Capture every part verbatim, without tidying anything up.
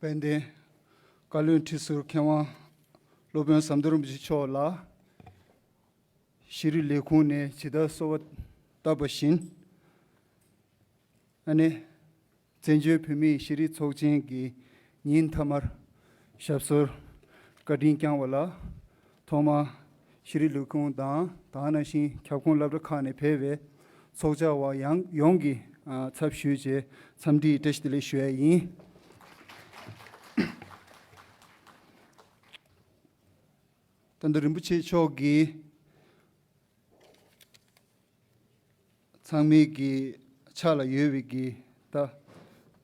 དཔལ་ལྡན་བཀའ་བློན་ཁྲི་ཟུར་མཁས་དབང་སློབ་དཔོན་ཟམ་གདོང་རིན་པོ་ཆེ་མཆོག་ལ། ཤེས་རིག་ལས་ཁུངས་ནས་ཇི་ལྟར་གསོལ་བ་བཏབ་པ་བཞིན། ཨ་ནི། བཙན་བྱོལ་བོད་མིའི་ཤེས་རིག་ཚོགས་ཆེན་གྱི་ཉིན་མཐའ་མར་ཞབས་སོར་བཀའ་དྲིན་བསྐྱངས་པ་ལ། ཐོག་མར་ཤེས་རིག་ལས་ཁུངས་དང་དེ་ནང་བཞིན་ཁྱབ་ཁོངས་སློབ་གྲྭ་ཁག་ནས་ཕེབས་པའི་ཚོགས་བཅར་བ་ཡང་ཡོངས་ཀྱི་ཚབ་ཞུས་བྱས་འཚམས་འདྲིའི་བཀྲ་ཤིས་བདེ་ལེགས་ཞུ་ཡ་ཡིན། ད་ལྟ་རིན་པོ་ཆེ་མཆོག་གིས་ཚང་མའི་གི་ཕྱག་ལ་ཡོད་པའི་གི་ད་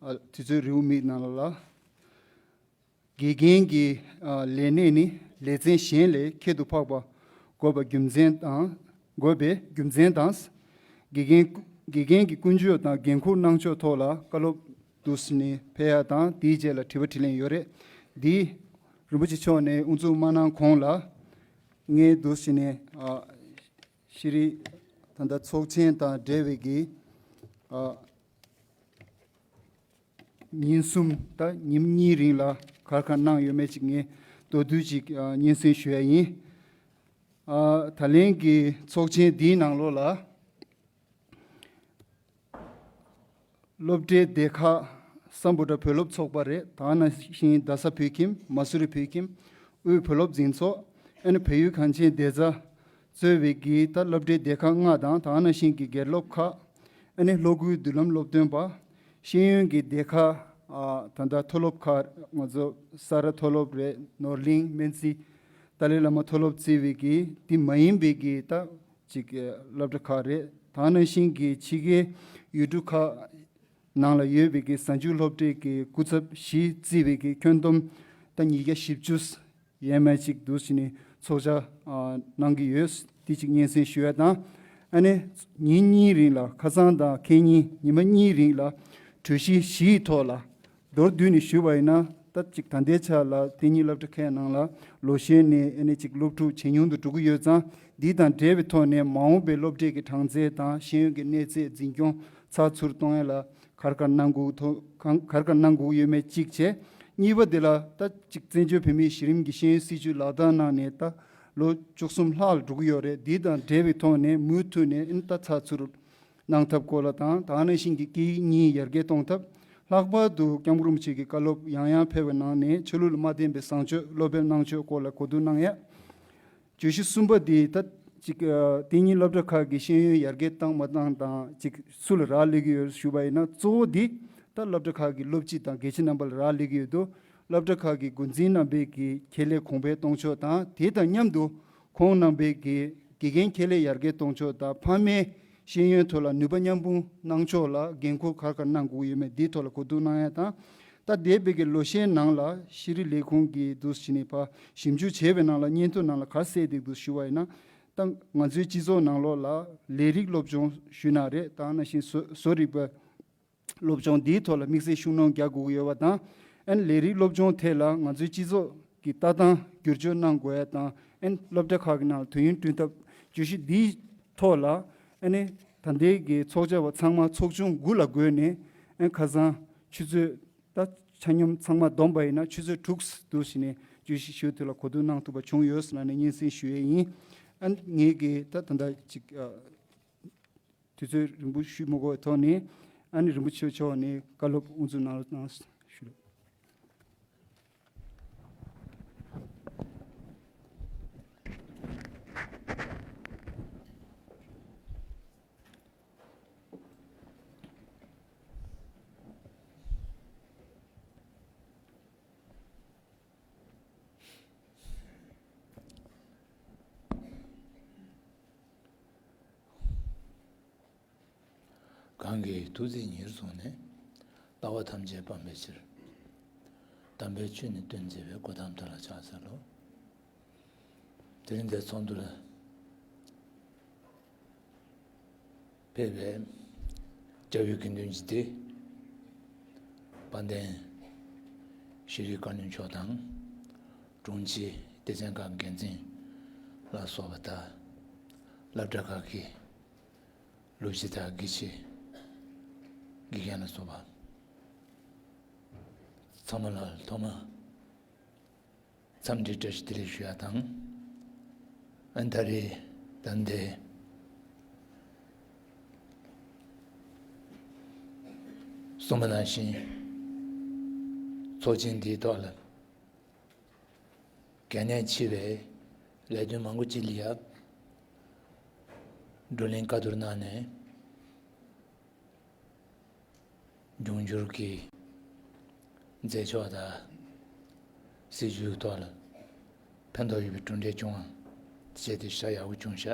ཨ་དུས་ཚོད་རེའུ་མིག་ནང་ལ་ལ། དགེ་རྒན་གྱི་ཨ་ལས་གནས་ནི་ལེ་ཚན་གཞན་ལས་ཁྱད་དུ་འཕགས་པ་དགོས་པ་རྒྱུ་མཚན་དང་། དགོས་པའི་རྒྱུ་མཚན་དང་། དགེ་རྒན་དགེ་རྒན་གྱི་ཀུན་སྤྱོད་དང་འགན་འཁུར་གནང་ཕྱོགས་ཐོག་ལ་བཀའ་སློབ་བསྡུ་ནས་ཕེབས་ཡ་དང་དེའི་རྗེས་ལ་དྲི་བ་དྲིས་ལན་ཡོད་རེད། འདི་རིན་པོ་ཆེ་མཆོག་ནས་དབུ་འཛུགས་མ་གནང་གོང་ལ་ངས་བསྡུ་ནས་ཨ་ཤེས་རིག་ད་ལྟ་ཚོགས་ཆེན་དང་འབྲེལ་བའི་གི་ཨ། ཉིན་གསུམ་དང་ཉིན་གཉིས་རིང་ལ་ག་རེ་ག་རེ་གནང་ཡོད་མེད་ཅིག་ངས་མདོར་བསྡུས་ཅིག་ཨ་སྙན་སེང་ཞུ་ཡ་ཡིན། ཨ་ད་ལན་གྱི་ཚོགས་ཆེན་འདིའི་ནང་ལོགས་ལ་སློབ་གྲྭའི་སྡེ་ཁག་སམ་བྷོ་ཊ་བོད་སློབ་ཚོགས་པ་རེད། དེ་ནང་བཞིན་རྡ་ས་བོད་ཁྱིམ། མ་སུ་རི་བོད་ཁྱིམ། དབུས་བོད་སློབ་འཛིན་ཚོགས། ཨ་ནི་བལ་ཡུལ་གངས་ཅན་བདེ་རྩ་གཙོས་པའི་གི་ད་སློབ་གྲྭའི་སྡེ་ཁག་ལྔ་དང་དེ་ནང་བཞིན་གྱི་དགེ་སློབ་ཁག་ཨ་ནི་ལྷོ་ཁུལ་མདུན་ལམ་སློབ་སྟོན་པ། ཤེས་ཡོན་གྱི་སྡེ་ཁག་ཨ་ད་ལྟ་མཐོ་སློབ་ཁག་ང་ཚོ་ས་རཱ་མཐོ་སློབ་རེད། ནོར་གླིང་སྨན་རྩིས། ཏཱ་ལའི་བླ་མ་མཐོ་སློབ་བརྩི་བའི་གི་དེ་མ་ཡིན་པའི་གི་ད་ཅིག་སློབ་གྲྭ་ཁག་རེད། དེ་ནང་བཞིན་གྱི་ཕྱི་རྒྱལ་ཡུལ་གྲུ་ཁག་ནང་ལ་ཡོད་པའི་གི་གཟའ་མཇུག་སློབ་གྲྭའི་གི་སྐུ་ཚབ་བཞི་བརྩིས་པའི་གི་ཁྱོན་བསྡོམས་ད་ཉིས་བརྒྱ་བཞི་བཅུ་ཡས་མས་ཅིག་འདུག་ཟེར་ནས་ཚོགས་བཅར་ཨ་གནང་གི་ཡོད། དེ་གཅིག་སྙན་སེང་ཞུ་ཡ་དང་། ཨ་ནི་ཉིན་གཉིས་རིང་ལ་ཁ་སང་དང་ཁེ་ཉིན་ཉི་མ་གཉིས་རིང་ལ་གྲོས་གཞི་བཞིའི་ཐོག་ལ་མདོར་བསྡུས་ནས་ཞུས་པ་ཡིན་ན། ད་ཅིག་ད་ལྟའི་ཆ་ལ་དེ་ཉིད་སློབ་གྲྭ་ཁག་ནང་ལ་ལོ་ཤས་ནས་ཨ་ནི་ཅིག་སློབ་ཕྲུག་ཇེ་ཉུང་དུ་འགྲོ་གི་ཡོད་ཙང་། འདི་དང་འབྲེལ་བའི་ཐོག་ནས་མ་འོངས་པའི་སློབ་གྲྭའི་གི་གྲངས་ཚད་དང་ཤེས་ཡོན་གྱི་གནས་ཚད་འཛིན་སྐྱོང་ཚགས་ཚུད་གཏོང་ཡ་ལ་ག་རེ་ག་རེ་གནང་དགོས་ཐོག་གང་ག་རེ་ག་རེ་གནང་དགོས་ཡོད་མེད་གཅིག་བྱས། གཉིས་པ་དེ་ལ་ད་ཅིག་བཙན་བྱོལ་བོད་མིའི་གཞི་རིམ་གྱི་ཤེས་ཡོན་སྲིད་བྱུས་ལག་བསྟར་གནང་ནས་ད་ལོ་བཅུ་གསུམ་ལྷག་ལ་འགྲོ་གི་ཡོད་རེད། འདི་དང་འབྲེལ་བའི་ཐོག་ནས་མུ་མཐུད་ནས་ཨ་ནི་ད་ཚགས་ཚུད་གནང་ཐབས་སྐོར་ལ་དང་། དེ་ནང་བཞིན་གྱི་སྐད་ཡིག་གཉིས་ཡར་རྒྱས་གཏོང་ཐབས། ལྷག་པར་དུ་སྐྱབས་མགོན་རིན་པོ་ཆེ་གི་བཀའ་སློབ་ཡང་ཡང་ཕེབས་པའི་ནང་ནས་ཆོས་ལུགས་ལ་མ་བརྟེན་པའི་བཟང་སྤྱོད་སློབ་སྤེལ་གནང་ཕྱོགས་སྐོར་ལ་གོ་བསྡུར་གནང་ཡ། བརྗོད་གཞི་གསུམ་པ་འདི་ད་ཅིག་ཨ་དེ་ཉིད་སློབ་གྲྭ་ཁག་གི་ཤེས་ཡོན་ཡར་རྒྱས་བཏང་མ་བཏང་དང་ཅིག་སུ་ལ་རག་ལས་ཀྱི་ཡོད་ཞུས་པ་ཡིན་ན། གཙོ་བོ་འདི་ད་སློབ་གྲྭ་ཁག་གི་སློབ་སྤྱི་དང་དགེ་ཆེ་རྣམ་པ་ལ་རག་ལས་ཀྱི་ཡོད་དོ། སློབ་གྲྭ་ཁག་གི་འགོ་འཛིན་རྣམ་པས་ཀྱི་ཁྱད་ལས་གོང་འཕེལ་གཏོང་ཕྱོགས་དང་། དེ་དང་མཉམ་དུ་ཁོང་རྣམ་པས་ཀྱི་དགེ་རྒན་ཁྱད་ལས་ཡར་རྒྱས་གཏོང་ཕྱོགས་དང་། ཕ་མའི་ཤེས་ཡོན་ཐོག་ལ་ནུས་པ་མཉམ་སྤུངས་གནང་ཕྱོགས་ལ་འགན་འཁུར་ག་རེ་ག་རེ་གནང་དགོས་ཡོད་མེད་འདིའི་ཐོག་ལ་གོ་བསྡུར་གནང་ཡ་དང་། ད་འདས་པའི་གི་ལོ་ཤས་ནང་ལ་ཤེས་རིག་ལས་ཁུངས་ཀྱིས་འདུག་ཟེར་ནས་ཕར་ཞིབ་འཇུག་བྱས་པའི་ནང་ལ་སྙན་ཐོ་ནང་ལ་ག་རེ་གསལ་འདུག་འདུག་ཞུ་བ་ཡིན་ན། ད་ང་ཚོའི་སྤྱི་ཚོགས་ནང་ལོགས་ལ་ལས་རིགས་སློབ་སྦྱོང་ཞུས་ན་རེད། དེ་ནང་བཞིན་བཟོ་བཟོ་རིག་པ་སློབ་སྦྱོང་འདིའི་ཐོག་ལ་དམིགས་བསལ་ཤུགས་སྣོན་རྒྱག་དགོས་ཀྱི་ཡོད་པ་དང་། ཨ་ནི་ལས་རིགས་སློབ་སྦྱོང་ཐད་ལ་ང་ཚོའི་སྤྱི་ཚོགས་ཀྱི་ལྟ་སྟངས་བསྒྱུར་བཅོས་གནང་དགོས་ཡ་དང་། ཨ་ནི་སློབ་གྲྭ་ཁག་གི་ནང་ལ་དུས་ཡུན་བསྐྲུན་ཐབས། བརྗོད་གཞི་འདིའི་ཐོག་ལ་ཨ་ནི་ད་ལྟའི་གི་ཚོགས་བཅར་བ་ཚང་མ་ཚོགས་ཆུང་དགུ་ལ་བགོས་ནས། ཨ་ནི་ཁ་སང་ཆུ་ཚོད་ད་ཆ་སྙོམས་ཚང་མ་བསྡོམས་པ་ཡིན་ན་ཆུ་ཚོད་དྲུག་འདུག་ཟེར་ནས་བརྗོད་གཞི་ཞུ་དུས་ལ་གོ་བསྡུར་གནང་ཐུབ་པ་བྱུང་ཡོད་ཟེར་ནས་སྙན་སེང་ཞུ་ཡས་ཡིན། ཨ་ནི་ངས་གི་ད་ད་ལྟ་ཅིག་ཨ། དུས་ཚོད་རིང་པོ་ཞུས་མ་དགོས་པའི་ཐོག་ནས། ཨ་ནི་རིན་པོ་ཆེ་མཆོག་ནས་བཀའ་སློབ་དབུ་འཛུགས་གནང་རོགས་གནང་ཞུ། གང་གིས་ཐུགས་བརྩེ་ཉེར་བཟུང་ནས། ལྟ་བ་ཐམས་ཅད་སྤང་བའི་ཕྱིར། དམ་པའི་ཆོས་ནི་སྟོན་མཛད་པའི། གོ་ཏམ་དེ་ལ་ཕྱག་འཚལ་ལོ། དེ་རིང་འདིར་ཚོགས་འདུར་ཕེབས་པའི་སྐྱབས་ཡུལ་དགེ་འདུན་གྱི་སྡེ། དཔལ་ལྡན་ཤེས་རིག་བཀའ་བློན་མཆོག་དང་། དྲུང་ཆེ་སྡེ་ཚན་ཁག་འགན་འཛིན་ལ་སོགས་པ་དང་། སློབ་གྲྭ་ཁག་གི་སློབ་སྤྱི་དང་དགེ་ཆེ། དགེ་རྒན་ལ་སོགས་པ། ཐོག་མ་ལ་ཐོག་མ་འཚམས་འདྲི་བཀྲ་ཤིས་བདེ་ལེགས་ཞུ་ཡ་དང་། ཨ་ནི་ད་རེས་ད་ལྟའི་གསུངས་པ་ནང་བཞིན་ཚོགས་ཆེན་འདིའི་ཐོག་ལ་གལ་གནད་ཆེ་བའི་ལས་དོན་མང་པོ་ཅིག་ལ་ཡ་བགྲོ་གླེང་བཀའ་བསྡུར་གནང་ནས། འབྱུང་འགྱུར་གྱི་མཛད་ཕྱོགས་དང་སྲིད་བྱུས་ཐོག་ལ་ཕན་ཐོགས་ཡོད་པའི་གྲུབ་འབྲས་བྱུང་བ་བཅས་ཏེ་ཤ་ཡག་པོ་བྱུང་ཤག་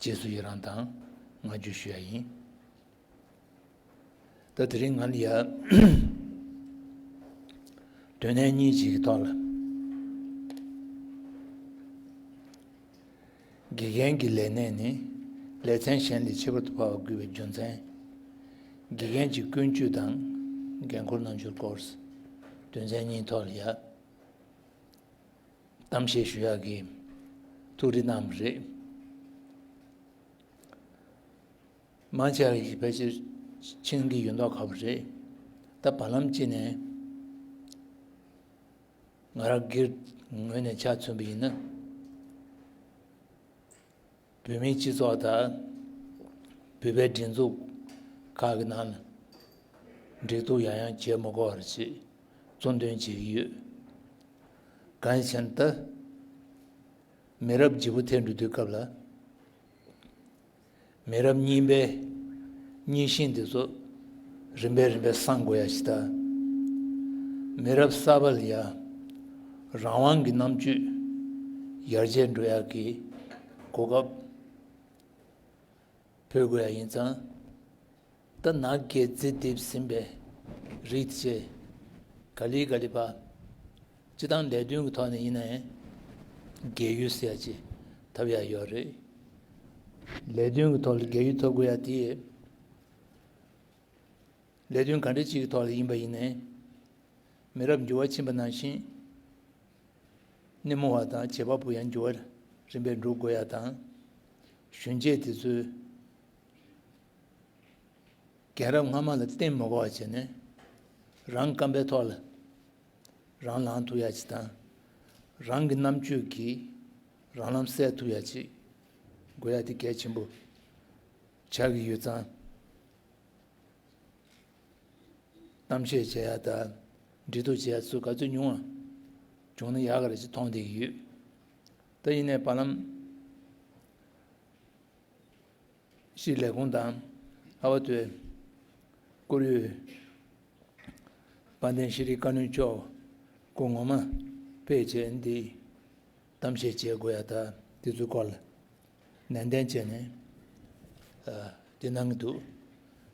རྗེས་སུ་ཡི་རང་དང་བསྔགས་བརྗོད་ཞུ་ཡ་ཡིན། ད་དེ་རིང་ང་ལ་ཡ་དོན་གནད་གཉིས་ཅིག་གི་ཐོག་ལ། དགེ་རྒན་གྱི་ལས་གནས་ནི་ལེ་ཚན་གཞན་ལས་ཁྱད་པར་དུ་འཕགས་པར་དགོས་པའི་རྒྱུ་མཚན། དགེ་རྒན་གྱི་ཀུན་སྤྱོད་དང་འགན་འཁུར་རྣམ་འགྱུར་སྐོར། དོན་ཚན་གཉིས་ཐོག་ལ་ཡ་གཏམ་བཤད་ཞུ་ཡག་གི་ཐུགས་རེ་གནང་བ་རེད། མང་ཆེ་བ་ཞིག་ཕལ་ཆེར་མཁྱེན་གྱི་ཡོད་མདོག་ཁ་པོ་རེད། ད་བར་ལམ་གཅིག་ནས་ང་རང་སྒེར་ངོས་ནས་ཆ་མཚོན་པ་ཡིན་ན། བོད་མིའི་སྤྱི་ཚོགས་དང་བོད་པའི་སྒྲིག་འཛུགས་ཁག་གི་ནང་ལ་འགྲིག་ཐུག་ཡང་ཡང་བྱེད་མི་དགོས་པར་ཅིག་གཙོ་འདོན་བྱེད་ཀྱི་ཡོད། གང་ཡིན་ཟེར་ན། ད་མི་རབས་བརྗེ་པོ་ཐེབས་འགྲོ་དུས་སྐབས་ལ། མི་རབས་གཉིས་པའི་གཉིས་ཤིང་འདི་ཚོ་རིམ་པས་རིམ་པས་སངས་དགོས་ཡ་ཞིག་དང་། མི་རབས་གསར་པ་ལ་ཡ་རང་དབང་གི་རྣམ་དཔྱོད་ཡར་རྒྱས་འགྲོ་ཡ་གི་གོ་སྐབས་ཕུལ་དགོས་ཡ་ཡིན་ཙང་། ད་ནག་གི་རྫི་རྡིབ་ཟིན་པའི་རིགས་དེ་ག་ལེ་ག་ལེ་བ། སྤྱི་བཏང་ལས་དོན་གྱི་ཐོག་ནས་ཡིན་ན་ཡང་རྒས་ཡོལ་ཟེར་ཡ་ཅིག་ཐོབ་ཡ་ཡོད་རེད། ལས་དོན་གྱི་ཐོག་ལ་རྒས་ཡོལ་ཐོབ་དགོས་ཡ་དེ། ལས་དོན་ག་འདྲ་ཅིག་གི་ཐོག་ལ་ཡིན་པ་ཡིན་ནའི། མི་རབས་འགྱུར་བ་ཕྱིན་པ་ནང་བཞིན། སྣེ་མོ་བ་དང་བྱེད་པ་པོ་ཡང་འགྱུར་བ་རིམ་པས་འགྲོ་དགོས་ཡ་དང་། གཞོན་སྐྱེས་དེ་ཚོས་རྒན་རབས་སྔ་མ་ལ་བརྟེན་མ་དགོས་པ་བྱས་ནས། རང་རྐང་པའི་ཐོག་ལ་རང་ལངས་ཐུབ་ཡ་ཅིག་དང་། རང་གི་རྣམ་དཔྱོད་ཀྱིས་རང་ལམ་སེལ་ཐུབ་ཡ་ཅིག་དགོས་ཡ་དེ་གལ་ཆེན་པོ་ཆགས་ཀྱི་ཡོད་ཙང་། གཏམ་བཤད་བྱེད་ཡ་དང་འབྲེལ་གཏུག་བྱེད་ཡ་སུ་ག་ཚོད་ཉུང་བ་བྱུང་ན་ཡག་ག་རེ་ཞིག་མཐོང་བསྡད་ཀྱི་ཡོད། ད་ཡིན་ནའི་བར་ལམ་ཤེས་རིག་ལས་ཁུངས་དང་ཨ་བ་ཏོའི་བཀུར་འོས་དཔལ་ལྡན་ཤེས་རིག་བཀའ་བློན་མཆོག་སྐུ་ངོ་མ་ཕེབས་བྱས་འདི་གཏམ་བཤད་བྱེད་དགོས་ཡ་ད་དེ་ཚོའི་སྐོར་ལ་ནན་ཏན་བྱས་ནས་ཨ་འདི་གནང་གི་འདུག་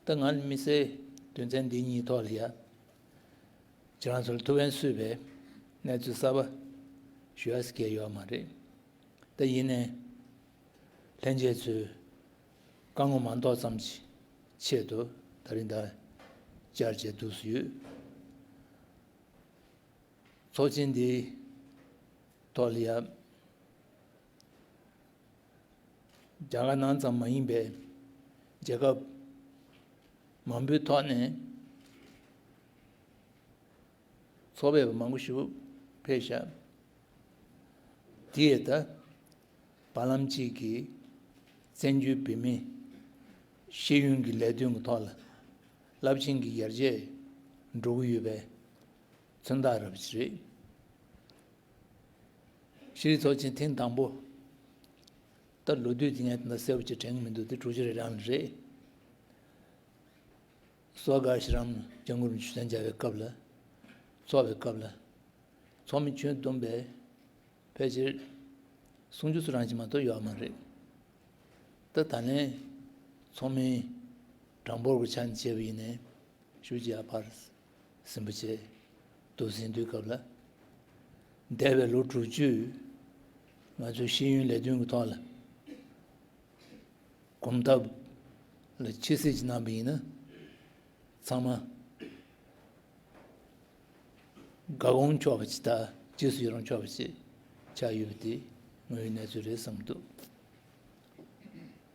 ད་ང་ལ་དམིགས་བསལ་དོན་ཚན་འདི་གཉིས་ཐོག་ལ་ཡ། ཁྱེད་རང་ཚོར་ཐུགས་ཕན་གསོས་པའི་གནས་ཚུལ་གསར་པ་ཞུ་ཡ་ཟེར་མཁན་ཡོད་མ་རེད། ད་ཡིན་ནའི་ལྷན་རྒྱས་ཚོས་བཀའ་ངོ་མ་འདོགས་ཙམ་གྱི་ཆེད་དུ་ད་རིང་ད་བཅར་བྱས་འདུག་སུ་ཡོད། ཚོགས་ཆེན་འདིའི་ཐོག་ལ་ཡ། རྒྱ་གར་ནང་ཙམ་མ་ཡིན་པའི་རྒྱལ་ཁབ་མང་པོའི་ཐོག་ནས་ཚོགས་ཕེབས་པ་མང་པོ་ཞིག་ཕེབས་ཤག་དེ་ཡས་ད་བར་ལམ་གཅིག་གི་བཙན་བྱོལ་བོད་མིའི་ཤེས་ཡོན་གྱི་ལས་དོན་གྱི་ཐོག་ལ་རླབས་ཆེན་གྱི་ཡར་རྒྱས་འགྲོ་གི་ཡོད་པའི་མཚོན་རྟགས་རབ་ཅིག་རེད། ཤེས་རིག་ཚོགས་ཆེན་ཐེངས་དང་པོ། ད་ལོ་དུས་དེ་ངས་ད་གསལ་པོ་ཅིག་དྲན་གྱི་མི་འདུག་དེ་དྲུག་ཅུ་རེ་གྲངས་རེད། སོ་ག་ཤི་རམ་སྐྱབས་མགོན་རིན་པོ་ཆེ་མཇལ་བའི་སྐབས་ལ། ཚོགས་པའི་སྐབས་ལ། ཚོགས་མི་ཁྱོན་བསྡོམས་པས་ཕལ་ཆེར་སུམ་ཅུ་སོ་གྲངས་ཅིག་མ་གཏོགས་ཡོད་མ་རེད། ད་ད་ལན་ཚོགས་མི་གྲངས་འབོར་གྱི་ཆ་ནས་བྱས་པ་ཡིན་ནའི་ཞེ་པོ་ཅིག་ཡར་འཕར་ཟིན་པ་བྱས་འདུག་ཟིན་དུས་སྐབས་ལ། འདས་པའི་ལོ་དྲུག་ཅུ་ང་ཚོའི་ཤེས་ཡོན་ལས་དོན་གྱི་ཐོག་ལ་གོམ་སྟབས་ལ་ཕྱི་བསྲེས་ཅིག་གནང་པ་ཡིན་ན། ཚང་མ་དགའ་དགོངས་ཆོག་པ་ཅིག་དང་རྗེས་སུ་ཡི་རང་ཆོག་པ་ཅིག་ཆགས་ཡོད་པ་དེ་དངོས་ཡོད་གནས་ཚུལ་རེད་བསམ་འདུག་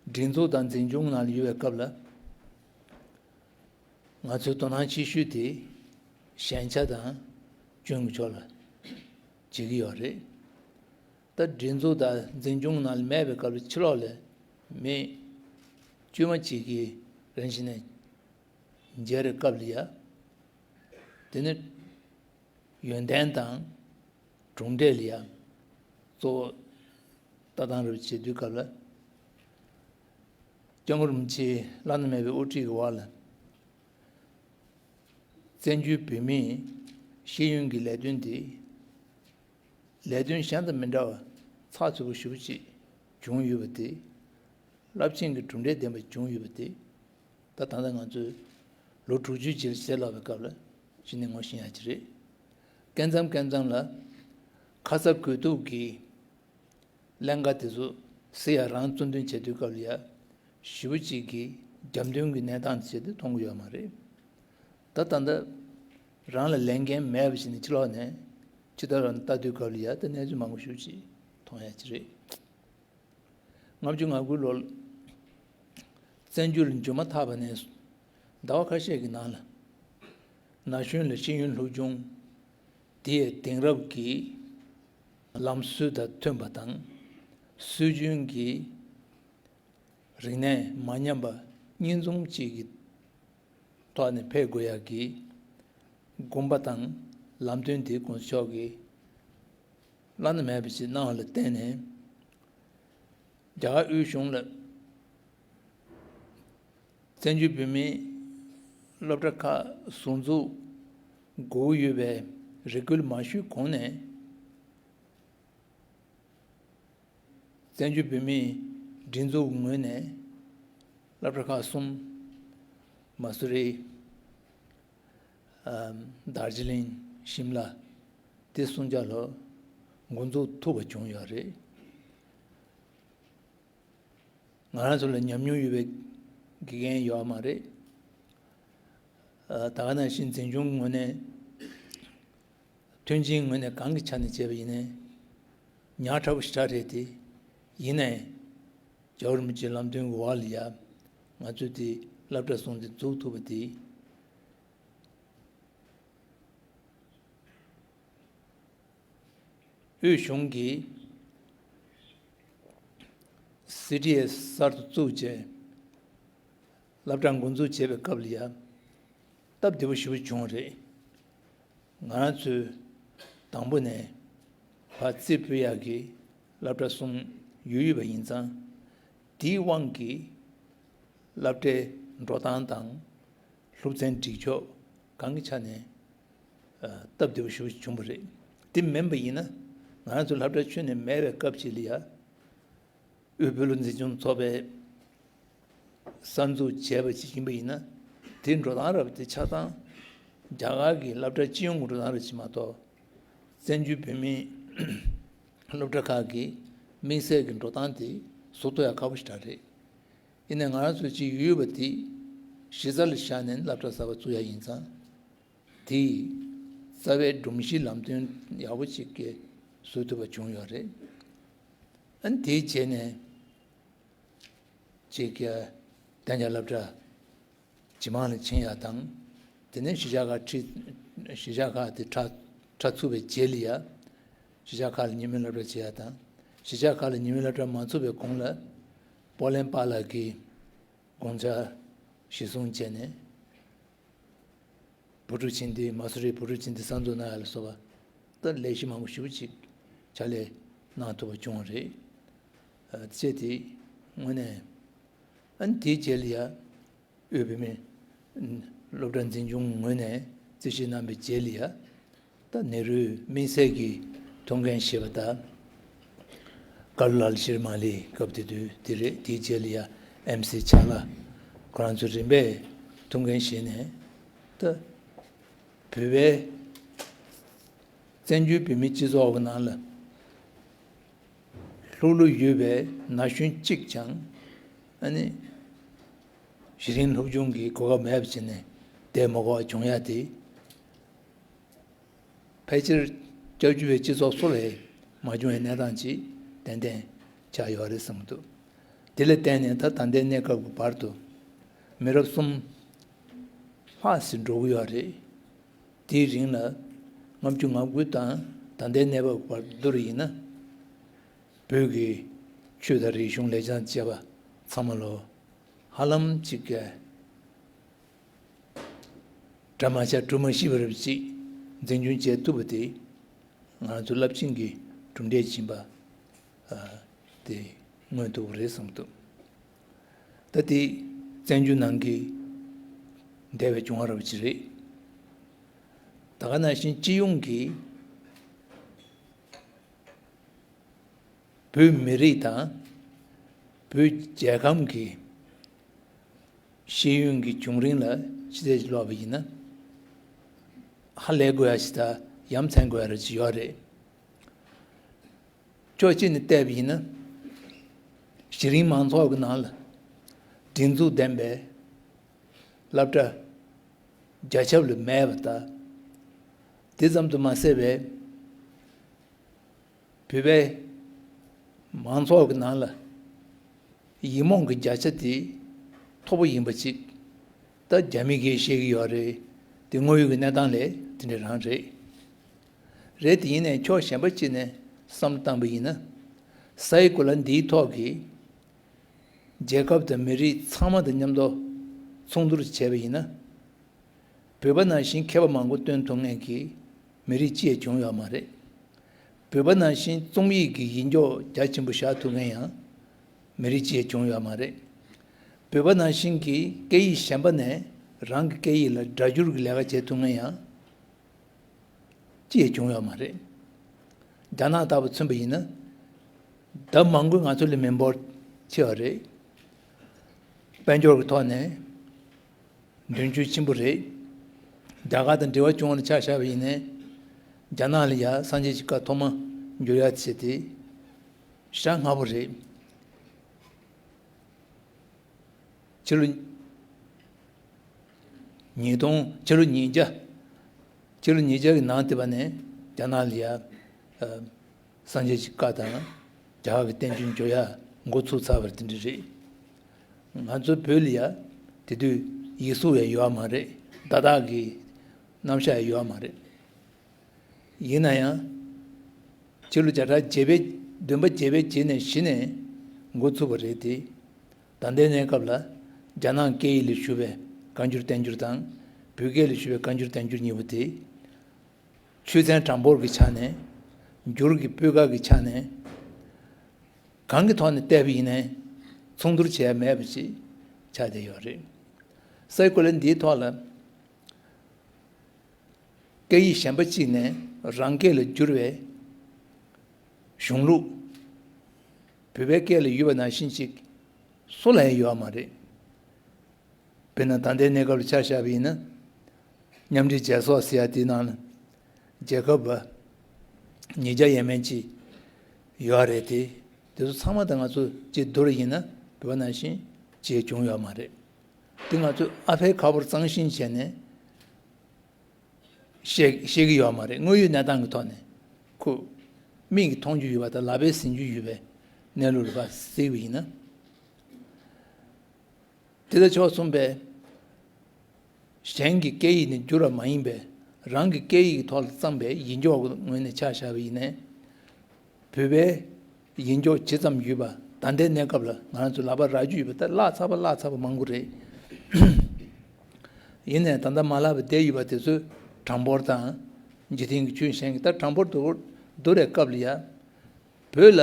སྒྲིག་འཛུགས་དང་འཛིན་སྐྱོང་ནང་ཡོད་པའི་སྐབས་ལ། ང་ཚོའི་དོ་སྣང་ཆེ་ཤོས་དེ་ ཞན་ཆ་དང་སྐྱོན་གྱི་ཕྱོགས་ལ་བྱེད་ཀྱི་ཡོད་རེད། ད་སྒྲིག་འཛུགས་དང་འཛིན་སྐྱོང་ནང་ལ་མེད་པའི་སྐབས་ལ་ཕྱི་ལོགས་ལ་མི་དཀྱུས་མ་གཅིག་གིས་རང་བཞིན་ནས་མཇལ་བའི་སྐབས་ལ་ཡ། དེ་ནི་ཡོན་ཏན་དང་གྲུབ་འབྲས་ལ་ཡ་གཙོ་བོ་ལྟ་སྟངས་རེ་བྱེད་དུས་སྐབས་ལ། སྐྱབས་མགོན་རིན་པོ་ཆེའི་བླ་ན་མེད་པའི་དབུ་ཁྲིད་ཀྱི་འོག་ལ། བཙན་བྱོལ་བོད་མིའི་ཤེས་ཡོན་གྱི་ལས་དོན་དེ། ལས་དོན་གཞན་དང་མི་འདྲ་བ་ཚགས་ཚུད་པོ་ཞེ་པོ་ཅིག་བྱུང་ཡོད་པ་དེ། རླབས་ཆེན་གྱི་གྲུབ་འབྲས་ལྡན་པ་བྱུང་ཡོད་པ་དེ། ད་ད་ལྟ་ང་ཚོས་ལོ་དྲུག་ཅུའི་རྗེས་ལ་ཕྱིར་ལོག་པའི་སྐབས་ལ་གཞི་ནས་ངོ་ཤེས་ཡག་ཅིག་རེད། སྐབས་མཚམས་སྐབས་མཚམས་ལ་ཁ་ཚ་དགོས་གཏུགས་ཀྱི་ཀླན་ཀ་དེ་ཚོ་སེལ་ཡག་རང་གཙོ་འདོན་བྱེད་དུས་སྐབས་ལ་ཡ། ཞེ་པོ་ཅིག་གིས་རྒྱབ་མདུན་གྱི་གནས་སྟངས་བྱས་ཏེ་མཐོང་གི་ཡོད་མ་རེད། ད་ད་ལྟ་རང་ལ་ལས་འགན་མེད་པ་ཞིག་ནས་ཕྱི་ལོགས་ནས་ཕྱི་ལྟར་ལྟ་དུས་སྐབས་ལ་ཡ། ད་གནས་ཚུལ་མང་པོ་ཞེ་པོ་ཅིག་མཐོང་ཡག་ཅིག་རེད། ལྔ་བཅུ་ང་དགུ་ལོར་བཙན་བྱོལ་ལ་འབྱོར་མ་ཐག་པ་ནས་ཟླ་བ་ཁ་ཤས་ཀྱི་ནང་ལ། ན་གཞོན་ལ་ཤེས་ཡོན་སློབ་སྦྱོང་དེའི་དེང་རབས་ཀྱི་ལམ་སྲོལ་དང་མཐུན་པ་དང་། སྲོལ་རྒྱུན་གྱི་རིག་གནས་མ་ཉམས་པ་གཉིས་འཛོམས་གཅིག་གི་ཐོག་ནས་འཕེལ་དགོས་ཡག་གི་དགོངས་པ་དང་ལམ་སྟོན་དེ་༸གོང་ས་མཆོག་གིས་བླ་ན་མེད་པ་ཞིག་གནང་བ་ལ་བརྟེན་ནས། རྒྱ་གར་དབུས་གཞུང་ལ་བཙན་བྱོལ་བོད་མིའི་སློབ་གྲྭ་ཁག་ཟུར་འཛུགས་དགོས་ཡོད་པའི་རེ་སྐུལ་མ་ཞུས་གོང་ནས། བཙན་བྱོལ་བོད་མིའི་སྒྲིག་འཛུགས་ངོས་ནས་སློབ་གྲྭ་ཁག་གསུམ། མ་སུ་རི། ཨམ། དར་ཇི་ལིང་། ཤིམ་ལ། དེ་གསུམ་ཆ་ལ་འགོ་འཛུགས་ཐུབ་པ་བྱུང་ཡོད་རེད། ང་རང་ཚོ་ལ་ཉམས་མྱོང་ཡོད་པའི་དགེ་རྒན་ཡོད་མ་རེད། ཨ། ད་ག་ནང་བཞིན་འཛིན་སྐྱོང་ངོས་ནས། མཐུན་རྐྱེན་ངོས་ནས་གང་གི་ཆ་ནས་བྱས་པ་ཡིན་ནའི་ཉག་ཕྲ་པོ་ཞེ་དྲག་རེད་དེ། ཡིན་ནའི་རྒྱལ་བ་རིན་པོ་ཆེའི་ལམ་སྟོན་གྱི་འོག་ལ་ཡ། ང་ཚོས་དེ་སློབ་གྲྭ་གསུམ་དེ་འཛུགས་ཐུབ་པ་དེ། དབུས་གཞུང་གིས་སི་ཊི་ཨེ་གསར་དུ་བཙུགས་རྗེས་སློབ་གྲྭ་འགོ་འཛུགས་བྱས་པའི་སྐབས་ལ་ཡ། སྟབས་བདེ་པོ་ཞེ་པོ་བྱུང་བ་རེད། ང་རང་ཚོས་དང་པོ་ནས་ཕར་རྩིས་སྤྲོད་ཡག་གི་སློབ་གྲྭ་གསུམ་ཡོད་ཡོད་པ་ཡིན་ཙང་། དེའི་དབང་གིས་སློབ་གྲྭའི་འགྲོ་སྟངས་དང་སློབ་ཚན་སྒྲིག་ཕྱོགས་གང་གི་ཆ་ནས་སྟབས་བདེ་པོ་ཞེ་པོ་བྱུང་བ་རེད། དེ་མིན་པ་ཡིན་ན། ང་རང་ཚོ་སློབ་གྲྭ་ཁྱོན་ནས་མེད་པའི་སྐབས་ཤིག་ལ་ཡ། དབུས་བོད་ལུགས་འཛིན་སྐྱོང་ཚོགས་པའི་གསར་འཛུགས་བྱས་པ་ཞིག་ཡིན་པ་ཡིན་ན། དེའི་འགྲོ་སྟངས་རབ་དེ་ཆ་ཚང་རྒྱ་གར་གྱི་སློབ་གྲྭ་སྤྱི་ཡོངས་ཀྱི་འགྲོ་སྟངས་རབ་ཅིག་མ་གཏོགས། བཙན་བྱོལ་བོད་མིའི་སློབ་གྲྭ་ཁག་གི་དམིགས་བསལ་གྱི་འགྲོ་སྟངས་དེ་བཟོ་ཐུབ་ཡག་ཁག་པོ་ཞེ་དྲག་རེད། ཡིན་ནའི་ང་རང་ཚོ་ཅིག་ཡོད་པ་དེ་གཞི་རྩ་ལ་བཞག་ནས་སློབ་གྲྭ་གསར་པ་བཙུགས་ཡག་ཡིན་ཙང་། དེའི་རྩ་བའི་སྒྲོམ་གཞི་ལམ་སྟོན་ཡག་པོ་ཅིག་གི་བཟོ་ཐུབ་པ་བྱུང་ཡོད་རེད། ཨ་ནི་དེའི་རྗེས་ནས་ཅིག་གི་གཏན་འཇགས་སློབ་གྲྭ་ཇེ་མང་ལ་ཕྱིན་ཡག་དང་། དེ་ནས་གཞིས་ཆགས་ཁག་ཁྲི། གཞིས་ཆགས་ཁག་དེ་གྲ་གྲ་ཚུགས་པའི་རྗེས་ལ་ཡ། གཞིས་ཆགས་ཁག་ལ་ཉིན་མོའི་སློབ་གྲྭ་བྱེད་ཡག་དང་། གཞིས་ཆགས་ཁག་ལ་ཉིན་མོའི་སློབ་གྲྭ་མ་ཚུགས་པའི་གོང་ལ་པོ་ལན་པཱ་ལགས་ཀྱིས་དགོངས་འཆར་གཞིར་བཟུང་བྱས་ནས། བུ་ཕྲུག་བྱིངས་འདི། མ་སུ་རིའི་བུ་ཕྲུག་བྱིངས་འདི་གསར་འཛུགས་གནང་ཡ་ལ་སོགས་པ། ད་ལས་གཞི་མང་པོ་ཞེ་པོ་ཅིག་ཕྱག་ལས་གནང་ཐུབ་པ་བྱུང་བ་རེད། ཨ། བྱས་ཏེ་དངོས་གནས། ཨ་ནི་དེའི་རྗེས་ལ་ཡ། དབུས་བོད་མིའི་སློབ་གྲྭ་འཛིན་སྐྱོང་ངོས་ནས་རྩིས་ཞིབ་གནང་བའི་རྗེས་ལ་ཡ། ད་ནེ་རུའི་དམིགས་བསལ་གྱི་ཐུགས་འགན་བཞེས་པ་དང་། ཀ་ལུ་ལལ་ཤིར་མ་ལི་སྐབས་དེ་དུས་དེ་རེད། དེའི་རྗེས་ལ་ཡ་ཨེམ་སི་ཆག་ལ། ཁོ་རང་ཚོ་རིམ་པས་ཐུགས་འགན་བཞེས་ནས། ད་བོད་པའི་བཙན་བྱོལ་བོད་མིའི་སྤྱི་ཚོགས་ཀྱི་ནང་ལ་ལྷུག་ལྷུག་ཡོད་པའི་ན་གཞོན་གཅིག་ཀྱང་། ཨ་ནི་གཞི་རིམ་སློབ་སྦྱོང་གི་གོ་སྐབས་མེད་པ་བྱས་ནས་བསྡད་མ་དགོས་པ་བྱུང་ཡ་དེ། ཕལ་ཆེར་སྐྱབས་བཅོལ་བའི་སྤྱི་ཚོགས་སུ་ལས་མ་བྱུང་བའི་གནས་སྟངས་ཅིག་ཏན་ཏན་ཆགས་ཡོད་རེད་བསམ་གྱི་འདུག་དེ་ལ་བརྟེན་ནས་ད་ད་ལྟའི་གནས་སྐབས་ཀྱི་བར་དུ་མི་རབས་གསུམ་ལྷག་ཙམ་འགྲོ་གི་ཡོད་རེད། དེའི་རིང་ལ་ལྔ་བཅུ་ང་དགུ་དང་ད་ལྟའི་གནས་བབ་བར་བསྡུར་ཡིན་ན། བོད་ཀྱི་ཆོས་དང་རིག་གཞུང་ལེགས་བྱང་བཅས་པ་ཚང་མ་ལོ་ཧ་ལམ་ཅིག་གི་གྲ་མ་ཆག་གྲུ་མ་ཤིས་པ་རབ་ཅིག་འཛིན་སྐྱོང་བྱེད་ཐུབ་པ་དེ་ང་ཚོ་རླབས་ཆེན་གྱི་གྲུབ་འབྲས་ཡིན་པ་དེ་མངོན་ཐུབ་པ་རེད་བསམ་འདུག་ད་དེ་བཙན་བྱོལ་ནང་གི་འདས་པའི་བྱུང་བ་རབ་ཅིག་རེད། ད་ག་ནང་བཞིན་སྤྱི་ཡོངས་ཀྱི་བོད་མི་རིགས་དང་བོད་རྒྱལ་ཁམས་ཀྱི་ཤེས་ཡོན་གྱི་བྱུང་རིམ་ལ་ཕྱི་བལྟས་ཀྱིས་ཀློག་པ་ཡིན་ན། ཧ་ལས་དགོས་ཡ་ཞིག་དང་ཡ་མཚན་དགོས་ཡ་རེ་ཅིག་ཡོད་རེད། ཕྱོགས་གཅིག་ནས་བལྟས་པ་ཡིན་ན། གཞི་རིམ་མང་ཚོགས་ཀྱི་ནང་ལ་སྒྲིག་འཛུགས་ལྡན་པའི་སློབ་གྲྭ་བརྒྱ་ཆ་ལ་མེད་པ་དང་། དེ་ཙམ་དུ་མ་ཟད་པའི་བོད་པའི་མང་ཚོགས་ཀྱི་ནང་ལ་ཡིག་རྨོངས་ཀྱི་བརྒྱ་ཆ་དེ་མཐོ་པོ་ཡིན་པ་ཅིག་ད་རྒྱ་མི་གིས་བཤད་ཀྱི་ཡོད་རེད། དེ་དངོས་ཡོད་ཀྱི་གནས་སྟངས་ལས་དེ་འདྲ་རང་རེད། རེད། དེ་ཡིན་ནའི་ཕྱོགས་གཞན་པ་གཅིག་ནས་བསམ་བློ་བཏང་པ་ཡིན་ན། ས་ཡི་གོ་ལ་འདིའི་ཐོག་གི་རྒྱལ་ཁབ་དང་མི་རིགས་ཚང་མ་དང་མཉམ་དུ་ཚོགས་འདུར་བྱས་པ་ཡིན་ན། བོད་པ་ནང་བཞིན་མཁས་པ་མང་པོ་བཏོན་ཐུབ་མཁན་གྱི་མི་རིགས་གཅིག་ཡང་བྱུང་ཡོད་མ་རེད། བོད་པ་ནང་བཞིན་རྩོམ་ཡིག་གི་ཡིག་འཇོག་རྒྱ་ཆེན་པོ་བཞག་ཐུབ་མཁན་ཡང་མི་རིགས་གཅིག་ཡང་བྱུང་ཡོད་མ་རེད། བོད་པ་ནང་བཞིན་གྱི་སྐད་ཡིག་གཞན་པ་ནས་རང་གི་སྐད་ཡིག་ལ་སྒྲ་སྒྱུར་གྱི་ལས་ཀ་བྱེད་ཐུབ་མཁན་ཡང་ཅི་ཡང་བྱུང་ཡོད་མ་རེད། རྒྱ་ནག་ལྟ་བུ་མཚོན་པ་ཡིན་ན། ལྡབ་མང་པོས་ང་ཚོ་ལས་མི་འབོར་ཆེ་བ་རེད། དཔལ་འབྱོར་གྱི་ཐོག་ནས་མདུན་སྐྱོད་ཆེན་པོ་རེད། རྒྱ་གར་དང་འབྲེལ་བ་བྱུང་བ་ལ་ཆ་བཞག་པ་ཡིན་ན། རྒྱ་ནག་ལ་ཡ་སངས་རྒྱས་ཀྱི་བཀའ་ཐོག་མ་འབྱོར་ཡ་བྱེད་དེ་ཤ་སྔ་པོ་རེད། ཕྱི་ལོ་ཉིས་སྟོང་། ཕྱི་ལོ་ཉིས་བརྒྱ། ཕྱི་ལོ་ཉིས་བརྒྱ་གི་ནང་དེ་བ་ནས་རྒྱ་ནག་ལ་ཡ། ཨ། སངས་རྒྱས་ཀྱི་བཀའ་དང་རྒྱ་གར་གྱི་བསྟན་བཅོས་འཇོག་ཡ་འགོ་ཚུགས་ཚར་བ་དེ་འདྲ་རེད། ང་ཚོ་བོད་ལ་ཡ་དེ་དུས་ཡིག་གཟུགས་ཡ་ཡོད་མ་རེད། བརྡ་དག་གི་རྣམ་གཞག་ཡ་ཡོད་མ་རེད། ཡིན་ན་ཡང་། ཕྱི་ལོ་བརྒྱ་ཕྲག་བརྒྱད་པའི། བདུན་པ་བརྒྱད་པའི་རྗེས་ནས་གཞི་ནས་འགོ་ཚུགས་པ་རེད་དེ། ད་ལྟའི་གནས་སྐབས་ལ་རྒྱ་ནག་སྐད་ཡིག་ལ་ཞུགས་པའི་བཀའ་འགྱུར་བསྟན་འགྱུར་དང་། བོད་སྐད་ལ་ཞུགས་པའི་བཀའ་འགྱུར་བསྟན་འགྱུར་གཉིས་པོ་དེ། ཆོས་ཚན་གྲངས་འབོར་གྱི་ཆ་ནས། འགྱུར་གྱི་སྤུས་ཀ་གི་ཆ་ནས། གང་གི་ཐོག་ནས་བལྟས་པ་ཡིན་ནའི་མཚུངས་བསྡུར་བྱས་མེད་པ་ཞིག་ཆགས་བསྡད་ཡོད་རེད། སའི་གོ་ལ་འདིའི་ཐོག་ལ། སྐད་ཡིག་གཞན་པ་གཅིག་ནས་རང་སྐད་ལ་བསྒྱུར་བའི་གཞུང་ལུགས། བོད་པའི་སྐད་ལ་ཡོད་པ་ནང་བཞིན་ཅིག་སུ་ལ་ཡང་ཡོད་མ་རེད། དཔེར་ན་ད་ལྟའི་གནས་སྐབས་ལ་ཆ་བཞག་པ་ཡིན་ན། མཉམ་འབྲེལ་རྒྱལ་ཚོགས་ཟེར་ཡ་དེའི་ནང་ལ་རྒྱལ་ཁབ་ཉིས་བརྒྱ་ཡས་མས་ཅིག་ཡོད་རེད་དེ། དེ་ཚོ་ཚང་མ་དང་ང་ཚོ་གཅིག་བསྡུར་ཡིན་ན་བོད་པ་ནང་བཞིན་ཅིག་བྱུང་ཡོད་མ་རེད། དེ་ང་ཚོས་ཨ་ཕའི་ཁ་ཕོར་གཙང་ཤིང་བྱས་ནས། བཤད་བཤད་ཀྱི་ཡོད་མ་རེད། དངོས་ཡོད་གནས་སྟངས་ཀྱི་ཐོག་ནས་ཁོ་མིག་གིས་མཐོང་རྒྱུ་ཡོད་པ་དང་ལག་པས་ཟིན་རྒྱུ་ཡོད་པའི་གནས་ལུགས་ལ་ཕར་གཟིགས་པ་ཡིན་ན། དེ་དང་ཕྱོགས་མཚུངས་པའི་གཞན་གྱི་སྐད་ཡིག་ནས་བསྒྱུར་བ་མ་ཡིན་པའི་རང་གི་སྐད་ཡིག་གི་ཐོག་ལ་བརྩམས་པའི་ཡིག་འཇོག་གི་ངོས་ནས་ཆ་བཞག་པ་ཡིན་ནའི། བོད་པའི་ཡིག་འཇོག་ཇི་ཙམ་ཡོད་པ་ད་ལྟའི་གནས་སྐབས་ལ་ང་རང་ཚོ་ལག་པར་རག་རྒྱུ་ཡོད་པ་ད་བརླག་ཚར་བ་བརླག་ཚར་བ་མང་པོ་རེད། ཡིན་ནའི་ད་ལྟ་མ་བརླག་པ་བསྡད་ཡོད་པ་དེ་ཚོའི་གྲངས་འབོར་དང་། འཇིག་རྟེན་གྱི་ཆོས་གཞན་གྱི་ད་གྲངས་འབོར་བསྡུར་བསྡུར་བའི་སྐབས་ལ་ཡ། བོད་ལ་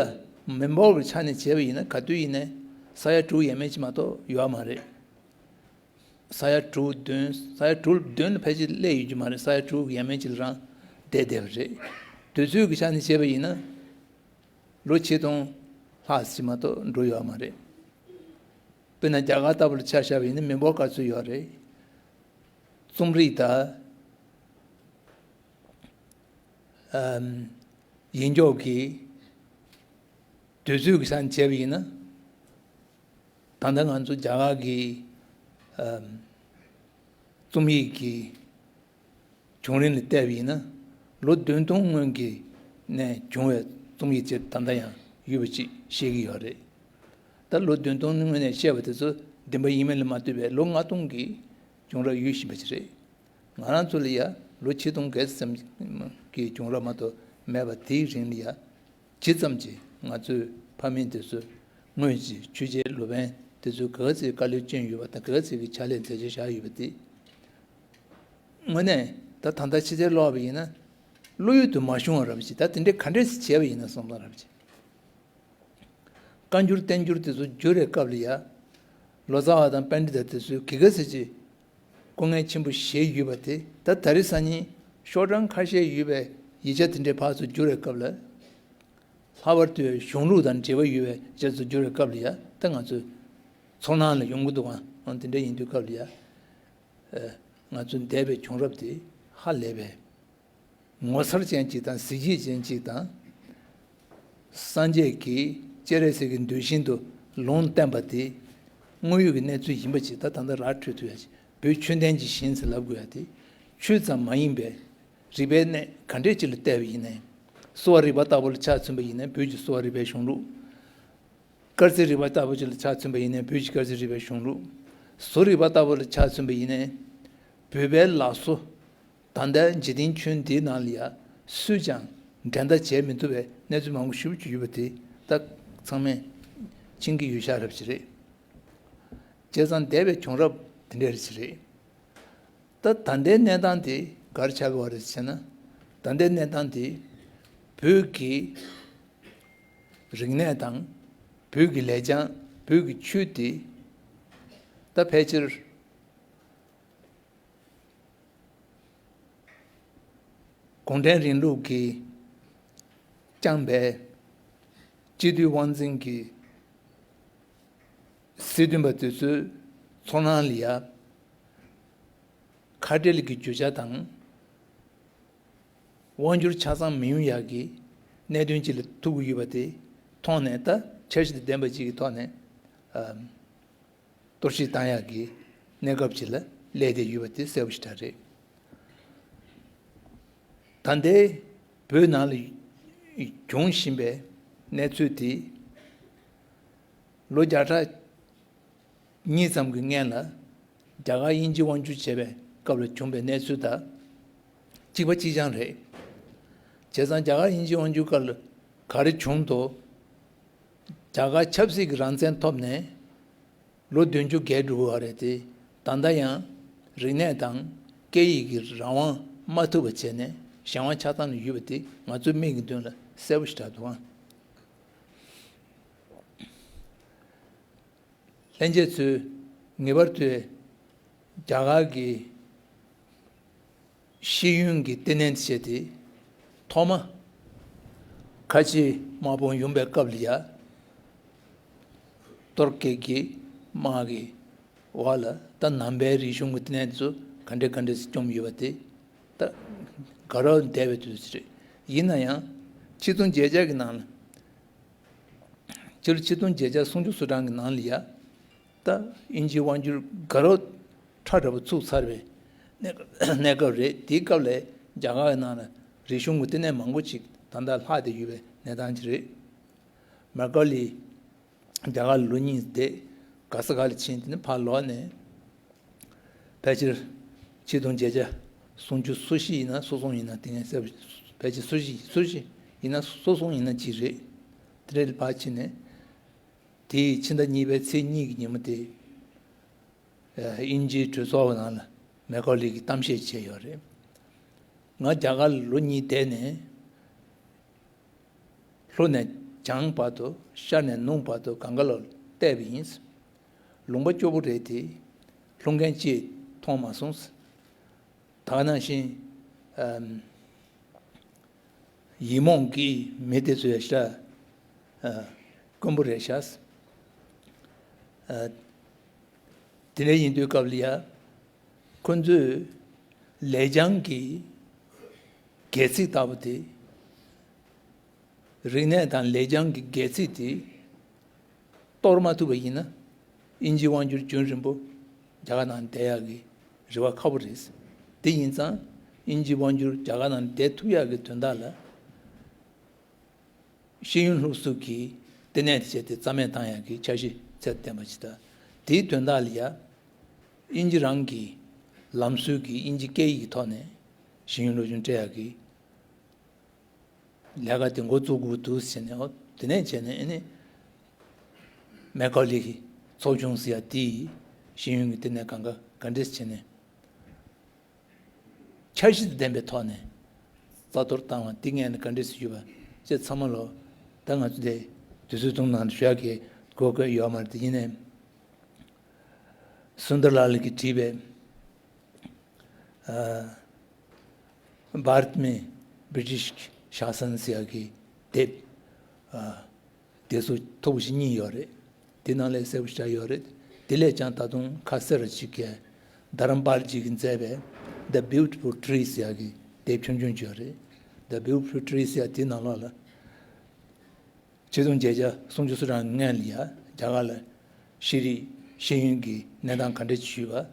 མི་འབོར་གྱི་ཆ་ནས་བྱས་པ་ཡིན་ན་ག་དུས་ཡིན་ནའི་ས་ཡ་དྲུག་ཡས་མས་ཅིག་མ་གཏོགས་ཡོད་མ་རེད། ས་ཡ་དྲུག་བདུན། ས་ཡ་དྲུག་བདུན་ལ་ཕལ་ཆེར་སླེབས་ཡོད་ཀྱི་མ་རེད། ས་ཡ་དྲུག་ཡས་མས་ཅིག་ལ་རང་བསྡད་བསྡད་པ་རེད། དུས་ཚོད་ཀྱི་ཆ་ནས་བྱས་པ་ཡིན་ན་ལོ་ཆིག་སྟོང་ལྷག་ཙམ་མ་གཏོགས་འགྲོ་ཡོད་མ་རེད། དཔེར་ན་རྒྱ་གར་ལྟ་བུ་ལ་ཆ་བཞག་པ་ཡིན་ན་མི་འབོར་ག་ཚོད་ཡོད་རེད། རྩོམ་རིག་དང་། ཨམ། ཡིག་འཇོག་གི་དུས་ཚོད་ཀྱི་ཆ་ནས་བྱས་པ་ཡིན་ན། ད་ལྟ་ང་ཚོ་རྒྱ་གར་གྱི་ཨམ། རྩོམ་ཡིག་གི་བྱུང་རིམ་ལ་བལྟས་པ་ཡིན་ན། ལོ་བདུན་སྟོང་སྔོན་གྱི་ནས་བྱུང་བའི་རྩོམ་ཡིག་ཅིག་ད་ལྟ་ཡང་ཡོད་པ་ཅིག་ཤེས་ཀྱི་ཡོད་རེད། ད་ལོ་བདུན་སྟོང་སྔོན་ནས་བཤད་པ་དེ་ཚོ་བདེན་པ་ཡིན་མིན་ལ་མ་ལྟོས་པའི་ལོ་ལྔ་སྟོང་གི་བྱུང་རབས་ཡོད་བཞིན་པ་ཅིག་རེད། ང་རང་ཚོ་ལ་ཡ་ ལོ་ཆིག་སྟོང་བརྒྱད་ཙམ་གྱི་བྱུང་རབས་མ་གཏོགས་མེད་པ། དེའི་རིང་ལ་ཡ་ཇི་ཙམ་གྱིས་ང་ཚོའི་ཕ་མེས་དེ་ཚོ་དངོས་ཀྱི་ཆོས་བྱེད་སློབ་དཔོན་དེ་ཚོས་ག་ག་ཚོད་དཀའ་ལས་བསྐྱོན་ཡོད་པ་དང་། ག་ག་ཚོད་ཀྱི་ཕྱག་ལས་མཛད་རྗེས་བཞག་ཡོད་པ་དེ། དངོས་གནས་ད་ད་ལྟ་ཕྱི་རྩལ་ཀློག་པ་ཡིན་ན་བློ་ཡུལ་དུ་མ་ཤོང་བ་རབ་ཅིག་ད་དེ་འདྲའི་ག་འདྲས་སེ་བྱས་པ་ཡིན་ན་བསམ་བློ་རབ་ཅིག་བཀའ་འགྱུར་བསྟན་འགྱུར་དེ་ཚོ་བསྒྱུར་བའི་སྐབས་ལ་ཡ། ལོ་ཙཱ་བ་དང་པཎྜི་ཏ་དེ་ཚོས་ག་ག་ཚོད་ཅིག་སྐུ་ངལ་ཆེན་པོ་བཞེས་ཡོད་པ་དེ། ད་ད་རེས་སང་ཉིན་ཤོག་གྲངས་ཁ་ཤས་ཡོད་པའི་ཡིག་ཆ་དེ་འདྲའི་ཕར་ཚུར་བསྒྱུར་བའི་སྐབས་ལ། ལྷག་པར་དུ་གཞུང་ལུགས་དང་འབྲེལ་བ་ཡོད་པའི་ཡིག་ཆ་ཚོ་བསྒྱུར་བའི་སྐབས་ལ་ཡ། ད་ང་ཚོའི་ཚོར་སྣང་ལ་ཡོང་གི་འདུག་ག་དེ་འདྲ་ཡིན་དུས་སྐབས་ལ་ཡ། ཨ། ང་ཚོ་འདས་པའི་བྱུང་རབས་དེ་ཧ་ལས་པའི་ངོ་མཚར་ཅན་ཅིག་དང་། གཟི་བརྗིད་ཅན་ཅིག་དང་། སངས་རྒྱས་ཀྱིས་སྤྱན་རས་གཟིགས་ཀྱི་གདུལ་ཞིང་དུ་ལུང་བསྟན་པ་དེ་དངོས་ཡོད་ཀྱི་གནས་ཚུལ་ཡིན་པ་ཅིག་ད་ད་ལྟ་ར་འཕྲོད་ཐུབ་ཡ་ཅིག་བོད་ཆོས་ལྡན་གྱི་ཞིང་ཟེར་ལབ་དགོས་ཡ་དེ། ཆོས་ཙམ་མ་ཡིན་པའི་རིག་པའི་གནས་ག་འདྲས་ཅིག་ལ་བལྟས་པ་ཡིན་ནའི། གསོ་བ་རིག་པ་ལྟ་བུ་ལ་ཆ་མཚོན་པ་ཡིན་ནའི་བོད་ཀྱི་གསོ་བ་རིག་པའི་གཞུང་ལུགས། སྐར་རྩིས་རིག་པ་ལྟ་བུ་ཅིག་ལ་ཆ་མཚོན་པ་ཡིན་ནའི་བོད་ཀྱི་སྐར་རྩིས་རིག་པའི་གཞུང་ལུགས། བཟོ་རིག་པ་ལྟ་བུ་ལ་ཆ་མཚོན་པ་ཡིན་ནའི་བོད་པའི་ལག་བཟོ། ད་ལྟའི་འཇིག་རྟེན་ཁྱོན་འདིའི་ནང་ལ་ཡ་སུས་ཀྱང་འགྲན་ཟླ་བྱེད་མི་ཐུབ་པའི་གནས་ཚུལ་མང་པོ་ཞེ་པོ་ཅིག་ཡོད་པ་དེ་ད་ཚང་མས་མཁྱེན་གྱི་ཡོད་ཤག་རབ་ཅིག་རེད། བྱས་ཙང་འདས་པའི་བྱུང་རབས་དེ་འདྲ་རེད་ཅིག་རེད། ད་ད་ལྟའི་གནས་སྟངས་དེ་ག་རེ་ཆགས་ཀྱི་ཡོད་རེད་ཟེར་ན། ད་ལྟའི་གནས་སྟངས་དེ་བོད་ཀྱི་རིག་གནས་དང་། བོད་ཀྱི་ལེགས་བྱང་། བོད་ཀྱི་ཆོས་དེ་ད་ཕལ་ཆེར་གུང་ཁྲན་རིང་ལུགས་ཀྱིས་བསྐྱངས་པའི་སྤྱི་འཐུས་དབང་འཛིན་གྱི་སྲིད་དོན་པ་དེ་ཚོའི་ཚོར་སྣང་ལ་ཡ། ཁ་བྲལ་གྱི་རྒྱུ་ཆ་དང་དབང་སྒྱུར་ཆ་ཚང་མི་ཡོང་ཡག་གི་གནད་དོན་ཅིག་ལ་ཐུག་གི་ཡོད་པ་དེ་མཐོང་ནས། ད་འཆར་གཞི་དང་ལྡན་པ་ཅིག་གི་ཐོག་ནས། ཨ། གཏོར་བཤིག་བཏང་ཡག་གི་གནས་སྐབས་ཅིག་ལ་སླེབས་བསྡད་ཡོད་པ་དེ་གསལ་པོ་ཞེ་དྲག་རེད། ད་ལྟའི་བོད་ནང་ལ་འབྱུང་བཞིན་པའི་གནས་ཚུལ་དེ་ལོ་བརྒྱ་ཕྲག་གཉིས་ཙམ་གྱི་སྔོན་ལ་རྒྱ་གར་དབྱིན་ཇིས་དབང་བསྒྱུར་བྱས་པའི་སྐབས་ལ་བྱུང་བའི་གནས་ཚུལ་དང་གཅིག་པ་གཅིག་རྐྱང་རེད། བྱས་ཙང་རྒྱ་གར་དབྱིན་ཇིས་དབང་བསྒྱུར་སྐབས་ལ་ག་རེ་བྱུང་འདུག་རྒྱ་གར་ཆབ་སྲིད་ཀྱི་རང་བཙན་ཐོབ་ནས་ལོ་བདུན་ཅུ་བརྒལ་འགྲོ་གི་ཡོད་རེད་དེ། ད་ལྟ་ཡང་རིག་གནས་དང་སྐད་ཡིག་གི་རང་དབང་མ་ཐོབ་པ་བྱས་ནས་གཞན་དབང་ཆ་ཚང་ལ་ཡོད་པ་དེ་ང་ཚོའི་མིག་གི་མདུན་ལ་གསལ་པོ་ཞེ་དྲག་འདུག་ཨང་། ལྷན་རྒྱས་ཚོས་ངེས་པར་དུ་རྒྱ་གར་གྱི་ཤེས་ཡོན་གྱི་ལྟེ་གནས་བྱས་ཏེ། ཐོག་མ་ཁ་ཆེ་དམག་དཔུང་ཡོང་པའི་སྐབས་ལ་ཡ། གཏོར་སྐྱོན་གྱི་དམག་གི་འོག་ལ་ད་ནང་པའི་རིག་གཞུང་གི་ལྟེ་གནས་དེ་ཚོ་ག་འདྲས་ག་འདྲས་སེ་བསྐྱངས་ཡོད་པ་དེ། ད་དགའ་རབ་འདས་པའི་དུས་ཚོད་རེད། ཡིན་ན་ཡང་ཆིག་སྟོང་བརྒྱད་བརྒྱ་གི་ནང་ལ། སྤྱི་ལོ་ཆིག་སྟོང་བརྒྱད་བརྒྱ་སུམ་ཅུ་སོ་གྲངས་ཀྱི་ནང་ལ་ཡ། ད་དབྱིན་ཇིའི་དབང་བསྒྱུར་དགའ་རབ་ཁྲ་ཁྲ་པོ་ཚུགས་ཚར་བའི་གནས་གནས་སྐབས་རེད། དེའི་སྐབས་ལ་རྒྱ་གར་གྱི་ནང་ལ་རིག་གཞུང་གི་ལྟེ་གནས་མང་པོ་ཅིག་ད་ལྟ་ལྷག་བསྡད་ཡོད་པའི་གནས་སྟངས་ཅིག་རེད། མེ་ཀ་ལི་རྒྱ་གར་ལ་ལོ་གཉིས་བསྡད། ག་ས་ག་ལ་ཕྱིན། དེ་ནས་ཕར་ལོག་ནས། ཕལ་ཆེར་ཆིག་སྟོང་བརྒྱད་བརྒྱ་སུམ་ཅུ་སོ་བཞི་ཡིན་ན་སོ་གསུམ་ཡིན་ན་དེ་ངས་གསལ་པོ། ཕལ་ཆེར་སོ་བཞི་སོ་བཞི་ཡིན་ན་སོ་གསུམ་ཡིན་ན་གཅིག་རེད། དེ་འདྲ་ལ་ཕར་ཕྱིན་ནས། དེའི་ཕྱི་ཟླ་གཉིས་པའི་ཚེས་གཉིས་ཀྱི་ཉིན་མོ་དེ། ཨ། དབྱིན་ཇིའི་གྲོས་ཚོགས་ནང་ལ་མེ་ཀ་ལི་གིས་གཏམ་བཤད་བྱས་ཡོད་རེད། ང་རྒྱ་གར་ལ་ལོ་གཉིས་བསྡད་ནས། ལྷོ་ནས་བྱང་བར་དུ། ཤར་ནས་ནུབ་བར་དུ་གང་ག་ལ་བལྟས་པ་ཡིན། ལུང་པ་སྐྱོ་པོ་རེད་དེ། ལྷོ་མཁན་ཅིག་མཐོང་མ་སོང་། ད་ག་ནང་བཞིན། ཨམ། ཡིག་རྨོངས་ཀྱི་མི་དེ་ཚོ་ཡ་ཤ། ཨ། དཀོན་པོ་རེད་ཤག་ཨ། དེ་འདྲ་ཡིན་དུས་སྐབས་ལ་ཡ། ཁོ་ཚོས་ལེགས་བྱང་གི་སྒལ་ཚིགས་ལྟ་བུ་དེ། རིག་གནས་དང་ལེགས་བྱང་གི་སྒལ་ཚིགས་དེ་གཏོར་མ་ཐུབ་པ་ཡིན་ན། དབྱིན་ཇིའི་དབང་བསྒྱུར་རྒྱུན་རིང་པོ་རྒྱ་གར་ནང་བསྡད་ཡག་གི་རེ་བ་ཁག་པོ་རེད། དེ་ཡིན་ཙང་དབྱིན་ཇིའི་དབང་བསྒྱུར་རྒྱ་གར་ནང་བསྡད་ཐུབ་ཡག་གི་དོན་དག་ལ། ཤེས་ཡོན་སློབ་གསོ་གི་ལྟེ་གནས་དེ་བྱས་ཏེ་རྩ་མེད་བཏང་ཡག་གི་འཆར་གཞི་ཚད་ལྡན་པ་ཞིག་དང་། དེའི་དོན་དག་ལ་ཡ། དབྱིན་ཇི་རང་གི་ལམ་སྲོལ་གྱི་དབྱིན་ཇི་སྐད་ཡིག་གི་ཐོག་ནས་ ཤེས་ཡོན་སློབ་སྦྱོང་སྤྲད་ཡག་གི་ལས་ཀ་དེ་འགོ་བཙུགས་དགོས་འདུག་ཟེར་ནས། ཨོ་དེ་ནས་བྱས་ནས་ཨ་ནི་མེ་ཀ་ལི་གི་ཚོགས་ཆུང་ཟེར་ཡ་དེ་ཡིས་ཤེས་ཡོན་གྱི་དེ་ནས་གང་ག་ག་འདྲས་བྱས་ནས། འཆར་གཞི་དང་ལྡན་པའི་ཐོག་ནས་རྩ་གཏོར་བཏང་བ་འདི་ངས་ནི་ག་འདྲས་སེ་ཞུས་པ་བཅས་ཚང་མ་ལོ། ད་ང་ཚོ་དེ་དུས་ཚོད་ཐུང་ནང་ཞུ་ཡག་གི་དགོས་མཁོ་ཡོད་མ་རེད། དེ་ཡིན་ནའི་སུན་དར་ལལ་གྱིས་བྲིས་པའི་ཨ་བྷ་རཏ་མེ་བྷི་རི་ཊིཤ་ཤཱ་སན་ཟེར་ཡག་གི་དེབ། ཨ་དེ་ཚོ་མཐོ་པོ་ཞིག་གཉིས་ཡོད་རེད། དེ་ནང་ལས་གསལ་པོ་ཞིག་ཡོད་རེད། དེ་ལས་ཀྱང་ད་དུང་ཁ་གསལ་རུ་ཅིག་གིས་དྷ་རམ་པཱལ་ཇི་གིས་མཛད་པའི་The Beautiful Tree ཟེར་ཡག་གི་དེབ་ཆུང་ཆུང་ཅིག་ཡོད་རེད། The Beautiful Tree ཟེར་ཡག་དེ་ནང་ལོགས་ལ་ཆིག་སྟོང་བརྒྱད་བརྒྱ་སུམ་ཅུ་སོ་གྲངས་སྔོན་ལ་ཡ་རྒྱ་གར་ལ་ཤེས་རིག་ཤེས་ཡོན་གྱི་གནས་སྟངས་ག་འདྲ་ཞིག་ཡོད་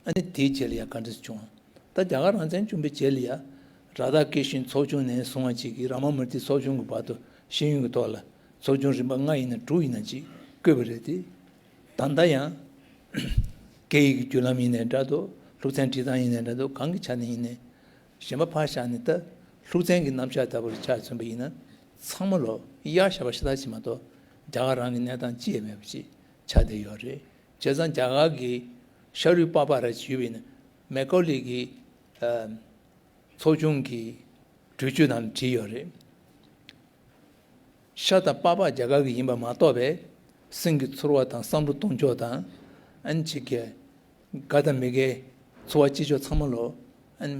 པ། ཨ་ནི་དེའི་རྗེས་ལ་ཡ་ག་འདྲ་ཞིག་བྱུང་བ། ད་རྒྱ་གར་རང་བཙན་བྱུང་བའི་རྗེས་ལ་ཡ་རཱ་དྷ་ཀི་ཤན་ཚོགས་ཆུང་ནས་བཟུང་བ་ཅིག་གིས་ར་མ་མུར་ཏི་ཚོགས་ཆུང་གི་བར་དུ་ཤེས་ཡོན་གྱི་ཐོག་ལ་ཚོགས་ཆུང་རིམ་པ་ལྔ་ཡིན་ན་དྲུག་ཡིན་ན་ཅིག་བསྐོས་པ་རེད་དེ། ད་ལྟ་ཡང་སྐད་ཡིག་གི་བརྒྱུད་ལམ་ཡིན་ནའི་འདྲ་འདུག་སློབ་ཚན་འབྲི་སྟངས་ཡིན་ནའི་འདྲ་འདུག་གང་གི་ཆ་ནས་ཡིན་ནའི། གཞན་པ་ཕར་བཞག་ནས་ད་སློབ་ཚན་གྱི་རྣམ་གཞག་ལྟ་བུར་ཆ་མཚོན་པ་ཡིན་ན། ཚང་མ་ལོ་གཡག་ཞ་པ་ཤ་སྟག་ཅིག་མ་གཏོགས་རྒྱ་གར་རང་གི་གནས་སྟངས་ཅི་ཡང་མེད་པ་ཅིག་ཆགས་བསྡད་ཡོད་རེད། བྱས་ཙང་རྒྱ་གར་གྱི་ཤ་རུས་པགས་པ་ར་ཅིག་ཡོད་པ་ཡིན་ན། མེ་ཀོ་ལི་གི་ཨ་ཚོགས་ཆུང་གི་གྲོས་ཆོད་ནང་ལ་བྲིས་ཡོད་རེད། ཤ་དང་པགས་པ་རྒྱ་གར་གྱི་ཡིན་པ་མ་གཏོགས་པའི་སེམས་ཀྱི་ཚོར་བ་དང་བསམ་བློ་གཏོང་ཕྱོགས་དང་། ཨ་ནི་ཅིག་གི་དགའ་དང་མི་དགའི་ཚོར་བ་སྐྱེ་ཕྱོགས་ཚང་མ་ལོ། ཨ་ནི་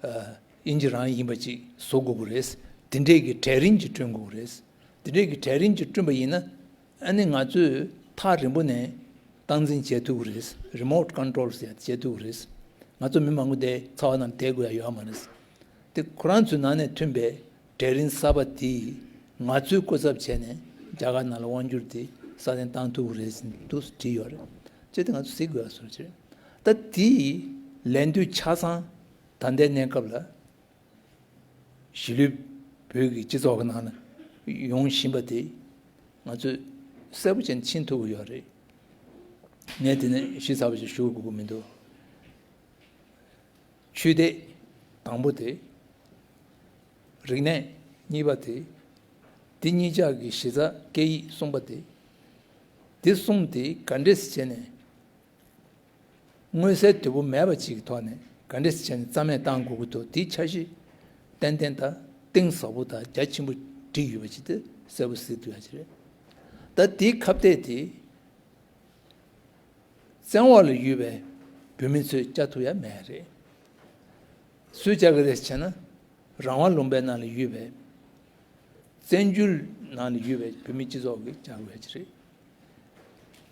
ཨ་དབྱིན་ཇི་རང་ཡིན་པ་ཅིག་བཟོ་དགོས་ཀྱི་རེད། དེ་འདྲས་ཀྱི་གྲལ་རིམ་ཅིག་བསྐྲུན་དགོས་ཀྱི་རེད། དེ་འདྲས་ཀྱི་གྲལ་རིམ་ཅིག་བསྐྲུན་པ་ཡིན་ན། ཨ་ནི་ང་ཚོས་ཐག་རིང་པོ་ནས་སྟངས་འཛིན་བྱེད་ཐུབ་ཀྱི་རེད། རི་མོ་ཊི་ཀོན་ཊོལ་ཟེར་ཡ་བྱེད་ཐུབ་ཀྱི་རེད། ང་ཚོ་མི་མང་པོ་དེ་ཚ་བ་ནང་བསྡད་དགོས་ཡ་ཡོད་མ་རེད། དེ་ཁོ་རང་ཚོའི་ནང་ནས་ཐོན་པའི་གྲལ་རིམ་གསར་པ་དེས་ང་ཚོའི་སྐུ་ཚབ་བྱས་ནས་རྒྱ་གར་ནང་ལ་དབང་སྒྱུར་དེ་སྲ་བརྟན་བཏང་ཐུབ་ཀྱི་རེད་ཟེར་འདུག་བྲིས་ཡོད་རེད། ཅེས་དེ་ང་ཚོ་གཟིགས་དགོས་ཡ་བཟོ་འདྲ་རེད། ད་དེའི་ལན་དུས་ཆ་ཚང་ད་ལྟའི་གནས་སྐབས་ལ། གཞིས་ལུས་བོད་ཀྱི་སྤྱི་ཚོགས་ཀྱི་ནང་ལ་ཡོང་བཞིན་པ་དེ་ང་ཚོས་གསལ་པོ་བྱས་ནས་མཁྱེན་ཐུབ་ཀྱི་ཡོད་རེད། ངས་དེ་ནས་ཞིབ་ཚགས་པོ་ཞིག་ཞུ་དགོས་ཀྱི་མི་འདུག་ཆོས་དད་དང་པོ་དེ། རིག་གནས་གཉིས་པ་དེ། དེ་གཉིས་ཆར་གྱི་གཞི་རྩ་སྐད་ཡིག་གསུམ་པ་དེ། དེ་གསུམ་དེ་ག་འདྲས་སེ་བྱས་ནས། མངོན་གསལ་དོད་པོ་མེད་པ་ཅིག་གི་ཐོག་ནས་ག་འདྲས་བྱས་ནས་རྩ་མེད་བཏང་དགོས་ཀྱི་འདུག་དེའི་འཆར་གཞི་ཏན་ཏན་དང་གཏིང་ཟབ་པོ་དང་རྒྱ་ཆེན་པོ་བསྒྲིགས་ཡོད་པ་ཅིག་དེ་གསལ་པོ་གཟིགས་ཐུབ་ཡ་ཅིག་རེད། ད་དེའི་ཁ་གཏད་དེ་བཙན་འོག་ལ་ཡོད་པའི་བོད་མི་ཚོས་བཅའ་ཐུབ་ཡ་མེད་རེད། སུས་བཅའ་གི་རེད་ཟེར་ན། རང་དབང་ལུང་པའི་ནང་ལ་ཡོད་པའི། བཙན་བྱོལ་ནང་ལ་ཡོད་པའི་བོད་མི་སྤྱི་ཚོགས་ཀྱིས་བཅའ་དགོས་ཀྱི་རེད།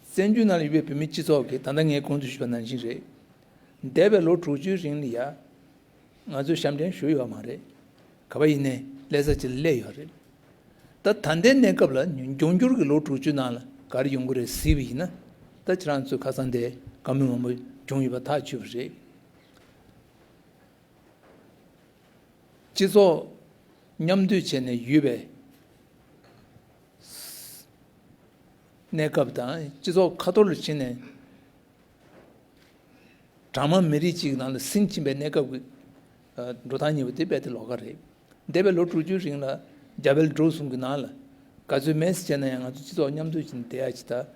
བཙན་བྱོལ་ནང་ལ་ཡོད་པའི་བོད་མི་སྤྱི་ཚོགས་ཀྱིས་ད་ལྟ་ངས་གོང་དུ་ཞུས་པ་ནང་བཞིན་རེད། འདས་པའི་ལོ་དྲུག་ཅུའི་རིང་ལ་ཡ། ང་ཚོས་ཞབས་འདྲེན་ཞུས་ཡོད་མ་རེད། ག་པར་ཡིན་ནའི་ལྷ་ས་ཅིག་ལ་སླེབས་ཡོད་རེད། ད་ད་ལྟའི་གནས་སྐབས་ལ་འབྱུང་འགྱུར་གྱི་ལོ་དྲུག་ཅུ་ནང་ལ་ག་རེ་ཡོང་གི་རེད་གཟིགས་པ་ཡིན་ན། ད་ཁྱེད་རང་ཚོའི་ཁ་སང་དེ་བཀའ་མོལ་མང་པོ་བྱུང་ཡོད་པ་ཐག་ཆོད་པ་རེད། སྤྱི་ཚོགས་མཉམ་འདུས་བྱས་ནས་ཡོད་པའི་གནས་སྐབས་དང་། སྤྱི་ཚོགས་ཁ་ཐོར་ལ་ཕྱིན་ནས་གྲངས་མང་མི་རིགས་གཅིག་གི་ནང་ལ་ཟིན་ཕྱིན་པའི་གནས་སྐབས་ཀྱི་ཨ་འགྲོ་སྟངས་གཉིས་པོ་དེ་རྦད་དེ་ལོགས་ཀ་རེད། འདས་པའི་ལོ་དྲུག་ཅུའི་རིང་ལ་རྒྱ་བལ་འབྲུག་གསུམ་གྱི་ནང་ལ་ག་ཚོད་མེད་ཟེར་བྱས་ན་ཡང་ང་ཚོ་སྤྱི་ཚོགས་མཉམ་འདུས་བྱས་ནས་བསྡད་ཡ་ཅིག་དང་།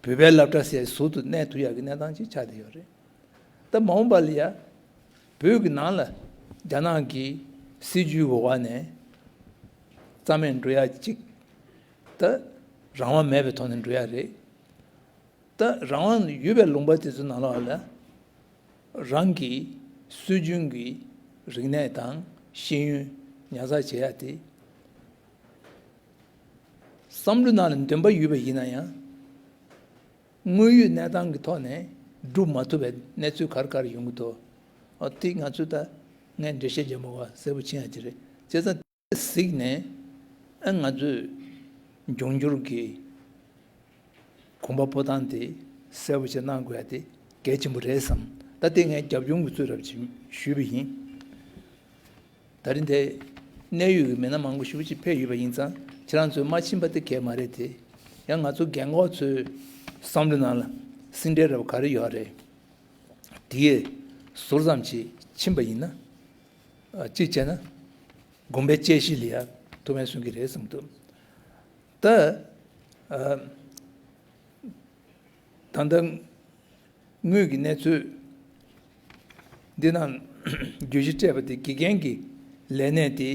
བོད་པའི་སློབ་གྲྭ་ཟེར་ཡ་ཟུར་དུ་གནས་ཐུབ་ཡ་གི་གནས་སྟངས་ཅིག་ཆགས་བསྡད་ཡོད་རེད། ད་མ་འོངས་པ་ལ་ཡ། བོད་ཀྱི་ནང་ལ་རྒྱ་ནག་གི་སྲིད་ཇུས་འོག་ནས་རྩ་མེད་འགྲོ་ཡ་གཅིག་ད་རང་དབང་མེད་པའི་ཐོག་ནས་འགྲོ་ཡ་རེད། ད་རང་དབང་ཡོད་པའི་ལུང་པ་དེ་ཚོ་ནང་ལོགས་ལ་རང་གི་སྲོལ་རྒྱུན་གྱི་རིག་གནས་དང་ཤེས་ཡོན་ཉར་ཚགས་བྱེད་ཡ་དེ། བསམ་བློ་ནང་ལ་འདུན་པ་ཡོད་པ་ཡིན་ན་ཡང་། དངོས་ཡོད་གནས་སྟངས་ཀྱི་ཐོག་ནས་སྒྲུབ་མ་ཐུབ་པའི་གནས་ཚུལ་ག་རེ་ག་རེ་ཡོང་གི་འདུག་ཨ་དེ་ང་ཚོས་ད་ངས་འགྲེལ་བཤད་རྒྱག་མ་དགོས་པ་གསལ་པོ་ཕྱིན་ཡ་ཅིག་རེད། བྱས་ཙང་དེ་གཟིགས་ནས་ཨ་ང་ཚོས་འབྱུང་འགྱུར་གྱི་གོམ་པ་སྤོ་སྟངས་དེ་གསལ་པོ་ཞིག་གནང་དགོས་ཡ་དེ་གལ་ཆེན་པོ་རེད་བསམ། ད་དེ་ངས་རྒྱབ་ལྗོངས་ཀྱི་ཚུལ་རབ་ཅིག་ཞུས་པ་ཡིན། ད་རིང་དེ་གནད་ཡོད་ཀྱི་མི་སྣ་མང་པོ་ཞེ་པོ་ཅིག་ཕེབས་ཡོད་པ་ཡིན་ཙང་། ཁྱེད་རང་ཚོས་མ་ཕྱིན་པ་དེ་གལ་མ་རེད་དེ། ཡང་ང་ཚོ་རྒན་གོག་ཚོའི་བསམ་བློ་ནང་ལ་ཟིན་བྲིས་རབ་ག་རེ་ཡོད་རེད། དེའི་ཟུར་ཙམ་ཅིག་ཕྱིན་པ་ཡིན་ན། ཨ། གཅིག་བྱས་ན་དགོངས་པའི་དཔྱད་གཞི་ལ་ཡ་ཐུགས་ཕན་གསོས་ཀྱི་རེད་བསམ་འདུག་ད་ཨ། ད་ལྟ་དངོས་ཀྱི་གནས་ཚུལ་འདི་ནང་བརྗོད་གཞི་སྤྲད་པ་དེ། དགེ་རྒན་གྱི་ལས་གནས་དེ་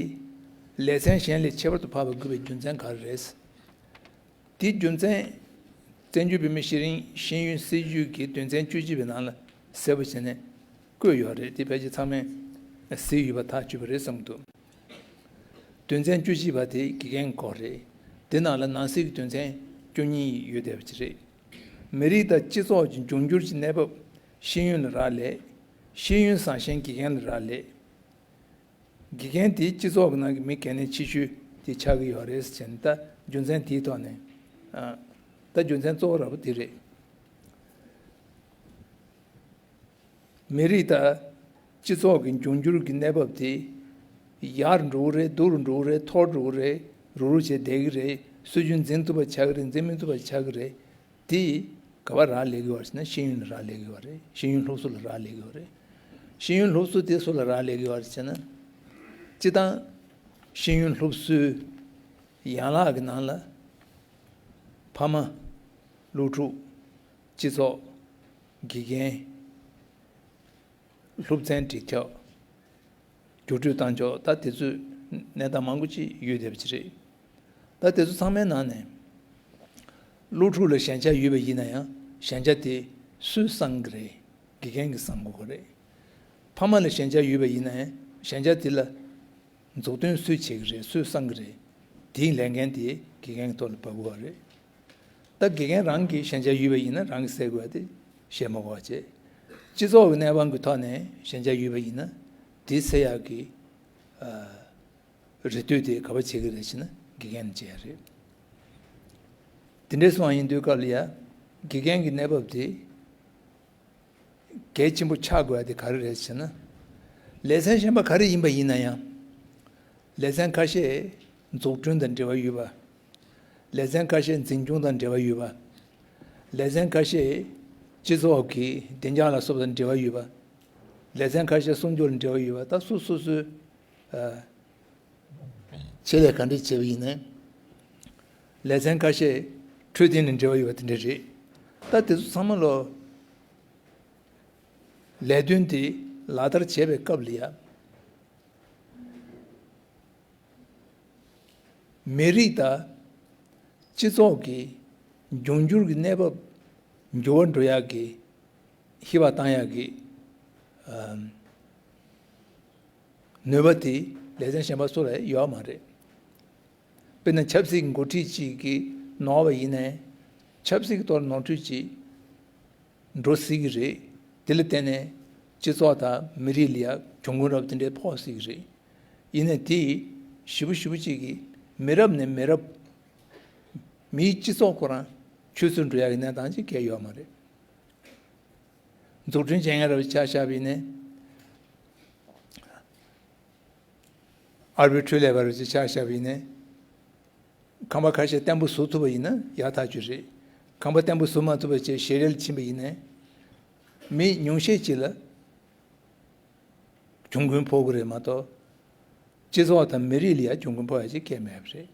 ལས་ཚན་གཞན་ལས་ཁྱད་པར་དུ་འཕགས་པར་དགོས་པའི་རྒྱུ་མཚན་ག་རེ་རེད། དེའི་རྒྱུ་མཚན་བཙན་བྱོལ་བོད་མིའི་ཤེས་རིག་ཤེས་ཡོན་སྲིད་བྱུས་ཀྱི་དོན་ཚན་བཅུ་གཅིག་པའི་ནང་ལ་གསལ་པོ་བྱས་ནས་བཀོད་ཡོད་རེད། དེ་ཕལ་ཆེར་ཚང་མས་གཟིགས་ཡོད་པ་ཐག་ཆོད་པ་རེད་བསམ་འདུག་དོན་ཚན་བཅུ་གཅིག་པ་དེ་དགེ་རྒན་སྐོར་རེད། དེ་ནང་ལ་ནང་གསེས་ཀྱི་དོན་ཚན་བཅུ་གཉིས་ཡོད་བསྡད་པ་ཅིག་རེད། མི་རིགས་དང་སྤྱི་ཚོགས་ཀྱི་འབྱུང་འགྱུར་གྱི་གནས་བབ་ཤེས་ཡོན་ལ་རག་ལས། ཤེས་ཡོན་བཟང་ཞན་དགེ་རྒན་ལ་རག་ལས། དགེ་རྒན་དེ་སྤྱི་ཚོགས་ཀྱི་ནང་གི་མི་གལ་གནད་ཆེ་ཤོས་དེ་ཆགས་ཀྱི་ཡོད་རེད་ཟེར་ནས། ད་རྒྱུ་མཚན་དེའི་ཐོག་ནས། ཨ། ད་རྒྱུ་མཚན་གཙོ་བོ་ར་བ་དེ་རེད། མི་རིགས་དང་སྤྱི་ཚོགས་ཀྱི་འབྱུང་འགྱུར་གྱི་གནས་བབ་དེ་ཡར་འགྲོ་གི་རེད། སྡུག་རུ་འགྲོ་གི་རེད། མཐོ་རུ་འགྲོ་གི་རེད། རུ་རུ་བྱས་བསྡད་ཀྱི་རེད། སྲོལ་རྒྱུན་འཛིན་ཐུབ་པ་ཆགས་ཀྱི་རེད། འཛིན་མི་ཐུབ་པ་ཆགས་ཀྱི་རེད། དེ་ག་པར་རག་ལས་ཀྱི་ཡོད་རེད་ཟེར་ན། ཤེས་ཡོན་ལ་རག་ལས་ཀྱི་ཡོད་རེད། ཤེས་ཡོན་སློབ་གསོ་ལ་རག་ལས་ཀྱི་ཡོད་རེད། ཤེས་ཡོན་སློབ་གསོ་དེ་སུ་ལ་རག་ལས་ཀྱི་ཡོད་རེད་ཟེར་ན། སྤྱིར་བཏང་ཤེས་ཡོན་སློབ་གསོའི་ཡན་ལག་གི་ནང་ལ་ཕ་མ། སློབ་ཕྲུག་སྤྱི་ཚོགས། དགེ་རྒན། སློབ་ཚན་སྒྲིག་ཁྱབ། རྒྱུགས་སྤྲོད་བཏང་ཕྱོགས། ད་དེ་ཚོའི་གནས་སྟངས་མང་པོ་ཅིག་ཡོད་བསྡད་པ་ཅིག་རེད། ད་དེ་ཚོ་ཚང་མའི་ནང་ནས་སློབ་ཕྲུག་ལ་ཞན་ཆ་ཡོད་པ་ཡིན་ན་ཡང་། ཞན་ཆ་དེ་སུས་སངས་ཀྱི་རེད། དགེ་རྒན་གྱིས་སངས་དགོས་ཀྱི་རེད། ཕ་མ་ལ་ཞན་ཆ་ཡོད་པ་ཡིན་ན་ཡང་། ཞན་ཆ་དེ་ལ་མཛུབ་སྟོན་སུས་བྱེད་ཀྱི་རེད། སུས་སངས་ཀྱི་རེད། དེའི་ལས་འགན་དེ་དགེ་རྒན་གྱི་ཐོག་ལ་བབས་དགོས་པ་རེད། ད་དགེ་རྒན་རང་གིས་ཞན་ཆ་ཡོད་པ་ཡིན་ན། རང་གིས་སེལ་དགོས་པ་དེ་བཤད་མ་དགོས་པ་བྱས། སྤྱི་ཚོགས་ཀྱི་གནས་བབ་ཀྱི་ཐོག་ནས་ཞན་ཆ་ཡོད་པ་ཡིན་ན། དེ་སེལ་ཡག་གི། ཨ། རེ་ལྟོས་དེ་ག་པར་བྱེད་ཀྱི་རེད་ཟེར་ན། དགེ་རྒན་ནས་བྱེད་ཡག་རེད། དེ་འདྲ་སོང་བ་ཡིན་དུས་སྐབས་ལ་ཡ། དགེ་རྒན་གྱི་གནས་བབ་དེ་གལ་ཆེན་པོ་ཆགས་དགོས་པ་དེ་ག་རེ་རེད་ཟེར་ན། ལེ་ཚན་གཞན་པ་ག་རེ་ཡིན་པ་ཡིན་ན་ཡང་། ལེ་ཚན་ཁ་ཤས་འཛུགས་སྐྲུན་དང་འབྲེལ་བ་ཡོད་པ། ལེ་ཚན་ཁ་ཤས་འཛིན་སྐྱོང་དང་འབྲེལ་བ་ཡོད་པ། ལེ་ཚན་ཁ་ཤས་སྤྱི་ཚོགས་ཀྱི་བདེ་འཇགས་ལ་སོགས་པ་དང་འབྲེལ་བ་ཡོད་པ། ལེ་ཚན་ཁ་ཤས་སྲུང་སྐྱོབ་ལ་འབྲེལ་བ་ཡོད་པ། ད་སོ་སོ་སོའི། ཨ། ཆེད་ལས་ག་འདྲས་བྱས་པ་ཡིན་ནའི། ལེ་ཚན་ཁ་ཤས་འཕྲོད་བསྟེན་ནས་འབྲེལ་བ་ཡོད་པ་དེ་འདྲ་རེད། ད་དེ་ཚོ་ཚང་མ་ལོ་ལས་དོན་དེ་ལག་བསྟར་བྱེད་པའི་སྐབས་ལ་ཡ། མི་རིགས་དང་སྤྱི་ཚོགས་ཀྱི་འབྱུང་འགྱུར་གྱི་གནས་བབ་འགྱུར་བ་འགྲོ་ཡག་གི། ཧེ་བག་བཏང་ཡག་གི། ཨམ། ནུས་པ་དེ་ལེ་ཚན་གཞན་པ་སུ་ལ་ཡོད་མ་རེད། དཔེར་ན་ཆབ་སྲིད་ཀྱི་འགོ་ཁྲིད་ཅིག་གིས་ནོར་བ་ཡིན་ནའི། ཆབ་སྲིད་ཀྱི་ཐོག་ལ་ནོར་འཁྲུལ་ཅིག་འགྲོ་སྲིད་ཀྱི་རེད། དེ་ལ་བརྟེན་ནས་སྤྱི་ཚོགས་དང་མི་རིགས་ལ་ཡ་གྱོང་གུན་རབ་དེ་འདྲའི་ཕོག་སྲིད་ཀྱི་རེད། ཡིན་ནའི་དེ་ཞེ་པོ་ཞེ་པོ་ཅིག་གིས་མི་རབས་ནས་མི་རབས། མིའི་སྤྱི་ཚོགས་ཁོ་རང་ཆུད་ཟོས་འགྲོ་ཡག་གི་གནས་སྟངས་ཅིག་གང་ཡང་ཡོད་མ་རེད། འཛུགས་སྐྲུན་བྱེད་མཁན་རབ་ཆ་བཞག་པ་ཡིན་ནའི། ཨར་པའི་འཕྲོད་ལས་པ་རབ་ཆ་བཞག་པ་ཡིན་ནའི། ཁང་པ་ཁ་ཤས་བརྟན་པོ་བཟོ་ཐུབ་པ་ཡིན་ན་ཡག་ཐག་ཆོད་རེད། ཁང་པ་བརྟན་པོ་བཟོ་མ་ཐུབ་པ་བྱས་ཞལ་རས་ལ་ཕྱིན་པ་ཡིན་ནའི། མི་ཉུང་ཤས་ཅིག་ལ་གྱོང་གུན་ཕོག་གི་རེད་མ་གཏོགས། སྤྱི་ཚོགས་དང་མི་རིགས་ལ་ཡང་གྱོང་གུན་ཕོག་ཡ་ཅིག་གང་ཡང་མེད་པ་རེད།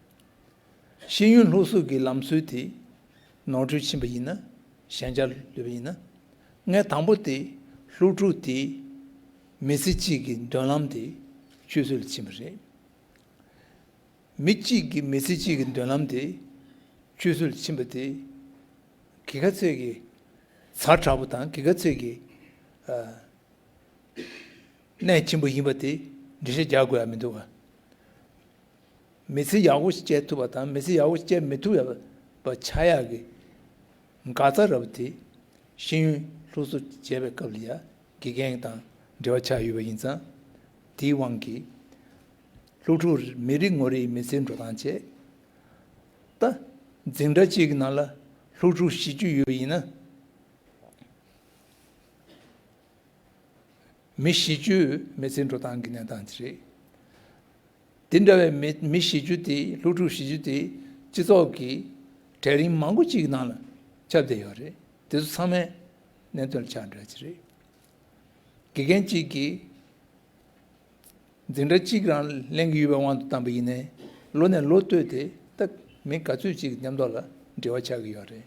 ཤེས་ཡོན་སློབ་གསོ་གི་ལམ་སྲོལ་དེ་ནོར་འཁྲུལ་ཕྱིན་པ་ཡིན་ན། ཞན་ཆ་ལུས་པ་ཡིན་ན། ངས་དང་པོ་དེ་སློབ་ཕྲུག་དེ་མི་ཚེ་གཅིག་གི་མདུན་ལམ་དེ་ཆུད་ཟོས་ལ་ཕྱིན་པ་རེད། མི་གཅིག་གི་མི་ཚེ་གཅིག་གི་མདུན་ལམ་དེ་ཆུད་ཟོས་ལ་ཕྱིན་པ་དེ་ག་ཚོད་ཀྱི་ཚ་དྲག་པོ་དང་། ག་ཚོད་ཀྱི་ཨ། གནད་ཆེན་པོ་ཡིན་པ་དེ་འགྲེལ་བཤད་རྒྱག་དགོས་ཡ་མི་འདུག་ག་མི་ཚེ་ཡག་པོ་ཞིག་སྐྱེལ་ཐུབ་པ་དང་མི་ཚེ་ཡག་པོ་ཞིག་སྐྱེལ་མི་ཐུབ་ཡ་པ་ཆགས་ཡག་གི་འགག་རྩ་ར་བ་དེ་ཤེས་ཡོན་སློབ་གསོ་བྱེད་པའི་སྐབས་ལ་ཡ་དགེ་རྒན་དང་འབྲེལ་བ་ཆགས་ཡོད་པ་ཡིན་ཙང་། དེའི་དབང་གིས་སློབ་ཕྲུག་མི་རེ་ངོ་རེའི་མི་ཚེའི་འགྲོ་སྟངས་བྱས། ད་འཛིན་གྲྭ་གཅིག་གི་ནང་ལ་སློབ་ཕྲུག་བཞི་བཅུ་ཡོད་པ་ཡིན་ན། མི་བཞི་བཅུ་མི་ཚེ་འགྲོ་སྟངས་ཀྱི་གནས་སྟངས་དེ་རེད། དེ་འདྲ་བའི་མི་མི་བཞི་བཅུ་དེ། སློབ་ཕྲུག་བཞི་བཅུ་དེ་སྤྱི་ཚོགས་ཀྱི་གྲལ་རིམ་མང་པོ་གཅིག་གི་ནང་ལ་ཁྱབ་བསྡད་ཡོད་རེད། དེ་ཚོ་ཚང་མའི་གནད་དོན་ལ་ཆགས་འདྲ་ཅིག་རེད། དགེ་རྒན་གཅིག་གིས་ འཛིན་གྲྭ་གཅིག་རང་ལེན་གྱི་ཡོད་པའི་དབང་དུ་བཏང་པ་ཡིན་ནའི་ལོ་ནས་ལོ་བསྟོད་དེ་ད་མི་ག་ཚོད་ཅིག་མཉམ་དུ་ལ་འབྲེལ་བ་ཆགས་ཀྱི་ཡོད་རེད།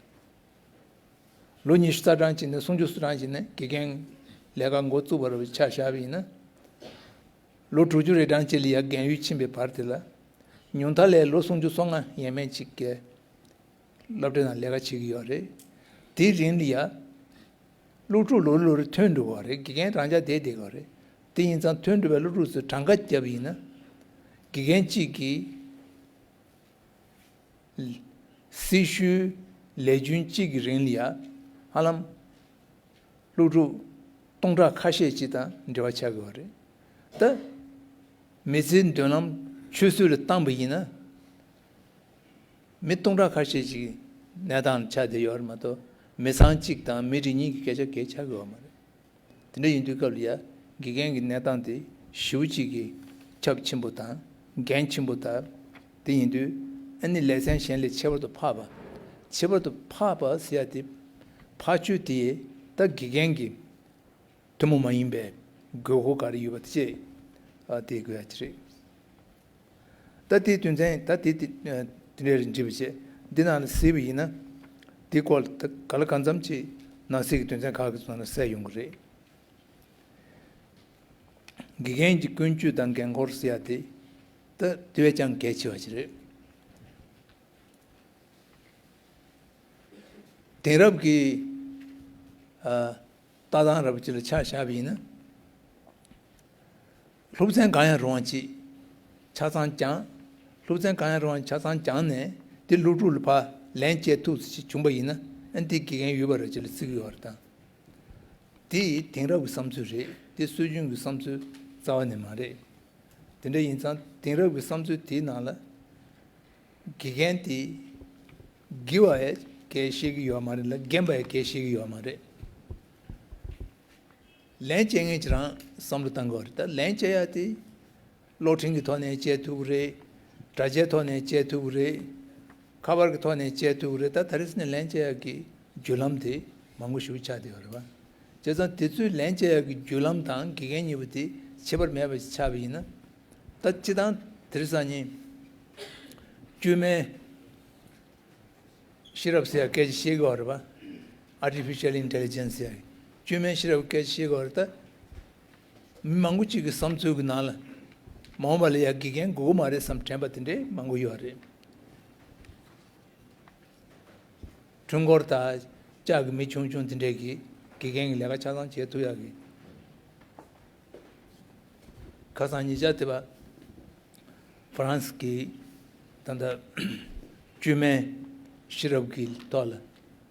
ལོ་ཉི་ཤུ་རྩ་གྲངས་ཅིག་ནས་སུམ་ཅུ་སོ་གྲངས་ཅིག་ནས་དགེ་རྒན་ལས་ཀ་འགོ་བཙུགས་པ་རུ་ཆ་བཞག་པ་ཡིན་ན། ལོ་དྲུག་ཅུ་རེ་གྲངས་ཅིག་ལ་ཡ་རྒན་ཡོལ་ཕྱིན་པའི་བར་དེ་ལ། ཉུང་མཐའ་ལས་ལོ་སུམ་ཅུ་སོ་ལྔ་ཡས་མས་ཅིག་གི་སློབ་གྲྭའི་ནང་ལས་ཀ་བྱེད་ཀྱི་ཡོད་རེད། དེའི་རིང་ལ་ཡ། སློབ་ཕྲུག་ལོ་རེ་ལོ་རེ་ཐོན་འགྲོ་བ་རེད། དགེ་རྒན་རང་འཇགས་བསྡད་བསྡད་ཀྱི་རེད། དེ་ཡིན་ཙང་ཐོན་འགྲོ་བའི་སློབ་ཕྲུག་ཚོས་གྲངས་ཀ་བརྒྱབ་པ་ཡིན་ན། དགེ་རྒན་གཅིག་གིས། སྲི་ཞུའི་ལས་རྒྱུན་གཅིག་གི་རིང་ལ་ཡ། ཧ་ལམ། སློབ་ཕྲུག་སྟོང་ཕྲག་ཁ་ཤས་ཅིག་དང་འབྲེལ་བ་ཆགས་ཀྱི་ཡོད་རེད། ད། མི་ཚེའི་མདུན་ལམ་ཆུད་ཟོས་ལ་བཏང་པ་ཡིན་ན། མི་སྟོང་ཕྲག་ཁ་ཤས་ཅིག་གི་གནས་སྟངས་ཆགས་བསྡད་ཡོད་རེད་མ་གཏོགས་མི་ཚང་གཅིག་དང་མི་རེ་གཉིས་ཀྱི་སྐད་ཆ་གང་ཡང་ཆགས་ཀྱི་ཡོད་མ་རེད། དེ་འདྲ་ཡིན་དུས་སྐབས་ལ་ཡ་དགེ་རྒན་གྱི་གནས་སྟངས་དེ་ཞེ་པོ་ཅིག་གི་ཁྱབ་ཆེན་པོ་དང་འགན་ཆེན་པོ་དང་། དེ་ཡིན་དུས་ཨ་ནི་ལེ་ཚན་གཞན་ལས་ཁྱད་པར་དུ་འཕགས་པ། ཁྱད་པར་དུ་འཕགས་པ་ཟེར་ཡ་དེ་འཕགས་ཆོས་དེ་ད་དགེ་རྒན་གྱི་ཐུན་མོང་མ་ཡིན་པའི་དགོས་མཁོ་ག་རེ་ཡོད་པ་དེ་བཅས་ཨ་དེ་དགོས་ཡ་ཅིག་རེད། ད་དེའི་དོན་ཚན་ད་དེ་དེ་ཨ་དེ་འདྲ་རེ་འབྲི་བ་བྱས། འདི་ནང་ལ་གཟིགས་པ་ཡིན་ན། དེའི་སྐོར་ལ་ད་ག་ལ་གང་འཚམ་ཅིག་ནང་གསེས་ཀྱི་དོན་ཚན་ཁག་གི་ནང་ལ་གསལ་ཡོང་གི་རེད། དགེ་རྒན་གྱི་ཀུན་སྤྱོད་དང་འགན་འཁུར་ཟེར་ཡ་དེ་ད་དེ་བས་ཀྱང་གལ་ཆེ་བ་ཞིག་རེད། དེང་རབས་ཀྱི་ཨ་ལྟ་སྟངས་རབ་ཅིག་ལ་ཆ་བཞག་པ་ཡིན་ན། སློབ་ཚན་གང་ཡང་རུང་བ་ཅིག་ཆ་ཚང་སྦྱངས། སློབ་ཚན་གང་ཡང་རུང་བ་ཆ་ཚང་སྦྱངས་ནས་དེ་སློབ་ཕྲུག་ལ་ཕར་ལན་སྤྲད་ཐུབ་ས་ཅིག་བྱུང་པ་ཡིན་ན་ཨ་འདི་དགེ་རྒན་ཡོད་པ་རེད་ཅེས་ལ་བརྩི་གི་ཡོད་རེད་དང་། དེ་དེང་རབས་ཀྱི་བསམ་ཚུལ་རེད། དེ་སྲོལ་རྒྱུན་གྱི་བསམ་ཚུལ་རྩ་བ་ནས་མ་རེད། དེ་འདྲ་ཡིན་ཙང་དེང་རབས་ཀྱི་བསམ་ཚུལ་དེའི་ནང་ལ། དགེ་རྒན་དེ་དགེ་བ་ཡང་སྐད་བཤད་ཀྱི་ཡོད་མ་རེད་ལ་རྒན་པ་ཡང་སྐད་བཤད་ཀྱི་ཡོད་མ་རེད། ལན་འཇལ་མཁན་གྱི་རང་བསམ་བློ་བཏང་དགོས་རེད། ད་ལན་འཇལ་ཡ་དེ་གློག་འཕྲིན་གྱི་ཐོག་ནས་འཇལ་ཐུབ་ཀྱི་རེད། དྲ་རྒྱའི་ཐོག་ནས་འཇལ་ཐུབ་ཀྱི་རེད། ཁ་པར་གྱི་ཐོག་ནས་འཇལ་ཐུབ་ཀྱི་རེད། ད་ད་རེས་ནས་ལན་འཇལ་ཡ་གི་བརྒྱུད་ལམ་དེ་མང་པོ་ཞིག་ཆགས་བསྡད་ཡོད་རེད་པ། བྱས་ཙང་དེ་ཚོའི་ལན་འཇལ་ཡ་གི་བརྒྱུད་ལམ་དང་དགེ་རྒན་གཉིས་པོ་དེ་ཁྱད་པར་མེད་པ་ཞིག་ཆགས་པ་ཡིན་ན། ད་སྤྱིར་བཏང་དེ་རིང་སང་ཉིན་བཅོས་མའི་ཤེས་རབ་ཟེར་ཡ་སྐད་ཆ་བཤད་ཀྱི་ཡོད་རེད་པ། Artificial Intelligence ཟེར་ཡ་བཅོས་མའི་ཤེས་རབ་སྐད་ཆ་བཤད་ཀྱི་ཡོད་རེད། ད་མི་མང་པོ་ཅིག་གི་བསམ་ཚུལ་གྱི་ནང་ལ་མ་འོངས་པ་ལ་ཡ་དགེ་རྒན་དགོས་ཀྱི་མ་རེད་བསམ་དྲན་པ་དེ་འདྲའི་མང་པོ་ཡོད་རེད། འཕྲུལ་འཁོར་དང་ལྕགས་ཀྱི་མི་ཆུང་ཆུང་དེ་འདྲས་ཀྱིས་དགེ་རྒན་གྱི་ལས་ཀ་ཆ་ཚང་བྱེད་ཐུབ་ཡག་གི། ཁ་སང་ཉེ་ཆར་དེ་བ་ཧྥ་རན་སི་གི་ད་ལྟ་བཅོས་མའི་ཤེས་རབ་ཀྱི་ཐོག་ལ་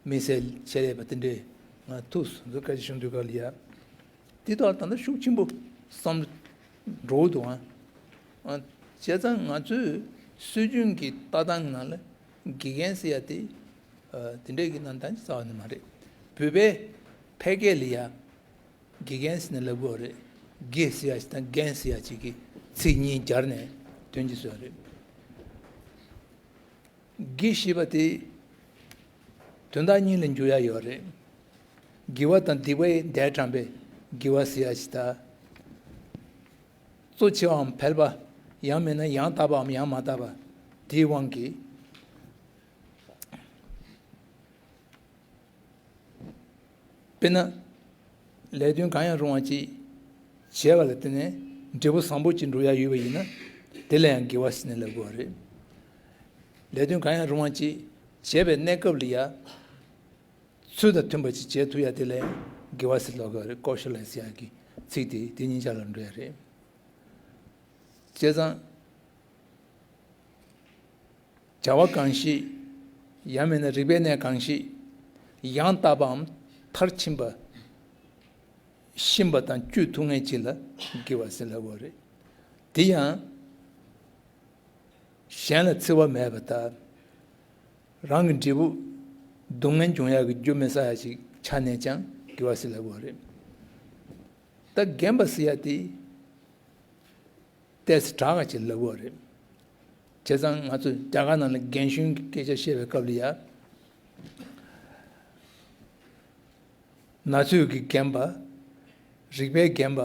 དམིགས་བསལ་ཆེད་ལས་པ་དེ་འདྲས་ང་ཐུག་སོང་ཚོ་སྐད་ཆ་བྱུང་དུས་སྐབས་ལ་ཡ། དེ་དག་ད་ལྟ་ཤུགས་ཆེན་པོ་བསམ་བློ་འགྲོ་འདུག་ཨང་། བྱས་ཙང་ང་ཚོས་སྲོལ་རྒྱུན་གྱི་ལྟ་སྟངས་ནང་ལ་དགེ་རྒན་ཟེར་ཡ་དེ་དེ་འདྲས་ཀྱི་ནང་ད་རྩ་བ་ནས་མ་རེད། བོད་པའི་ཕལ་སྐད་ལ་ཡ་དགེ་རྒན་ཟེར་ནས་ལབ་དགོས་རེད། དགེ་ཟེར་ཡ་ཞིག་དང་རྒན་ཟེར་ཡ་ཅིག་གི་ཚིག་གཉིས་སྦྱར་ནས་དོན་གྱིས་བཟོས་རེད། དགེ་ཞེས་པ་དེ་དོན་དག་གཉིས་ལ་འཇུག་ཡ་ཡོད་རེད། དགེ་བ་དང་སྡིག་པའི་འདས་གྲམ་པའི་དགེ་བ་ཟེར་ཡ་ཞིག་དང་། གཙོ་ཆེ་བའམ་ཕལ་པ། ཡང་མིན་ན་ཡང་དག་པའམ་ཡང་མ་དག་པ། དེའི་དབང་གིས། དཔེར་ན། ལས་དོན་གང་ཡང་རུང་བ་ཅིག་བྱས་པ་ལ་བརྟེན་ནས་འབྲས་བུ་བཟང་པོ་ཅིག་འགྲུབ་ཡ་ཡོད་པ་ཡིན་ན། དེ་ལ་ཡང་དགེ་བ་ཟེར་ནས་ལབ་དགོས་པ་རེད། ལས་དོན་གང་ཡང་རུང་བ་ཅིག་བྱས་པའི་གནས་སྐབས་ལ་ཡ། ཚུལ་དང་མཐུན་པ་ཅིག་བྱེད་ཐུབ་ཡ་དེ་ལ་ཡང་དགེ་བ་ཟེར་ལབ་དགོས་པ་རེད། ཀོ་ཤ་ལ་ཟེར་ཡ་གི་ཚིག་དེ་དེ་གཉིས་ཆ་ལ་འགྲོ་ཡ་རེད། བྱས་ཙང་། བྱ་བ་གང་ཞིག་ཡང་མིན་ན་རིག་པའི་གནས་གང་ཞིག་ཡང་དག་པའམ་མཐར་ཕྱིན་པ། ཤེས་པ་དང་བཅུ་ཐུབ་མཁན་ཅིག་ལ་དགེ་བ་ཟེར་ལབ་དགོས་རེད། དེ་ཡང་། གཞན་ལ་འཚེ་བ་མེད་པ་དང་། རང་གི་འབྲས་བུ་སྡུག་བསྔལ་འབྱུང་ཡག་གི་རྒྱུ་མི་བསགས་ཡག་ཅིག་ཆགས་ནས་ཀྱང་དགེ་བ་ཟེར་ལབ་དགོས་རེད། ད་རྒན་པ་ཟེར་ཡ་དེ། ཏོག་ཙམ་དྲག་ག་ཅིག་ལབ་དགོས་རེད། བྱས་ཙང་ང་ཚོས་རྒྱ་གར་ནང་ལ་རྒན་གཞོན་གྱི་སྐད་ཆ་བཤད་པའི་སྐབས་ལ་ཡ། ན་ཚོད་ཀྱི་རྒན་པ། རིག་པའི་རྒན་པ།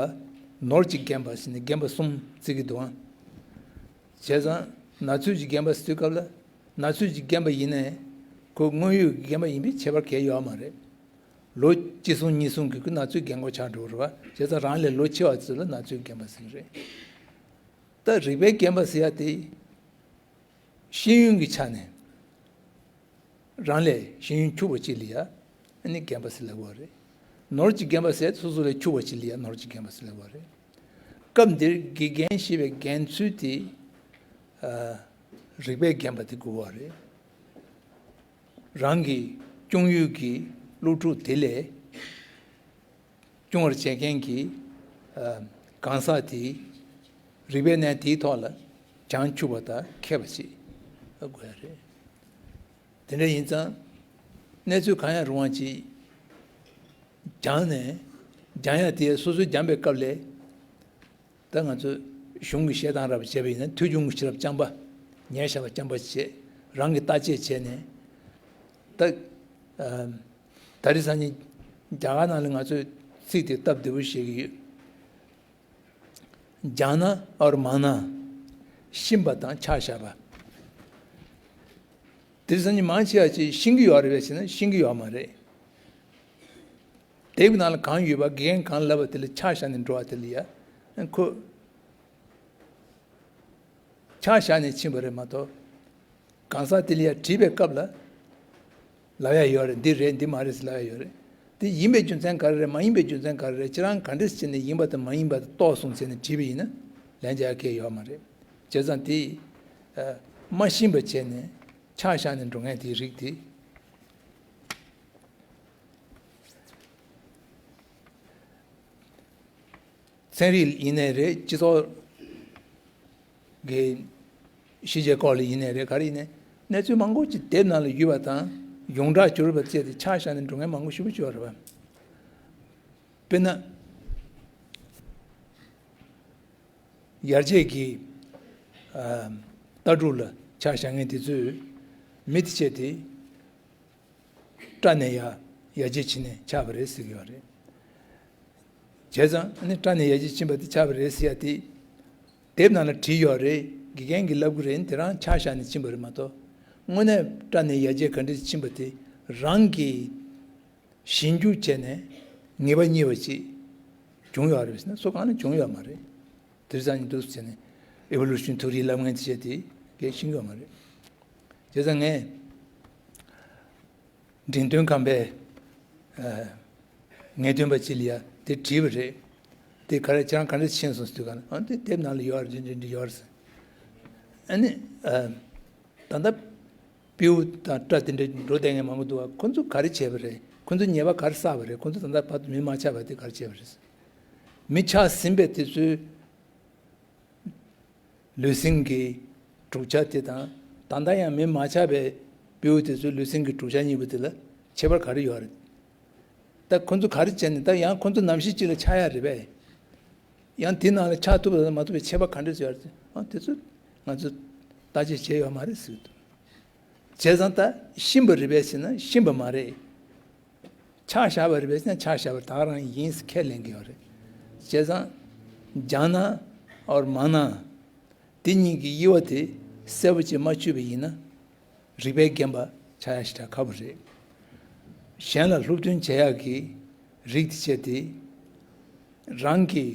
ནོར་གྱིས་བརྒྱན་པ་ཟེར་ནས་བརྒྱན་པ་གསུམ་བརྩི་གི་འདུག་ཨང་། བྱས་ཙང་ན་ཚོད་ཀྱིས་བརྒྱན་པ་ཟེར་དུས་སྐབས་ལ་ན་ཚོད་ཀྱིས་བརྒྱན་པ་ཡིན་ནའི་ཁོ་དངོས་ཡོད་ཀྱིས་བརྒྱན་པ་ཡིན་པས་ཁྱད་པར་གང་ཡང་ཡོད་མ་རེད། ལོ་གཅིག་གསུམ་གཉིས་གསུམ་གྱི་ཁོ་ན་ཚོད་རྒན་གོག་ཆགས་འགྲོ་རེད་བ། བྱས་ཙང་རང་ལས་ལོ་ཆེ་བ་ཚོ་ལ་ན་ཚོད་རྒན་པ་ཟེར་གྱི་རེད། ད་རིག་པའི་རྒན་པ་ཟེར་ཡ་དེ་ཤེས་ཡོན་གྱི་ཆ་ནས་རང་ལས་ཤེས་ཡོན་ཕྱུག་པ་ཅིག་ལ་ཡ་ཨ་ནི་རྒན་པ་ཟེར་ལབ་ཀྱི་ཡོད་རེད། ནོར་གྱིས་རྒན་པ་ཟེར་ཡ་སོ་སོ་ལས་ཕྱུག་པ་ཅིག་ལ་ཡ་ནོར་གྱིས་རྒན་པ་ཟེར་ལབ་ཀྱི་ཡོད་རེད། སྐབས་འདིར་དགེ་རྒན་ཞེས་པའི་རྒན་ཚུལ་དེ་ཨ་རིག་པའི་རྒན་པ་དེ་དགོས་པ་རེད། རང་གི་སྐྱོང་ཡུལ་གྱི་སློབ་ཕྲུག་དེ་ལས་སྐྱོང་བར་བྱེད་མཁན་གྱི་ཨ་གང་ཟག་དེའི་རིག་པའི་གནས་དེའི་ཐོག་ལ་བྱང་ཆུབ་པ་དང་མཁས་པ་ཞིག་དགོས་ཡ་རེད། དེ་འདྲ་ཡིན་ཙང་གནས་ཚུལ་གང་ཡང་རུང་བ་ཅིག་སྦྱངས་ནས་སྦྱང་ཡ་དེ་སོ་སོས་སྦྱངས་པའི་སྐབས་ལས། ད་ང་ཚོས་གཞུང་གི་བཤད་སྟངས་རབ་བྱས་པ་ཡིན་ན་ཐོས་བྱུང་གི་ཤེས་རབ་རྐྱང་པ། ཉན་བྱ་བ་རྐྱང་པ་བྱས། རང་གིས་བརྟག་དཔྱད་བྱས་ནས། ད་ཨ་ད་རེས་སང་ཉིན་རྒྱ་གར་ནང་ལ་ང་ཚོས་ཚིག་དེ་སྟབས་བདེ་པོ་བཤད་ཀྱི་ཡོད། སྦྱངས་ན་ཨོར་མང་ན་ཤེས་པ་དང་ཆ་བཞག་པ། དེ་རེས་སང་ཉིན་མང་ཆེ་བ་ཅིག་ཤེས་ཀྱི་ཡོད་རེད་པས་ཟེར་ན་ཤེས་ཀྱི་ཡོད་མ་རེད། དེབ་ནང་ལ་གང་ཡོད་པ་དགེ་རྒན་གང་ལབ་པ་དེ་ལ་ཆ་བཞག་ནས་འགྲོ་བ་དེ་ལ་ཡ། ཁོ་ཆ་བཞག་ནས་ཕྱིན་པ་རེད་མ་གཏོགས། གང་ཟག་དེ་ལ་ཡ་དྲིས་པའི་སྐབས་ལ། ལབ་ཡ་ཡོད་རེད། འདི་རེད་འདི་མ་རེད་ཟེར་ལབ་ཡ་ཡོད་རེད། དེ་ཡིན་པའི་རྒྱུ་མཚན་ག་རེ་རེད། མ་ཡིན་པའི་རྒྱུ་མཚན་ག་རེ་རེད། ཁྱེད་རང་ག་འདྲས་བྱས་ནས་ཡིན་པ་དང་མ་ཡིན་པ་དེ་རྟོགས་སོང་ཟེར་ནས་དྲིས་པ་ཡིན་ན་ལན་རྒྱག་མཁན་ཡོད་མ་རེད། བྱས་ཙང་དེ་ཨ་མ་ཤེས་པ་བྱས་ནས་ཆ་བཞག་ནས་འགྲོ་མཁན་དེའི་རིགས་དེ། ཚན་རིག་ཡིན་ནའི་རེད། སྤྱི་ཚོགས་ཀྱི་ཤེས་བྱའི་སྐོར་ལ་ཡིན་ནའི་རེད། ག་རེ་ཡིན་ནའི་གནས་ཚུལ་མང་པོ་ཅིག་དེབ་ནང་ལ་ཡོད་པ་དང་ཡོངས་གྲགས་གྱུར་པ་བཅས་ཏེ་ཆ་བཞག་ནས་འགྲོ་མཁན་མང་པོ་ཞེ་པོ་ཅིག་ཡོད་རེད་པ། དཔེར་ན། ཡར་རྒྱས་ཀྱི་ཨ་ལྟ་གྲུབ་ལ་ཆ་བཞག་མཁན་དེ་ཚོས་མི་དེ་བྱས་ཏེ། སྐྲ་ནས་ཡར་ཡར་རྒྱས་ཕྱིན་ནས་ཆགས་པ་རེད་ཟེར་གྱི་ཡོད་རེད། བྱས་ཙང་ཨ་ནི་སྐྲ་ནས་ཡར་རྒྱས་ཕྱིན་པ་དེ་ཆགས་པ་རེད་ཟེར་ཡ་དེ། དེབ་ནང་ལ་བྲིས་ཡོད་རེད། དགེ་རྒན་གྱིས་ལབ་ཀྱི་རེད། དེ་རང་ཆ་བཞག་ནས་ཕྱིན་པ་རེད་མ་གཏོགས། དངོས་གནས་སྐྲ་ནས་ཡར་རྒྱས་ག་འདྲས་ཕྱིན་པ་དེ་རང་གི་ཞིབ་འཇུག་བྱས་ནས་ངེས་པ་རྙེད་པ་ཅིག་བྱུང་ཡོད་རེད་ཟེར་ན་སུ་གང་ལ་བྱུང་ཡོད་མ་རེད། དེ་རྩ་ནས་འདུག་ཟེར་ནས་ཨི་བོ་ལུ་ཤན་ཐུའུ་རི་ལབ་མཁན་དེ་བྱས་ཏེ་གས་ཤེས་ཀྱི་ཡོད་མ་རེད། བྱས་ཙང་ངས་འབྲིང་སྟོན་ཁང་པའི་ཨ་ངེས་སྟོན་པ་ཅིག་ལ་ཡ་དེ་བྲིས་པ་རེད། དེ་ག་རེ་ཁྱེད་རང་ག་འདྲ་ཕྱིན་སོང་ཟེར་དུས་ག་ལ་ཨ་དེ་དེབ་ནང་ལ་ཡོད་རེད། འདི་འདི་འདི་ཡོད་རེད་ཟེར། ཨ་ནི་ཨ་ད་ལྟ་སྤྲེའུ་དང་སྐྲ་དེ་འདྲ་འགྲོ་བསྡད་མཁན་མང་པོ་འདུག་བ། ཁོ་ཚོ་ག་རེ་བྱས་པ་རེད། ཁོ་ཚོ་ཉེས་པ་ག་རེ་བསགས་པ་རེད། ཁོ་ཚོ་ད་ལྟ་བར་དུ་མི་མ་ཆགས་པ་དེ་ག་རེ་བྱས་པ་རེད། མི་ཆགས་ཟིན་པའི་དུས་ཚོད། ལུས་སེམས་ཀྱི་གྲུབ་ཆ་དེ་དང་ད་ལྟ་ཡང་མི་མ་ཆགས་པའི་སྤྲེའུ་དེ་ཚོའི་ལུས་སེམས་ཀྱི་གྲུབ་ཆ་གཉིས་པོ་དེ་ལ་ཁྱད་པར་ག་རེ་ཡོད་རེད། ད་ཁོ་ཚོ་ག་རེ་བྱས་ནས་ད་ཡང་ཁོ་ཚོ་ནམ་ཞིག་ཅིག་ལ་ཆགས་ཡ་རེད་པས། ཡང་དེ་ནང་ལ་ཆགས་ཐུབ་པ་དང་མ་ཐུབ་པའི་ཁྱད་པར་ག་འདྲ་ཡོད་རེད། ཨ་དེ་ཚོ་ང་ཚོ་བརྟག་དཔྱད་བྱས་ཡོད་མ་རེད་ཟེར་གྱི་འདུག་བྱས་ཙང་ད་ཤེས་པ་རེད་པས་ཟེར་ན་ཤེས་པ་མ་རེད། ཆ་བཞག་པ་རེད་པས་ཟེར་ན་ཆ་བཞག་པ་ད་ག་རང་ཡིན་ཟེར་ཁས་ལེན་གྱི་ཡོད་རེད། བྱས་ཙང་། སྦྱངས་ན་ཨོར་མང་ན། དེ་གཉིས་ཀྱི་དབྱེ་བ་དེ་གསལ་པོ་ཅིག་མ་བཅུག་པ་ཡིན་ན། རིག་པའི་རྒན་པ་ཆགས་ཡ་ཞེ་དྲག་ཁག་པོ་རེད། གཞན་ལ་སློབ་སྟོན་བྱེད་ཡག་གི་རིགས་དེ་བྱས་ཏེ། རང་གི་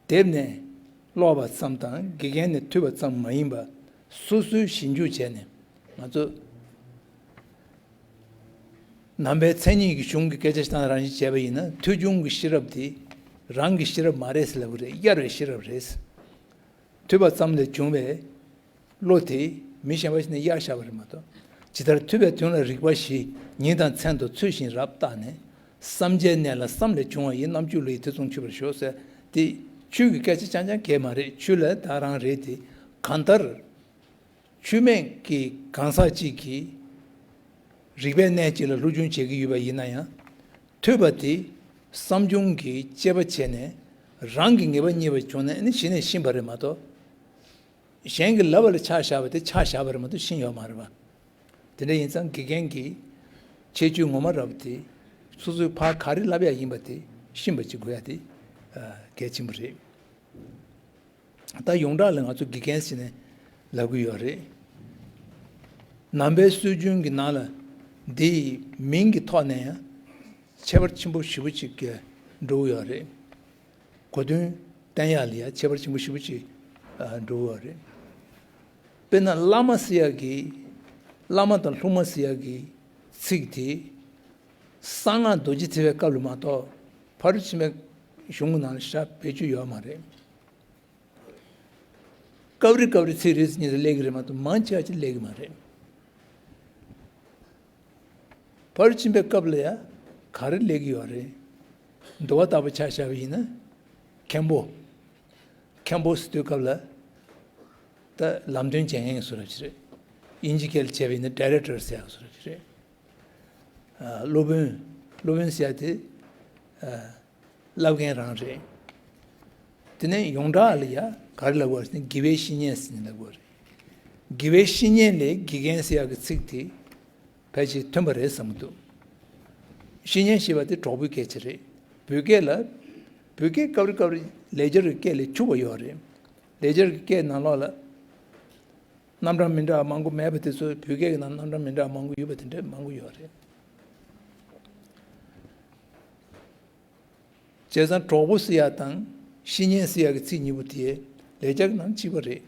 དེབ་ནས་ཀློག་པ་ཙམ་དང་དགེ་རྒན་ནས་ཐོས་པ་ཙམ་མ་ཡིན་པ། སོ་སོའི་ཞིབ་འཇུག་བྱས་ནས་ང་ཚོ་ནང་པའི་མཚན་ཉིད་ཀྱི་གཞུང་གི་སྐད་ཆ་བཤད་སྟངས་རང་བཞིན་བྱས་པ་ཡིན་ན་ཐོས་བྱུང་གི་ཤེས་རབ་དེ་རང་གི་ཤེས་རབ་མ་རེད་ཟེར་ལབ་ཀྱི་རེད། གཡར་བའི་ཤེས་རབ་རེད། ཐོས་པ་ཙམ་ལས་བྱུང་བའི་བློ་དེ་མི་གཞན་པ་ཞིག་ནས་གཡར་བཞག་པ་རེད་མ་གཏོགས། ཇི་ལྟར་ཐོས་པའི་དོན་ལ་རིགས་པ་བཞི། ཉིན་དང་མཚན་དང་ཚུལ་བཞིན་རབ་བརྟགས་ནས། བསམ་བྱའི་གནས་ལ་བསམ་ལས་བྱུང་བ་ཡི། རྣམ་འགྱུར་ལ་ཡི་དེ་མཚུངས་ཆུད་པར་ཞོག་ཟེར་དེ་ཆོས་ཀྱི་སྐད་ཆ་རྐྱང་རྐྱང་གས་མ་རེད། ཆོས་ལ་ད་རང་རེད་དེ། གང་ལྟར་ཆོས་མེད་ཀྱི་གང་ཟག་གཅིག་གིས་རིག་པའི་གནས་གཅིག་ལ་སློབ་སྦྱོང་བྱེད་ཀྱི་ཡོད་པ་ཡིན་ན་ཡང་། ཐོས་པ་དེ་བསམ་བྱུང་གི་དཔྱད་པ་བྱས་ནས་རང་གི་ངེས་པ་རྙེད་པ་བྱུང་ན་ནི་གཞི་ནས་ཤེས་པ་རེད་མ་གཏོགས། གཞན་གྱིས་ལབ་པ་ལ་ཆ་བཞག་པ་དེ་ཆ་བཞག་པ་རེད་མ་གཏོགས་ཤེས་ཡོད་མ་རེད་པ། དེ་འདྲ་ཡིན་ཙང་དགེ་རྒན་གྱིས་ཁྱད་ཆོས་ངོ་མ་རབ་དེ་སོ་སོའི་ཕར་ག་རེ་ལབ་ཡ་ཡིན་པ་དེ་ཤེས་པ་ཅིག་དགོས་ཡ་དེ་ ཨ། གལ་ཆེན་པོ་རེད། ད་ཡོངས་གྲགས་ལ་ང་ཚོ་དགེ་རྒན་ཟེར་ནས་ལབ་གི་ཡོད་རེད། ནང་པའི་སྲོལ་རྒྱུན་གྱི་ནང་ལ་འདི་ཡི་མིང་གི་ཐོག་ནས་ཡང་ཁྱད་པར་ཆེན་པོ་ཞེ་པོ་ཅིག་གི་འགྲོ་གི་ཡོད་རེད། གོ་དོན་བསྟན་ཡག་ལ་ཡང་ཁྱད་པར་ཆེན་པོ་ཞེ་པོ་ཅིག་ཨ། འགྲོ་གི་ཡོད་རེད། དཔེར་ན་བླ་མ་ཟེར་ཡག་གི། བླ་མ་དང་སློབ་མ་ཟེར་ཡག་གི་ཚིག་དེ་གསང་སྔགས་རྡོ་རྗེ་ཐེག་པའི་སྐབས་ལ་མ་གཏོགས་ཕ་རོལ་ཕྱིན་པའི་གཞུང་གི་ནང་ལ་ཞེ་དྲག་བེད་སྤྱོད་ཡོད་མ་རེད། སྐབས་རེ་སྐབས་རེ་ཚིག་རེ་གཉིས་རེ་སླེབས་ཀྱི་རེད་མ་གཏོགས་མང་ཆེ་བ་ཅིག་སླེབས་ཀྱི་མ་རེད། ཕ་རོལ་ཕྱིན་པའི་སྐབས་ལ་ཡང་ག་རེ་སླེབས་ཀྱི་ཡོད་རེད། འདུལ་བ་ལྟ་བུ་ཆ་བཞག་པ་ཡིན་ན། མཁན་པོ། མཁན་པོ་ཟེར་དུས་སྐབས་ལ། ད་ལམ་སྟོན་བྱེད་མཁན་གྱི་བཟོ་འདྲ་ཅིག་རེད། དབྱིན་ཇི་སྐད་ལ་བྱས་པ་ཡིན་ན་ཌའི་རེག་ཊར་ཟེར་ཡག་བཟོ་འདྲ་ཅིག་རེད། ཨ། སློབ་དཔོན། སློབ་དཔོན་ཟེར་ཡག་དེ། ཨ། བསླབ་མཁན་རང་རེད། དེ་ནས་ཡོངས་གྲགས་ལ་ཡ་ག་རེ་ལབ་དགོས་རེད་ཟེར་ན་དགེ་བའི་བཤེས་གཉེན་ཟེར་ནས་ལབ་དགོས་རེད། དགེ་བའི་བཤེས་གཉེན་ལས་དགེ་རྒན་ཟེར་ཡག་གི་ཚིག་དེ་ཕལ་ཆེར་ཐོན་པ་རེད་བསམ་གྱི་འདུག། བཤེས་གཉེན་ཞེས་པ་དེ་གྲོགས་པོའི་སྐད་ཆ་རེད། བོད་སྐད་ལ། བོད་སྐད་སྐབས་རེ་སྐབས་རེ་ལེགས་སྦྱར་གྱི་སྐད་ལས་འཕྱུགས་པ་ཡོད་རེད། ལེགས་སྦྱར་གྱི་སྐད་ནང་ལོགས་ལ། རྣམ་གྲངས་མི་འདྲ་བ་མང་པོ་མེད་པ་དེ་ཚོ་བོད་སྐད་ཀྱི་ནང་རྣམ་གྲངས་མི་འདྲ་བ་མང་པོ་ཡོད་པ་དེ་འདྲ་མང་པོ་ཡོད་རེད། བྱས་ཙང་གྲོགས་པོ་ཟེར་ཡག་དང་བཤེས་གཉེན་ཟེར་ཡག་གི་ཚིག་གཉིས་པོ་དེ་ལེགས་སྦྱར་གྱི་ནང་གཅིག་པ་རེད།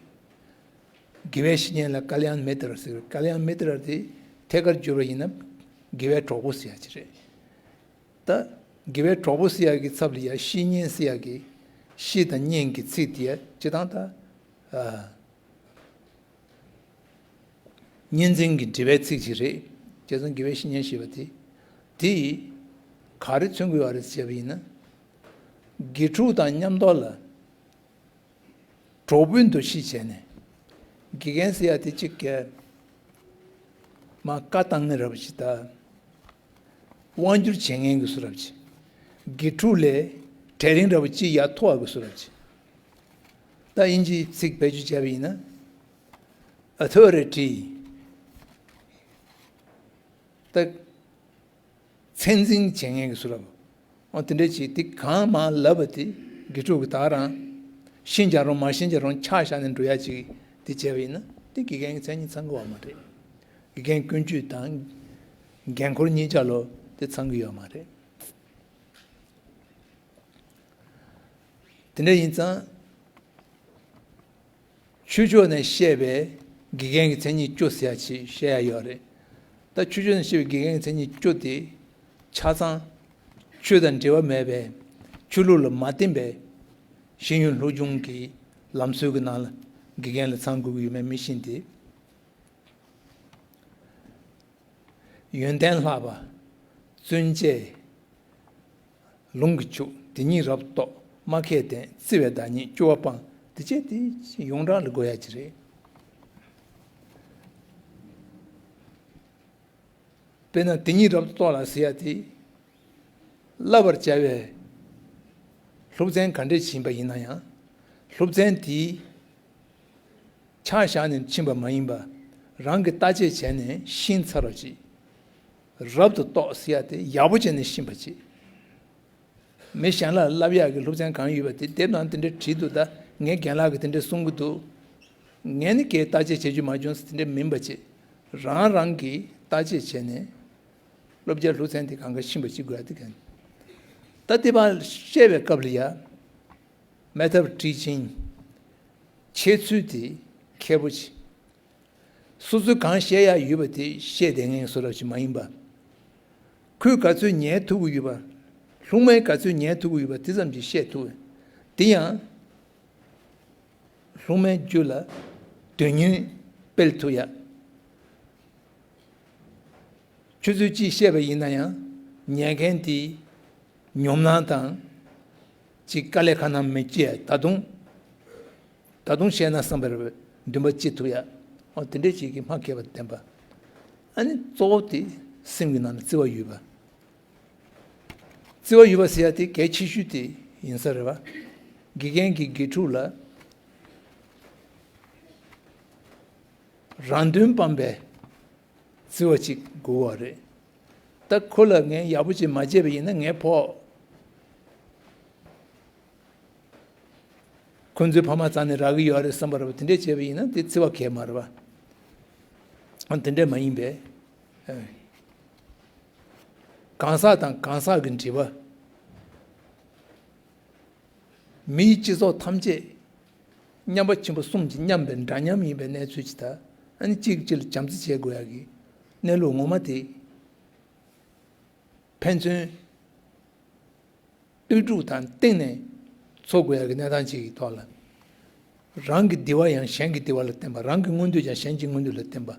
དགེ་བའི་བཤེས་གཉེན་ལ་ཀལ་ཡཱན་མི་ཏྲ་ཟེར། ཀལ་ཡཱན་མི་ཏྲ་དེ་ཐད་ཀར་བསྒྱུར་བ་ཡིན་ན་དགེ་བའི་གྲོགས་པོ་ཟེར་ཡག་ཅིག་རེད། ད་དགེ་བའི་གྲོགས་པོ་ཟེར་ཡག་གི་ཚབ་ལ་ཡ་བཤེས་གཉེན་ཟེར་ཡག་གི་བཤེས་དང་གཉེན་གྱི་ཚིག་དེ་ཡ་སྤྱིར་བཏང་ད། ཨ། གཉིས་འཛིན་གྱི་འབྲེལ་བའི་ཚིག་ཅིག་རེད། བྱས་ཙང་དགེ་བའི་བཤེས་གཉེན་ཞེས་པ་དེ། དེ་ཡིས་ག་རེ་མཚོན་གྱི་ཡོད་རེད་ཟེར་བ་ཡིན་ན། དགེ་ཕྲུག་དང་མཉམ་དུ་ལ་གྲོགས་པོའི་འདུ་ཤེས་བྱས་ནས། དགེ་རྒན་ཟེར་ཡག་དེ་གཅིག་གི་མར་བཀའ་བཏང་མཁན་ར་བ་ཞིག་དང་། དབང་བསྒྱུར་བྱེད་མཁན་གྱི་བཟོ་འདྲ་ཅིག། དགེ་ཕྲུག་ལས་གྲལ་རིམ་འདྲ་བོ་གཅིག་ཡར་མཐོ་བ་གི་བཟོ་འདྲ་ཅིག། ད་དབྱིན་ཇིའི་ཚིག་བེད་སྤྱོད་བྱས་པ་ཡིན་ན། ཨོ་ཐོ་རི་ཊི། ད་མཚན་འཛིན་བྱེད་མཁན་གྱི་བཟོ་འདྲ། འོ་དེ་འདྲ་ཅིག་དེ་གང་མང་ལབ་པ་དེ་དགེ་ཕྲུག་གི་ད་རང་ཤེས་ཀྱང་རུང་མ་ཤེས་ཀྱང་རུང་ཆ་བཞག་ནས་འགྲོ་ཡག་ཅིག་དེ་བྱས་པ་ཡིན་ན་དེ་དགེ་རྒན་གྱི་མཚན་ཉིད་ཚང་གི་ཡོད་མ་རེད། དགེ་རྒན་ཀུན་སྤྱོད་དང་འགན་ཁུར་གཉིས་ཆ་ལོ་དེ་ཚང་གི་ཡོད་མ་རེད། དེ་འདྲ་ཡིན་ཙང་། ཆོས་ཕྱོགས་ནས་བཤད་པའི་དགེ་རྒན་གྱི་མཚན་ཉིད་བཅུ་ཟེར་ཡག་ཅིག་བཤད་ཡག་ཡོད་རེད། ད་ཆོས་ཕྱོགས་ནས་བཤད་པའི་དགེ་རྒན་གྱི་མཚན་ཉིད་བཅུ་དེ་ཆ་ཚང་ཆོས་དང་འབྲེལ་བ་མེད་པའི་ཆོས་ལུགས་ལ་མ་བརྟེན་པའི་ཤེས་ཡོན་སློབ་སྦྱོང་གི་ལམ་སྲོལ་གྱི་ནང་ལ་དགེ་རྒན་ལ་ཚང་དགོས་ཀྱི་ཡོད་མེད་མི་ཤེས་ཏེ། ཡོན་ཏན་ལྷག་པ། བརྩོན་བཅས། ལུང་གིས་ཕྱུག། དེ་ཉིད་རབ་ཏུ་རྟོགས། སྨྲ་མཁས་ལྡན། བརྩེ་བའི་བདག་ཉིད། སྐྱོ་བ་སྤངས། དེ་བཅས་དེ་ཡོངས་གྲགས་ལ་དགོས་ཡག་ཅིག་རེད། དཔེར་ན་དེ་ཉིད་རབ་ཏུ་རྟོགས་ལ་ཟེར་ཡག་དེ། བསླབ་པར་བྱ་བའི་སློབ་ཚན་ག་འདྲས་ཕྱིན་པ་ཡིན་ན་ཡང་། སློབ་ཚན་དེའི་ཆ་བཞག་ནས་ཕྱིན་པ་མ་ཡིན་པ། རང་གིས་བརྟག་དཔྱད་བྱས་ནས་ཤེས་ཚར་བ་ཅིག། རབ་ཏུ་རྟོགས་ཟེར་ཡག་དེ་ཡག་པོ་བྱས་ནས་ཤེས་པ་ཅིག། མི་གཞན་ལ་བསླབ་ཡག་གི་སློབ་ཚན་གང་ཡོད་པ་དེ་དེབ་ནང་དེ་འདྲ་བྲིས་འདུག་ད་ངའི་རྒན་ལགས་ཀྱིས་དེ་འདྲ་གསུང་གི་འདུག། ངས་ནི་གའི་བརྟག་དཔྱད་བྱེད་རྒྱུ་མ་བྱུང་ཟེར་དེ་འདྲ་མིན་པ་ཅིག། རང་རང་གིས་བརྟག་དཔྱད་བྱས་ནས་སློབ་བྱའི་སློབ་ཚན་དེ་གང་ག་ཤེས་པ་ཅིག་དགོས་ཡག་དེ་གན། ད་དེ་བ་བཤད་པའི་སྐབས་ལ་ཡ། Method of teaching། འཆད་ཚུལ་དེ་མཁས་པོ་ཅིག། སོ་སོས་གང་བཤད་ཡག་ཡོད་པ་དེ་བཤད་བསྡད་མཁན་བཟོ་འདྲ་ཞིག་མ་ཡིན་པ། ཁོས་ག་ཚོད་ཉན་ཐུབ་ཀྱི་ཡོད་པ། སློབ་མས་ག་ཚོད་ཉན་ཐུབ་ཀྱི་ཡོད་པ་དེ་ཙམ་ཞིག་བཤད་ཐུབ། དེ་ཡང་། སློབ་མའི་རྒྱུད་ལ་དོན་སྙིང་སྤེལ་ཐུབ་ཡག། ཆུ་ཚོད་གཅིག་བཤད་པ་ཡིན་ན་ཡང་ཉན་མཁན་དེས་ཉོབ་སྣང་དང་ཅིག་དཀའ་ལས་ཁག་སྣང་མི་སྐྱེ། ད་དུང་ད་དུང་བཤད་ན་བསམ་པའི་འདུན་པ་སྐྱེ་ཐུབ་ཡག། འོ་དེ་འདྲས་ཅིག་གི་མ་མཁས་པ་ལྡན་པ། ཨ་ནི་གཙོ་བོ་དེ་སེམས་ཀྱི་ནང་ལ་བརྩེ་བ་ཡོད་པ། བརྩེ་བ་ཡོད་པ་ཟེར་ཡག་དེ་གལ་ཆེ་ཤོས་དེ་ཡིན་ས་རེད་བ། དགེ་རྒན་གྱིས་དགེ་ཕྲུག་ལ་རང་དོན་སྤངས་པའི་བརྩེ་བ་ཅིག་དགོས་པ་རེད། ད་ཁོ་ལ་ངས་ཡག་པོ་ཅིག་མ་བྱས་པ་ཡིན་ན་ངའི་ཕོགས་ ཁོ་ཚོའི་ཕ་མ་རྩ་ནས་རག་གི་ཡོད་རེད་བསམ་པ་རེད་པ། དེ་འདྲས་བྱས་པ་ཡིན་ན་དེ་བརྩི་བ་གས་མ་རེད་པ། ཨ་དེ་འདྲས་མ་ཡིན་པས། ཨ་གང་ཟག་དང་གང་ཟག་གི་འབྲེལ་བ། མིའི་སྤྱི་ཚོགས་ཐམས་ཅད་མཉམ་པ་ཆེན་པོ་གསུམ་གྱིས་མཉམ་པའི་འདྲ་མཉམ་ཡིན་པའི་གནས་ཚུལ་ཅིག་དང་། ཨ་ནི་གཅིག་གཅིག་ལ་བྱམས་བརྩེ་བྱེད་དགོས་ཡག་གི་གནས་ལུགས་ངོ་མ་དེ། ཕན་ཚུན་ལྟོས་གྲུབ་དང་སྟེང་ནས་འཚོ་དགོས་ཡག་གི་གནས་སྟངས་ཅིག་གི་ཐོག་ལ། རང་གི་བདེ་བ་ཡང་གཞན་གྱི་བདེ་བ་ལ་བརྟེན་པ། རང་གི་མངོན་འདོད་ཀྱང་གཞན་གྱི་མངོན་འདོད་ལ་བརྟེན་པ།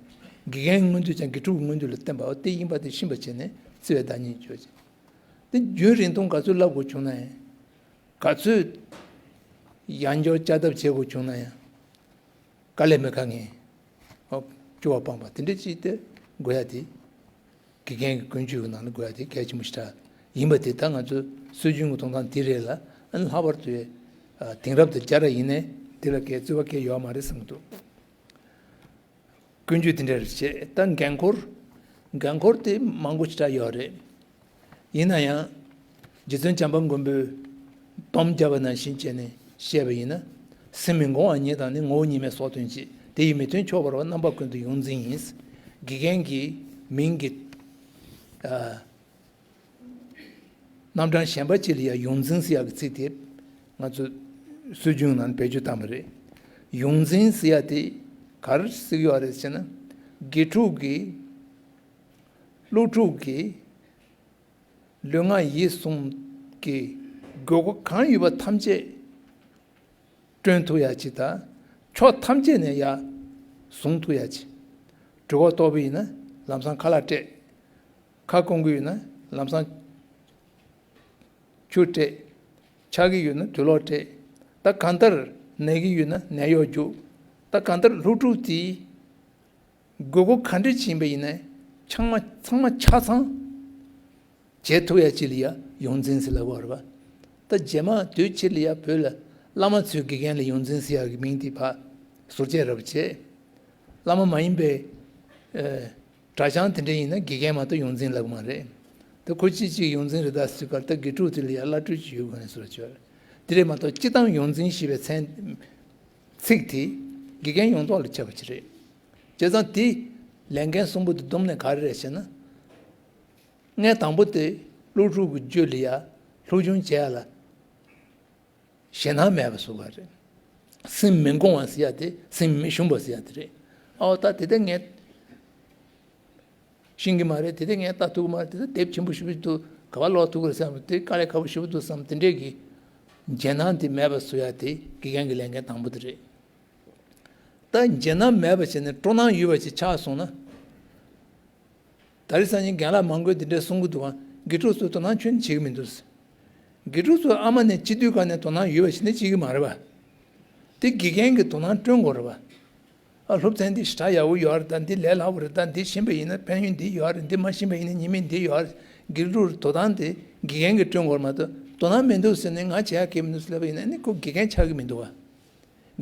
དགེ་རྒན་གྱི་མངོན་འདོད་ཀྱང་དགེ་ཕྲུག་གི་མངོན་འདོད་ལ་བརྟེན་པ། འོ་དེ་ཡིན་པ་དེ་ཤེས་པ་བྱས་ནས་བརྩེ་བའི་བདག་ཉིད་བཅོས་ཤིག། དེ་རྒྱུན་རིང་ཐུང་ག་ཚོད་བསླབ་དགོས་བྱུང་ན་ཡང་། ག་ཚོད་ཡང་བསྐྱར་བསྐྱར་ལྡབ་བྱེད་དགོས་བྱུང་ན་ཡང་། དཀའ་ལས་མི་དཀའ་ངལ། ཨོ། སྐྱོ་བ་སྤངས་པ་དེ་འདྲ་ཅིག་དེ་དགོས་ཡ་དེ། དགེ་རྒན་གྱི་ཀུན་སྤྱོད་ཀྱི་ནང་ལ་དགོས་ཡ་དེ་གལ་ཆེན་པོ་ཞེ་དྲག་ཡིན་པ་དེ་ད་ང་ཚོའི་སྲོལ་རྒྱུན་གྱི་གདོང་ཐང་དེ་རེད་ལ། ཨ་ནི་ལྷག་པར་དུ་ཡ། ཨ་དེང་རབས་དང་སྦྱར་ཡ་ཡིན་ནའི་དེ་ལ་གའི་རྩོད་པ་གའི་ཡོད་མ་རེད་བསམ་གྱི་འདུག། ཀུན་སྤྱོད་དེ་འདྲ་རེད་བྱས། ད་འགན་འཁུར། འགན་འཁུར་དེ་མང་པོ་ཞེ་དྲག་ཡོད་རེད། ཡིན་ན་ཡང་། རྗེ་བཙུན་བྱམས་པ་མགོན་པོས་སྡོམ་བརྒྱབ་པ་ནང་བཞིན་བྱས་ནས་བཤད་པ་ཡིན་ན། སེམས་མི་འགོང་བ་ཉིད་དང་ནི། ངོ་བོ་ཉིད་མེད་སྲོག་ལྟོན་ཅིང་། དེ་ཡི་མི་མཐུན་ཕྱོགས་བར་བ། རྣམ་པ་ཀུན་ཏུ་ཡོངས་འཛིན་ཡིན། དགེ་རྒན་གྱི་མིང་གི། ཨ། རྣམ་གྲངས་གཞན་པ་ཅིག་ལ་ཡང་ཡོངས་འཛིན་ཟེར་ཡག་གི་ཚིག་དེ་ང་ཚོ་སྲོལ་རྒྱུན་ནང་བེད་སྤྱོད་བཏང་བ་རེད། ཡོངས་འཛིན་ཟེར་ཡག་དེ་ག་རེ་ཟེར་གྱི་ཡོད་རེད་ཟེར་ན། དགེ་ཕྲུག་གིས། སློབ་ཕྲུག་གིས་ལུས་ངག་ཡིད་གསུམ་གྱི་དགོས་མཁོ་གང་ཡོད་པ་ཐམས་ཅད་བསྐྲུན་ཐུབ་ཡག་ཅིག་དང་། ཕྱོགས་ཐམས་ཅད་ནས་ཡར་བཟུང་ཐུབ་ཡག་ཅིག། གྲོད་ཁོག་ལྟོགས་པ་ཡིན་ན་ལམ་སང་ཁ་ལག་སྤྲད། ཁ་སྐོམ་གྱི་ཡོད་ན་ལམ་སང་ཆུ་སྤྲད། ཆག་གི་ཡོད་ན་དུག་ལོག་སྤྲད། ད་གང་ལྟར་ན་གི་ཡོད་ན་ནད་གཡོག་རྒྱུགས། ད་གང་ལྟར་སློབ་ཕྲུག་དེའི་དགོས་མཁོ་ག་འདྲ་ཅིག་ཡིན་པ་ཡིན་ནའི་ཚང་མ་ཚང་མ་ཆ་ཚང་བྱེད་ཐུབ་ཡ་ཅིག་ལ་ཡ་ཡོངས་འཛིན་ཟེར་ལབ་ཀྱི་ཡོད་རེད་པ། ད་རྗེས་མ་དུས་ཕྱིས་ལ་ཡ་བོད་ལ་བླ་མ་ཚོའི་དགེ་རྒན་ལ་ཡོངས་འཛིན་ཟེར་ཡ་གི་མིང་དེ་ཕར་ཟུར་བཅད་རབ་བྱས། བླ་མ་མ་ཡིན་པའི། ཨེ། གྲྭ་རྐྱང་དེ་འདྲ་ཡིན་ན་དགེ་རྒན་མ་གཏོགས་ཡོངས་འཛིན་ལབ་ཀྱི་མ་རེད། ད་ཁོ་ཅིག་ཅིག་ཡོངས་འཛིན་རེད་ད་ཟེར་གར། ད་དགེ་ཕྲུག་དེ་ལ་ཡ་བླ་སྤྲུལ་ཅིག་ཡོད་དགོས་ནས་ཟུར་བཅད་རེད། དེ་རེད་མ་གཏོགས་སྤྱིར་བཏང་ཡོངས་འཛིན་ཞེས་པའི་མཚན། ཚིག་དེ་དགེ་རྒན་ཡོངས་རྫོགས་ལ་ཁྱབ་པ་ཅིག་རེད། བྱས་ཙང་དེ་ལས་འགན་གསུམ་པོ་དེ་བསྡོམས་ནས་ག་རེ་རེད་ཟེར་ན། ལས་འགན་དང་པོ་དེ་སློབ་ཕྲུག་གི་རྒྱུད་ལ་ཡ་སློབ་སྦྱོང་བྱེད་ཡ་ལ་ཞེད་སྣང་མེད་པ་བཟོ་དགོས་རེད། སེམས་མི་འགོང་བ་ཟེར་ཡ་དེ་སེམས་མི་ཞུམ་པ་ཟེར་ཡ་དེ་རེད། ཨའོ་ད་དེ་ལྟར་ངས་ཤེས་ཀྱི་མ་རེད། དེ་ལྟར་ངས་ལྟ་ཐུབ་ཀྱི་མ་རེད། དེ་ལྟར་དེབ་ཆེན་པོ་ཞེ་པོ་ཅིག་འདུག། ག་པར་ཀློག་ཐུབ་ཀྱི་རེད་བསམ། དེ་དཀའ་ལས་ཁག་པོ་ཞེ་པོ་འདུག་བསམ། དེ་འདྲས་ཀྱི་ཞེད་སྣང་དེ་མེད་པ་བཟོ་ཡ་དེ་དགེ་རྒན་གྱི་ལས་འགན་དང་པོ་དེ་རེད། ད་ཞེད་སྣང་མེད་པ་བྱས་ནས་སྤྲོ་སྣང་ཡོད་པ་ཞིག་ཆགས་སོང་ན། ད་རེས་སང་ཉིན་རྒན་ལགས་མང་པོས་འདི་འདྲས་གསུང་གི་འདུག་ག། དགེ་ཕྲུག་ཚོས་དོ་སྣང་ཁྱོན་ནས་བྱེད་ཀྱི་མི་འདུག། དགེ་ཕྲུག་ཚོས་ཨ་མ་ནས་སྤྱི་འཐུས་སྒང་ནས་དོ་སྣང་ཡོད་པ་ཞིག་ནས་བྱེད་ཀྱི་མ་རེད་པ། དེ་དགེ་རྒན་གྱིས་དོ་སྣང་སྤྲོད་དགོས་རེད་པ། ཨ་སློབ་ཚན་འདི་ཞེ་དྲག་ཡག་པོ་ཡོད་རེད། ད་འདི་ལས་སླ་པོ་རེད། ད་འདི་ཤེས་པ་ཡིན་ན་ཕན་ཡོན་འདི་ཡོད་རེད། འདི་མ་ཤེས་པ་ཡིན་ན་ཉེས་དམིགས་འདི་ཡོད་རེད། དགེ་ཕྲུག་དོ་སྣང་དེ་དགེ་རྒན་གྱིས་སྤྲོད་དགོས་རེད་མ་གཏོགས། དོ་སྣང་མི་འདུག་ཟེར་ནས་ང་བྱེད་ཡག་གང་ཡང་མི་འདུག་ཟེར་ལབ་པ་ཡིན་ན་ནི་ཁོ་དགེ་རྒན་ཆགས་ཀྱི་མི་འདུག་པ།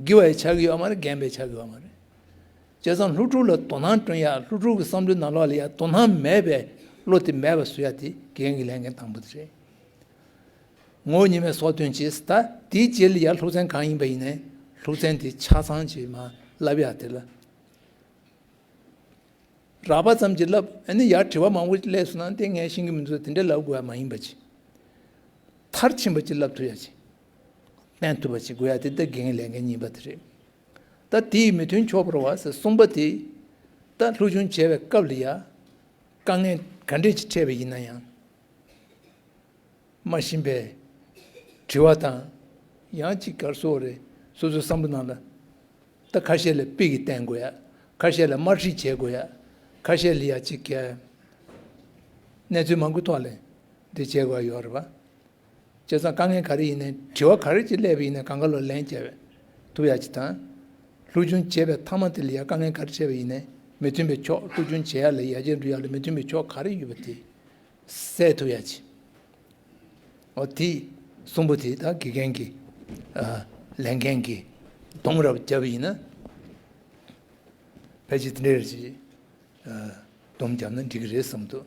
དགེ་བ་ཡང་ཆགས་ཀྱི་ཡོད་མ་རེད། རྒན་པ་ཡང་ཆགས་ཀྱི་ཡོད་མ་རེད། བྱས་ཙང་སློབ་ཕྲུག་ལ་དོ་སྣང་སྤྲོད་ཡག། སློབ་ཕྲུག་གི་བསམ་བློའི་ནང་ལོགས་ལ་ཡ་དོ་སྣང་མེད་པའི་བློ་དེ་མེད་པ་བཟོ་ཡག་དེ་དགེ་རྒན་གྱི་ལས་འགན་དང་པོ་དེ་རེད། ངོ་བོ་ཉིད་མེད་སྲོག་ལྟོན་ཅིང་། ད་དེའི་རྗེས་ལ་ཡ་སློབ་ཚན་གང་ཡིན་པ་ཡིན་ནའི་སློབ་ཚན་དེ་ཆ་ཚང་ཅིག་མར་བསླབ་ཡག་དེ་ལ། རགས་པ་ཙམ་གྱིས་བསླབ། ཨ་ནི་ཡར་དྲི་བ་མང་པོ་སླེབས་སོང་ན་དེ་ངས་ཤེས་ཀྱི་མི་འདུག། དེ་འདྲ་ལབ་དགོས་ཡ་མ་ཡིན་པ་ཅིག། མཐར་ཕྱིན་པ་ཅིག་བསླབ་ཐུབ་ཡ་ཅིག། བསྟན་ཐུབ་པ་ཅིག་དགོས་ཡ་དེ་ད་དགེ་རྒན་ལས་འགན་གཉིས་པ་དེ་རེད། ད་དེའི་མི་མཐུན་ཕྱོགས་བར་བ་ཟེར་གསུམ་པ་དེ། ད་སློབ་སྦྱོང་བྱེད་པའི་སྐབས་ལ་ཡ་དཀའ་ངལ་ག་འདྲས་ཅིག་འཕྲད་པ་ཡིན་ན་ཡང་། མ་ཤེས་པའི་དྲི་བ་དང་། ཡང་ཅིག་ག་རེ་ཟེར་དགོས་རེད། སོ་སོའི་བསམ་བློ་ནང་ལ། ད་ཁ་ཤས་ལ་དཔེ་གིས་བསྟན་དགོས་ཡ། ཁ་ཤས་ལ་དམར་ཁྲིད་བྱེད་དགོས་ཡ། ཁ་ཤས་ལ་ཡ་ཅིག་ག་གནས་ཚུལ་མང་པོའི་ཐོག་ལ་འདི་བྱེད་དགོས་ཡ་ཡོད་རེད་པ། བྱས་ཙང་དཀའ་ངལ་ག་རེ་ཡིན་ནའི་དྲི་བ་ག་རེ་ཅིག་སླེབས་པ་ཡིན་ནའི་གང་ག་ལོག་ལན་བརྒྱབ་ཐུབ་ཡ་ཅིག་དང་། སློབ་སྦྱོང་བྱེད་པའི་མཐའ་མ་དེ་ལ་ཡ་དཀའ་ངལ་ག་རེ་འཕྲད་པ་ཡིན་ནའི་མི་མཐུན་པའི་ཕྱོགས། སློབ་སྦྱོང་བྱེད་ཡ་ལ་ཡར་རྒྱས་འགྲོ་ཡ་ལ་མི་མཐུན་པའི་ཕྱོགས་ག་རེ་ཡོད་པ་དེ་སེལ་ཐུབ་ཡ་ཅིག། འོ་དེ་གསུམ་པོ་དེ་ད་དགེ་རྒན་གྱི་ཨ་ལས་འགན་གྱི་སྡོམ་རབ་བརྒྱབ་པ་ཡིན་ན་ཕལ་ཆེར་དེ་འདྲ་ཅིག་ཨ་སྡོམ་བརྒྱབ་ན་འགྲིག་གི་རེད་བསམ་འདུག།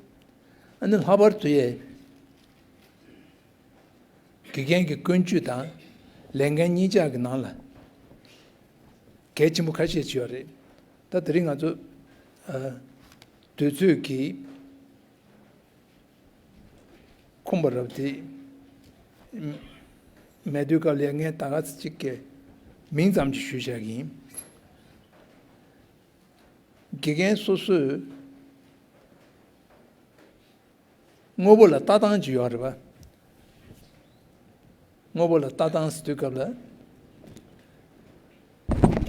ཨ་ནི་ལྷག་པར་དུ་ཡ་དགེ་རྒན་གྱི་ཀུན་སྤྱོད་དང་ ལས་འགན་གཉིས་ཆ་གི་ནང་ལ་གལ་ཆེན་པོ་ཁ་ཤས་ཅིག་ཡོད་རེད། ད་དེ་རིང་ང་ཚོ་ཨ་དུས་ཚོད་ཀྱིས་ཁོམ་པ་རབ་དེ་མེད་དུས་སྐབས་ལ་ངས་ད་ག་ཚོད་ཅིག་གི་མིང་ཙམ་ཅིག་ཞུས་བཞག་གི་ཡིན། དགེ་རྒན་སོ་སོས་དངོས་པོ་ལ་ལྟ་སྟངས་ཅིག་ཡོད་རེད་པ། དངོས་པོ་ལ་ལྟ་སྟངས་ཟེར་དུས་སྐབས་ལ།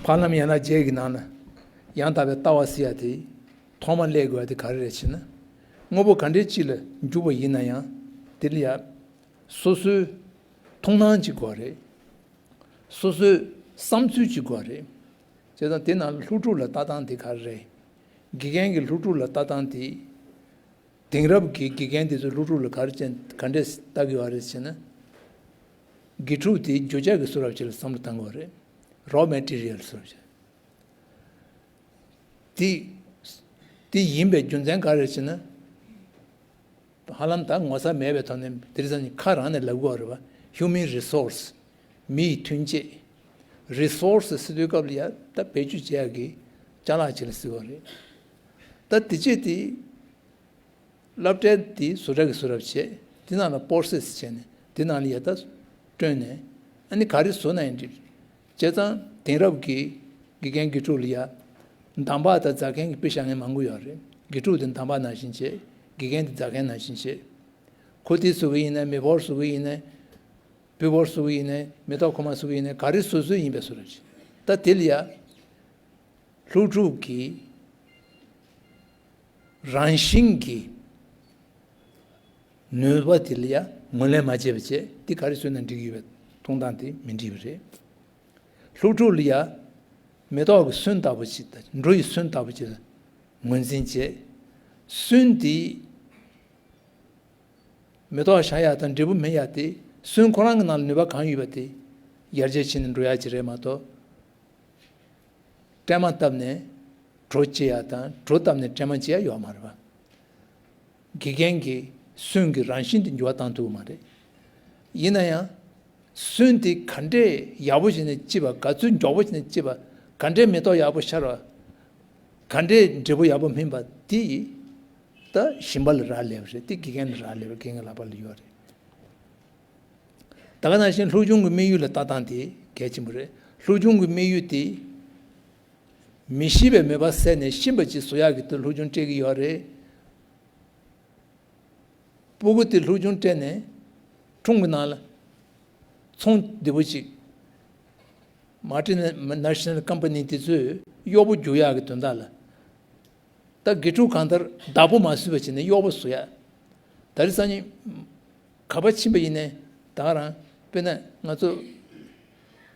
ཕ་ལམ་ཡན་ལག་བརྒྱད་ཀྱི་ནང་ན་ཡང་དག་པའི་ལྟ་བ་ཟེར་ཡ་དེ་ཐོག་མ་སླེབས་དགོས་ཡ་དེ་ག་རེ་རེད་ཟེར་ན། དངོས་པོ་ག་འདྲའི་ཅིག་ལ་འཇུག་པ་ཡིན་ན་ཡང་དེ་ལ་ཡ་སོ་སོའི་མཐོང་སྣང་ཅིག་དགོས་རེད། སོ་སོའི་བསམ་ཚུལ་ཅིག་དགོས་རེད། བྱས་ཙང་དེ་ནང་ལ་སློབ་ཕྲུག་ལ་ལྟ་སྟངས་དེ་ག་རེ་རེད། དགེ་རྒན་གྱིས་སློབ་ཕྲུག་ལ་ལྟ་སྟངས་དེ། དེང་རབས་ཀྱི་དགེ་རྒན་དེ་ཚོས་སློབ་ཕྲུག་ལ་ག་རེ་ཅན་ག་འདྲས་ལྟ་གི་ཡོད་རེད་ཟེར་ན། དགེ་ཕྲུག་དེ་བརྗོད་བྱ་གི་བཟོ་འདྲ་ཅིག་ལ་བསམ་བློ་བཏང་གི་ཡོད་རེད། རོ་མེ་ཊི་རི་ཡལ་བཟོ་འདྲ་ཅིག་དེ། དེ་ཡིན་པའི་རྒྱུ་མཚན་ག་རེ་ཟེར་ན། ཧ་ལམ་ད་ངོ་ཚ་མེད་པའི་ཐོག་ནས་དེ་རིང་སང་ཉིན་ཁ་རང་ནས་ལབ་དགོས་རེད་པ། ཧིའུ་མན་རི་སོར་སི། མིའི་ཐོན་སྐྱེད། རི་སོར་སི་ཟེར་དུས་སྐབས་ལ་ཡ་ད་བེད་སྤྱོད་བྱེད་ཡག་གི་ཅ་ལག་ཅིག་ལ་ཟེར་བ་རེད། ད་དེ་བྱས་དེ། སློབ་གྲྭའི་དེ་བཟོ་གྲྭ་གི་བཟོ་འདྲ་བྱས། དེ་ནང་ལ་པོ་རོ་སེ་སི་བྱས་ནས་དེ་ནང་ལ་ཡ་ད་བསྐྲུན་ནས། ཨ་ནི་ག་རེ་བཟོ་ན་ཡང་འགྲིག་བྱས་ཙང་དེང་རབས་ཀྱི་དགེ་རྒན་དགེ་ཕྲུག་ལ་ཡ་འདམ་བག་དང་རྫ་མཁན་གྱི་དཔེ་བཞག་མཁན་མང་པོ་ཡོད་རེད། དགེ་ཕྲུག་དེ་འདམ་བག་ནང་བཞིན་བྱས། དགེ་རྒན་དེ་རྫ་མཁན་ནང་བཞིན་བྱས། ཁོ་ཏི་བཟོ་གི་ཡིན་ན། མེ་འབར་བཟོ་གི་ཡིན་ན། སྤོས་ཕོར་བཟོ་གི་ཡིན་ན། མེ་ཏོག་ཁུག་མ་བཟོ་གི་ཡིན་ན། ག་རེ་བཟོ་བཟོ་ཡིན་པའི་བཟོ་འདྲ་ཅིག་ད་དེ་ལ་ཡ་སློབ་ཕྲུག་གི་རང་བཞིན་གྱི་ནུས་པ་དེ་ལ་ཡ་ངོས་ལེན་མ་བྱས་པ་བྱས། དེ་ག་རེ་བཟོས་ན་འགྲིག་ཡོད་པའི་མཐོང་སྟངས་དེ་མི་འགྲིག་པ་རེད། སློབ་ཕྲུག་ལ་ཡ་མེ་ཏོག་གི་སོན་ལྟ་བུ་ཅིག་དང་འབྲུ་ཡི་སོན་ལྟ་བུ་ཅིག་ངོས་འཛིན་བྱས། སོན་དེ་མེ་ཏོག་ཤར་ཡག་དང་འབྲས་བུ་སྨིན་ཡག་དེ་སོན་ཁོ་རང་གི་ནང་ལ་ནུས་པ་གང་ཡོད་པ་དེ་ཡར་རྒྱས་ཕྱིན་ནས་འགྲོ་ཡག་ཅིག་རེད་མ་གཏོགས། སྲན་མ་བཏབ་ནས་གྲོ་བྱེད་ཡག་དང་གྲོ་བཏབ་ནས་སྲན་མ་བྱེད་ཡག་ཡོད་མ་རེད་པ། དགེ་རྒན་གྱིས་སོན་གྱི་རང་བཞིན་དེ་འགྱུར་བ་བཏང་ཐུབ་ཀྱི་མ་རེད། ཡིན་ན་ཡང་། སོན་དེ་ག་འདྲས་ཡག་པོ་བྱས་ནས་སྐྱེས་པ། ག་ཚོད་མགྱོགས་པོ་བྱས་ནས་སྐྱེས་པ། ག་འདྲས་མེ་ཏོག་ཡག་པོ་ཤར་བ། ག་འདྲས་འབྲས་བུ་ཡག་པོ་སྨིན་པ་དེ་ཡིས་ད་ཞིང་པ་ལ་རག་ལས་པ་རེད། དེ་དགེ་རྒན་ལ་རག་ལས་པ། དགེ་རྒན་གྱི་ལག་པ་ལ་ཡོད་རེད། ད་ག་ནང་བཞིན་སློབ་ཆུང་གི་དམིགས་ཡུལ་ལ་ལྟ་སྟངས་དེ་གལ་ཆེན་པོ་རེད། སློབ་ཆུང་གི་དམིགས་ཡུལ་དེ་མི་ཤེས་པའི་མོས་པ་བསལ་ནས་ཤེས་པ་ཅིག་བཟོ་ཡག་གི་དེ་སློབ་ཆུང་སྤྲད་ཀྱི་ཡོད་རེད། སྤུ་གུ་དེ་སློབ་ཆུང་སྤྲད་ནས་ཁྲོམ་གྱི་ནང་ལ་ཚོང་བདེ་པོ་ཅིག་མལ་ཊི་ནེ་ཤ་ནལ་ཀམ་པ་ནི་དེ་ཚོས་གཡོག་པོ་རྒྱུག་ཡག་གི་དོན་དག་ལ། ད་དགེ་ཕྲུག་གང་ལྟར་བདག་པོ་མ་བཟོས་པ་བྱས་ནས་གཡོག་པོ་བཟོ་ཡག་ད་རེས་སང་ཉིན་ག་པར་ཕྱིན་པ་ཡིན་ནའི་ད་ག་རང་། དཔེར་ན་ང་ཚོ་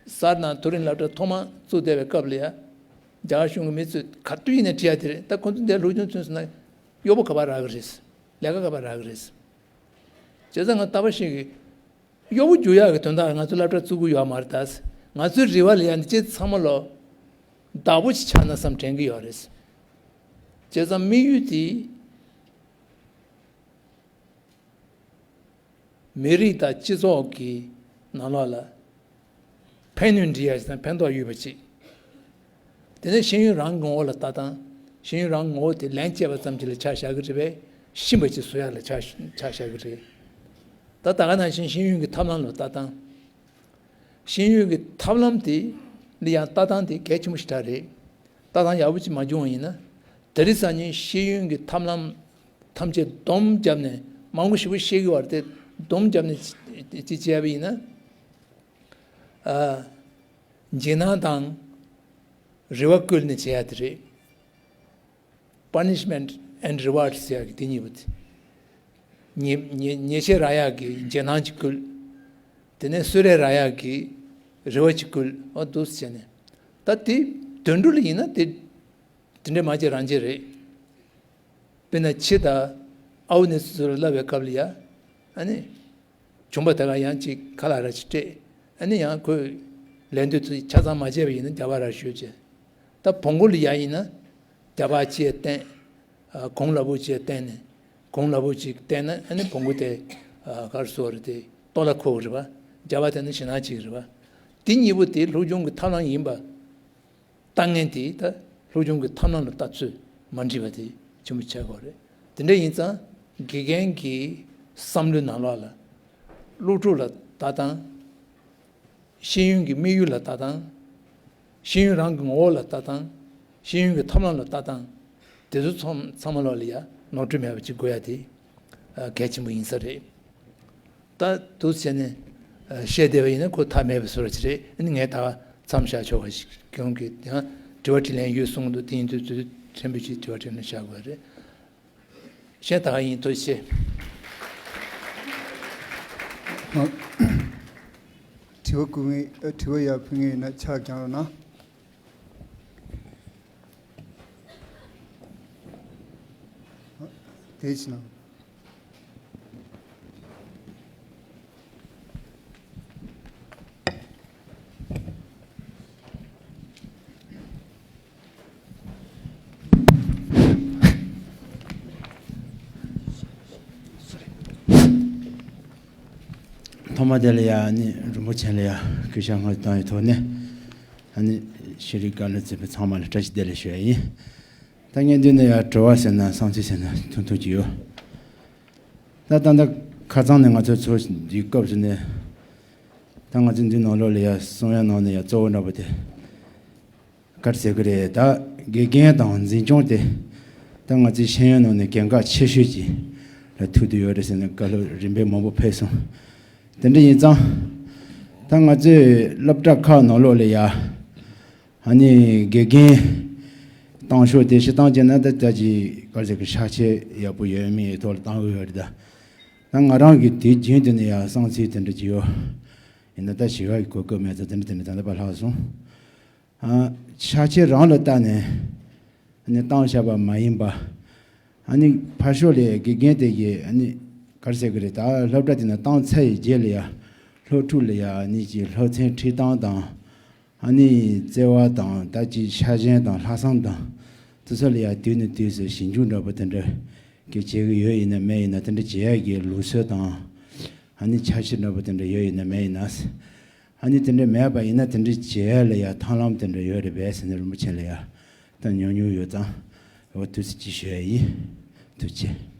སཱར་ནང་མཐོ་རིམ་སློབ་གྲྭ་ཐོག་མ་བཙུགས་བསྡད་པའི་སྐབས་ལ་ཡ། རྒྱ་གར་གཞུང་གི་མི་ཚོས་ག་དུས་ཡིན་ནའི་དྲི་ཡག་དེ་རེད། ད་ཁོང་ཚོ་འདིར་སློབ་ཆུང་ཚུན་སོང་ན་གཡོག་པོ་ག་པར་རག་གི་རེད། ལས་ཀ་ག་པར་རག་གི་རེད། བྱས་ཙང་ང་ལྟ་བ་ཞིག་གིས་གཡོག་པོ་རྒྱུག་ཡག་གི་དོན་དག་ང་ཚོ་སློབ་གྲྭ་བཙུགས་ཀྱི་ཡོད་མ་རེད་ད། ང་ཚོའི་རེ་བ་ལ་ཡ་འདི་ཅི་ཚང་མ་ལོ་བདག་པོ་ཅིག་ཆགས་ན་བསམ་དྲན་གྱི་ཡོད་རེད། བྱས་ཙང་དམིགས་ཡུལ་དེ་མི་རིགས་དང་སྤྱི་ཚོགས་ཀྱི་ནང་ལོགས་ལ་ཕན་ནུས་འདྲེས་ཡག་ཅིག་དང་ཕན་ཐོགས་ཡོད་པ་ཅིག་དེ་ནས་ཤེས་ཡོན་རང་གི་ངོ་བོ་ལ་ལྟ་སྟངས། ཤེས་ཡོན་རང་གི་ངོ་བོ་དེ་ལན་སྤྱད་པ་ཙམ་ཅིག་ལ་ཆ་བཞག་གི་རེད་པས། ཤེས་པ་ཅིག་བཟོ་ཡག་ལ་ཆ་ཆ་བཞག་གི་རེད། ད་ད་ག་ནང་བཞིན་ཤེས་ཡོན་གྱི་ཐབས་ལམ་ལ་ལྟ་སྟངས། ཤེས་ཡོན་གྱི་ཐབས་ལམ་དེ་ལ་ཡང་ལྟ་སྟངས་དེ་གལ་ཆེན་པོ་ཞེ་དྲག་རེད། ལྟ་སྟངས་ཡག་པོ་ཅིག་མ་བྱུང་བ་ཡིན་ན། དེ་རིང་སང་ཉིན་ཤེས་ཡོན་གྱི་ཐབས་ལམ་ཐམས་ཅད་སྡོམ་བརྒྱབ་ནས་མང་པོ་ཞེ་པོ་ཤེས་ཀྱི་ཡོད་རེད་དེ། སྡོམ་བརྒྱབ་ནས་ཅི་ཅི་བྱས་པ་ཡིན་ན། ཨ། འཇིགས་སྣང་དང་རེ་བ་བསྐུལ་ནས་བྱེད་ཡག་དེ་རེད། Punishment and reward ཟེར་ཡག་གི་དེ་གཉིས་པོ་དེ། ཉེས་ཉེས་ཉེས་ཆད་རག་ཡག་གི་འཇིགས་སྣང་ཅིག་བསྐུལ། དེ་ནས་གསོལ་རས་རག་ཡག་གི་རེ་བ་ཅིག་བསྐུལ། འོ་འདུག་སེ་བྱས་ནས། ད་དེ་དོན་འགྲུབ་ལ་ཡིན་ན་དེ་དེ་འདྲ་མ་བྱེད་རང་བྱེད་རེད། དཔེར་ན་ཁྱི་དང་ཨའུ་ནེ་ཚོ་ཚོ་ལ་བསླབ་པའི་སྐབས་ལ་ཡ། ཨ་ནི། བྱུང་བ་དེ་ག་ཡང་ཅིག་ཁ་ལག་ར་ཅིག་སྤྲད། ཨ་ནི་ཡང་ཁོས་ལད་ཟློས་དེ་ཆ་ཚང་མ་བྱས་པ་ཡིན་ན་རྒྱབ་ལ་ར་གཞུས་བྱས། ད་བོང་གུ་ལ་ཡ་ཡིན་ན་རྒྱབ་ལ་ཅིག་བསྟན། ཨ། གོང་ལ་བུ་ཅིག་བསྟན་ནས། གོང་ལ་བུ་ཅིག་བསྟན་ན་ཨ་ནི་བོང་གུ་དེ། ཨ། ག་རེ་ཟེར་དགོས་རེད་དེ། ལྟོ་ལ་ཁོག་རེད་པ། རྒྱབ་ལ་དེ་ནི་ཞེད་སྣང་ཅིག་རེད་པ། དེ་གཉིས་པོ་དེ་སློབ་སྦྱོང་གི་ཐབས་ལམ་ཡིན་པ། ལྟ་ངན་དེ་ད་སློབ་སྦྱོང་གི་ཐབས་ལམ་ལ་ལྟ་ཚུལ་མ་འགྲིག་པ་དེ་ཆེན་པོ་ཆགས་ཀྱི་ཡོད་རེད། དེ་འདྲ་ཡིན་ཙང་དགེ་རྒན་གྱི་བསམ་བློའི་ནང་ལོགས་ལ་སློབ་ཕྲུག་ལ་ལྟ་སྟངས། ཤེས་ཡོན་གྱི་དམིགས་ཡུལ་ལ་ལྟ་སྟངས། ཤེས་ཡོན་རང་གི་ངོ་བོ་ལ་ལྟ་སྟངས། ཤེས་ཡོན་གྱི་ཐབས་ལམ་ལ་ལྟ་སྟངས། དེ་ཚོ་ཚང་ཚང་མ་ལོགས་ལ་ཡ་ནོར་འཁྲུལ་མེད་པ་ཅིག་དགོས་ཡ་དེ་གལ་ཆེན་པོ་ཡིན་ས་རེད། ད་འདུག་བྱས་ནས་བཤད་བསྡད་པ་ཡིན་ན་ཁོ་མཐའ་མེད་པའི་བཟོ་འདྲ་ཅིག་རེད། ཨ་ནི་ངས་ད་མཚམས་བཞག་ཆོག་པ་ཞིག་ཁྱོད་ཀྱིས་ཡང་དྲི་བ་དྲིས་ལན་ཡོད་གསུངས་འདུག་དེ་ཡིན་དུས་ཚོད་ཕྲན་བུ་ཅིག་དྲི་བ་དྲིས་ལན་བཞག་དགོས་རེད། གཞན་ད་ག་ཡིན། ཐུགས་རྗེ་ཆེ། ཨ། དྲི་བ་བཀོད་མཁན། ཨ། དྲི་བ་ཡར་ཕུལ་མཁན་ཡིན་ན་ཕྱག་བརྐྱང་རོགས་གནང་། ཨ། དེ་ཕྱི་ནང་། ཐོག་མ་དེ་ལ་ཡ་ནི་རིན་པོ་ཆེ་ལ་ཡ་གུས་ཞབས་སྔར་བཏང་བའི་ཐོག་ནས། ཨ་ནི་ཤེས་རིག་བཀའ་སློབ་བསྩལ་བའི་ཚང་མ་ལ་བཀྲ་ཤིས་བདེ་ལེགས་ཞུ་ཡ་ཡིན། ད་ངས་འདི་ནས་ཡ་དྲི་བ་ཟེར་ན་བསམ་ཚུལ་ཟེར་ན་ཐུང་ཐུང་ཅིག་ཡོད། ད་ད་ལྟ་ཁ་སང་ནས་ང་ཚོ་ཚོ་འདིའི་སྐབས་སུ་ནས། ད་ང་ཚོ་འདི་ནང་ལོགས་ལ་ཡ་གསུང་ཡ་ནང་ནས་ཡ་གཙོ་བོ་འདྲ་པོ་དེ། ག་རེ་ཟེར་གི་རེད། ད་དགེ་རྒན་དང་འཛིན་སྐྱོང་དེ་ད་ང་ཚོའི་ཤེས་ཡོན་ནང་ནས་གལ་འགངས་ཆེ་ཤོས་ཅིག་ལ་ཐུག་བསྡད་ཡོད་རེད་ཟེར་ནས་བཀའ་སློབ་རིམ་པས་མང་པོ་ཕེབས་སོང་། དེ་འདྲ་ཡིན་ཙང་། ད་ང་ཚོའི་སློབ་གྲྭ་ཁག་ནང་ལོགས་ལ་ཡ། ཨ་ནི་དགེ་རྒན་བཏང་ཕྱོགས་དེ་སྤྱིར་བཏང་བྱས་ན་ད་ལྟ་ཅིག་ག་རེ་ཟེར་གི་ཤག་ཆེ་ཡག་པོ་ཡོད་མེད་ཐོག་ལ་བཏང་གི་ཡོད་རེད་ད། ད་ང་རང་གི་དུས་རྒྱུན་དུ་ནས་ཡ་བསམ་ཚུལ་དེ་འདྲ་ཅིག་ཡོད། ཡིན་ན་ད་ཞི་བ་ཡི་གོ་སྐབས་མེད་ཙང་དེ་འདྲ་དེ་འདྲ་ད་ལྟ་བར་ལྷག་སོང་། ཨ། ཤག་ཆེ་རང་ལ་བལྟས་ནས་ཨ་ནི་བཏང་བཞག་པ་མ་ཡིན་པ། ཨ་ནི་ཕར་ཕྱོགས་ལ་དགེ་རྒན་དེ་གིས་ཨ་ནི་ག་རེ་ཟེར་གི་རེད། ད་སློབ་གྲྭ་དེ་ནས་བཏང་ཚར་བའི་རྗེས་ལ་ཡ་སློབ་ཕྲུག་ལ་ཡ་ཨ་ནི་ཅིག་སློབ་ཚན་ཁྲིད་སྟངས་དང་། ཨ་ནི་བརྩེ་བ་དང་ད་ཅིག་ཆ་ཞེན་དང་ལྷག་བསམ་དང་། དེ་ཚོ་ལ་ཡ་དུས་ནས་དུས་སུ་ཞིབ་འཇུག་འདྲ་པོ་དེ་འདྲ་གི་བྱེད་ཀྱི་ཡོད་ཡིན་ན་མེད་ཡིན་ན། དེ་འདྲ་བྱེད་ཡ་གི་ལུགས་སྲོལ་དང་། ཨ་ནི་འཆར་གཞི་འདྲ་པོ་དེ་འདྲ་ཡོད་ཡིན་ན་མེད་ཡིན་ན། ཨ་ནི་དེ་འདྲ་མེད་པ་ཡིན་ན་དེ་འདྲ་བྱེད་ཡ་ལ་ཡ་ཐབས་ལམ་དེ་འདྲ་ཡོད་རེད་པས་ཟེར་ནས་རིན་པོ་ཆེ་ལ་ཡ་ད་ཉུང་ཉུང་ཡོད་ཙང་འོ་དུས་ཚོད་ཅིག་ཞུ་ཡ་ཡིན། ཐུགས་རྗེ་ཆེ།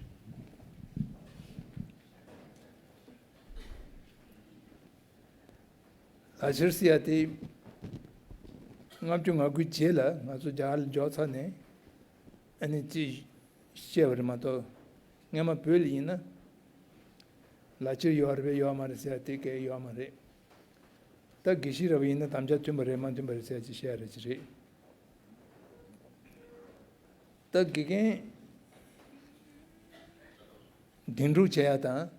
ལག་ཁྱེར་ཟེར་ཡ་དེ་ལྔ་བཅུ་ང་དགུའི་རྗེས་ལ་ང་ཚོ་རྒྱ་གར་ལ་འབྱོར་ཚར་ནས་ཨ་ནི་ཅིག་བཤད་པ་རེད་མ་གཏོགས། སྔན་མ་བོད་ལ་ཡིན་ན་ལག་ཁྱེར་ཡོད་རེད་པས་ཡོད་མ་རེད་ཟེར་ཡ་དེ་གས་ཡོད་མ་རེད། ད་དགེ་བཤེས་རབ་ཡིན་ན་དམ་བཅའ་མཐུན་པ་རེད་མ་མཐུན་པ་རེད་ཟེར་ཡ་ཅིག་བཤད་ཡ་རེད་ཅིག་རེད། ད་དགེ་རྒན་སྡིངས་འགྲུལ་བྱེད་ཡ་དང་།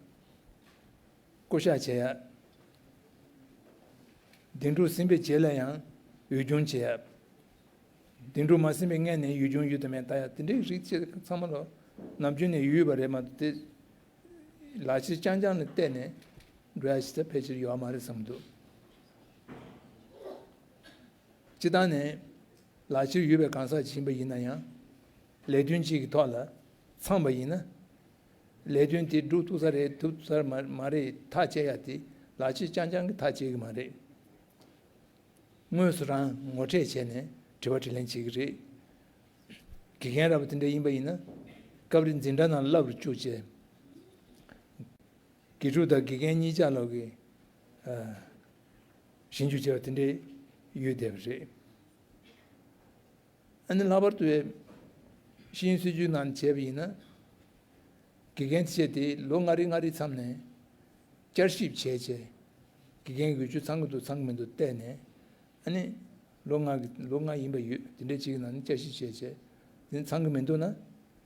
བསྐོ་བཞག་བྱེད་ཡ། སྡིངས་འགྲུལ་ཟིན་པའི་རྗེས་ལ་ཡང་འོས་སྦྱོང་བྱེད་ཡ། སྡིངས་འགྲུལ་མ་ཟིན་པའི་སྔོན་ནས་འོས་སྦྱོང་ཡོད་དམ་མེད་ལྟ་ཡ་དེ་འདྲའི་རིགས་ཚང་མ་ལ་ནམ་རྒྱུན་ནས་ཡོད་པ་རེད་མ་གཏོགས་དེ་ལག་ཁྱེར་རྐྱང་རྐྱང་ལ་བལྟས་ནས་འགྲོ་ཡ་ཞིག་ད་ཕལ་ཆེར་ཡོད་མ་རེད་བསམ་འདུག་སྤྱིར་བཏང་ནས་ལག་ཁྱེར་ཡོད་པའི་གང་ཟག་ཅིག་ཡིན་པ་ཡིན་ན་ཡང་ལས་དོན་གཅིག་གི་ཐོག་ལ་ཚང་བ་ཡིན་ན། ལས་དོན་དེ་འགྲུབ་ཐུབ་ས་རེད་ཐུབ་ས་མ་མ་རེད་ཐག་བཅད་ཡ་དེ་ལག་ཁྱེར་རྐྱང་རྐྱང་གིས་ཐག་བཅད་གི་མ་རེད། དངོས་སུ་རང་ངོ་འཕྲད་བྱས་ནས་དྲི་བ་དྲིས་ལན་བྱེད་ཀྱི་རེད། དགེ་རྒན་ར་བ་དེ་འདྲ་ཡིན་པ་ཡིན་ན་སྐབས་རེ་འཛིན་གྲྭ་ནང་བསླབ་རུ་བཅུག་བྱས། དགེ་ཕྲུག་དང་དགེ་རྒན་གཉིས་ཆ་ལོག་གི་ཨ། ཞིབ་འཇུག་བྱས་པ་དེ་འདྲའི་ཡོད་བསྡད་པ་རེད། ཨ་ནི་ལྷག་པར་དུ་ཤེས་ཡོན་སྲིད་བྱུས་ནང་བྱས་པ་ཡིན་ན། དགེ་རྒན་བྱས་ཏེ་ལོ་ལྔ་རེ་ལྔ་རེ་མཚམས་ནས་བསྐྱར་ཞིབ་བྱས་བྱས། དགེ་རྒན་གྱི་འོས་ཆོས་ཚང་གི་འདུག་ཚང་གི་མི་འདུག་བལྟས་ནས། ཨ་ནི་ལོ་ལྔ་གི་ལོ་ལྔ་ཡིན་པ་ཡོད་དེ་འདྲའི་ཅིག་གི་ནང་ནས་བསྐྱར་ཞིབ་བྱས་བྱས། དེ་ཚང་གི་མི་འདུག་ན་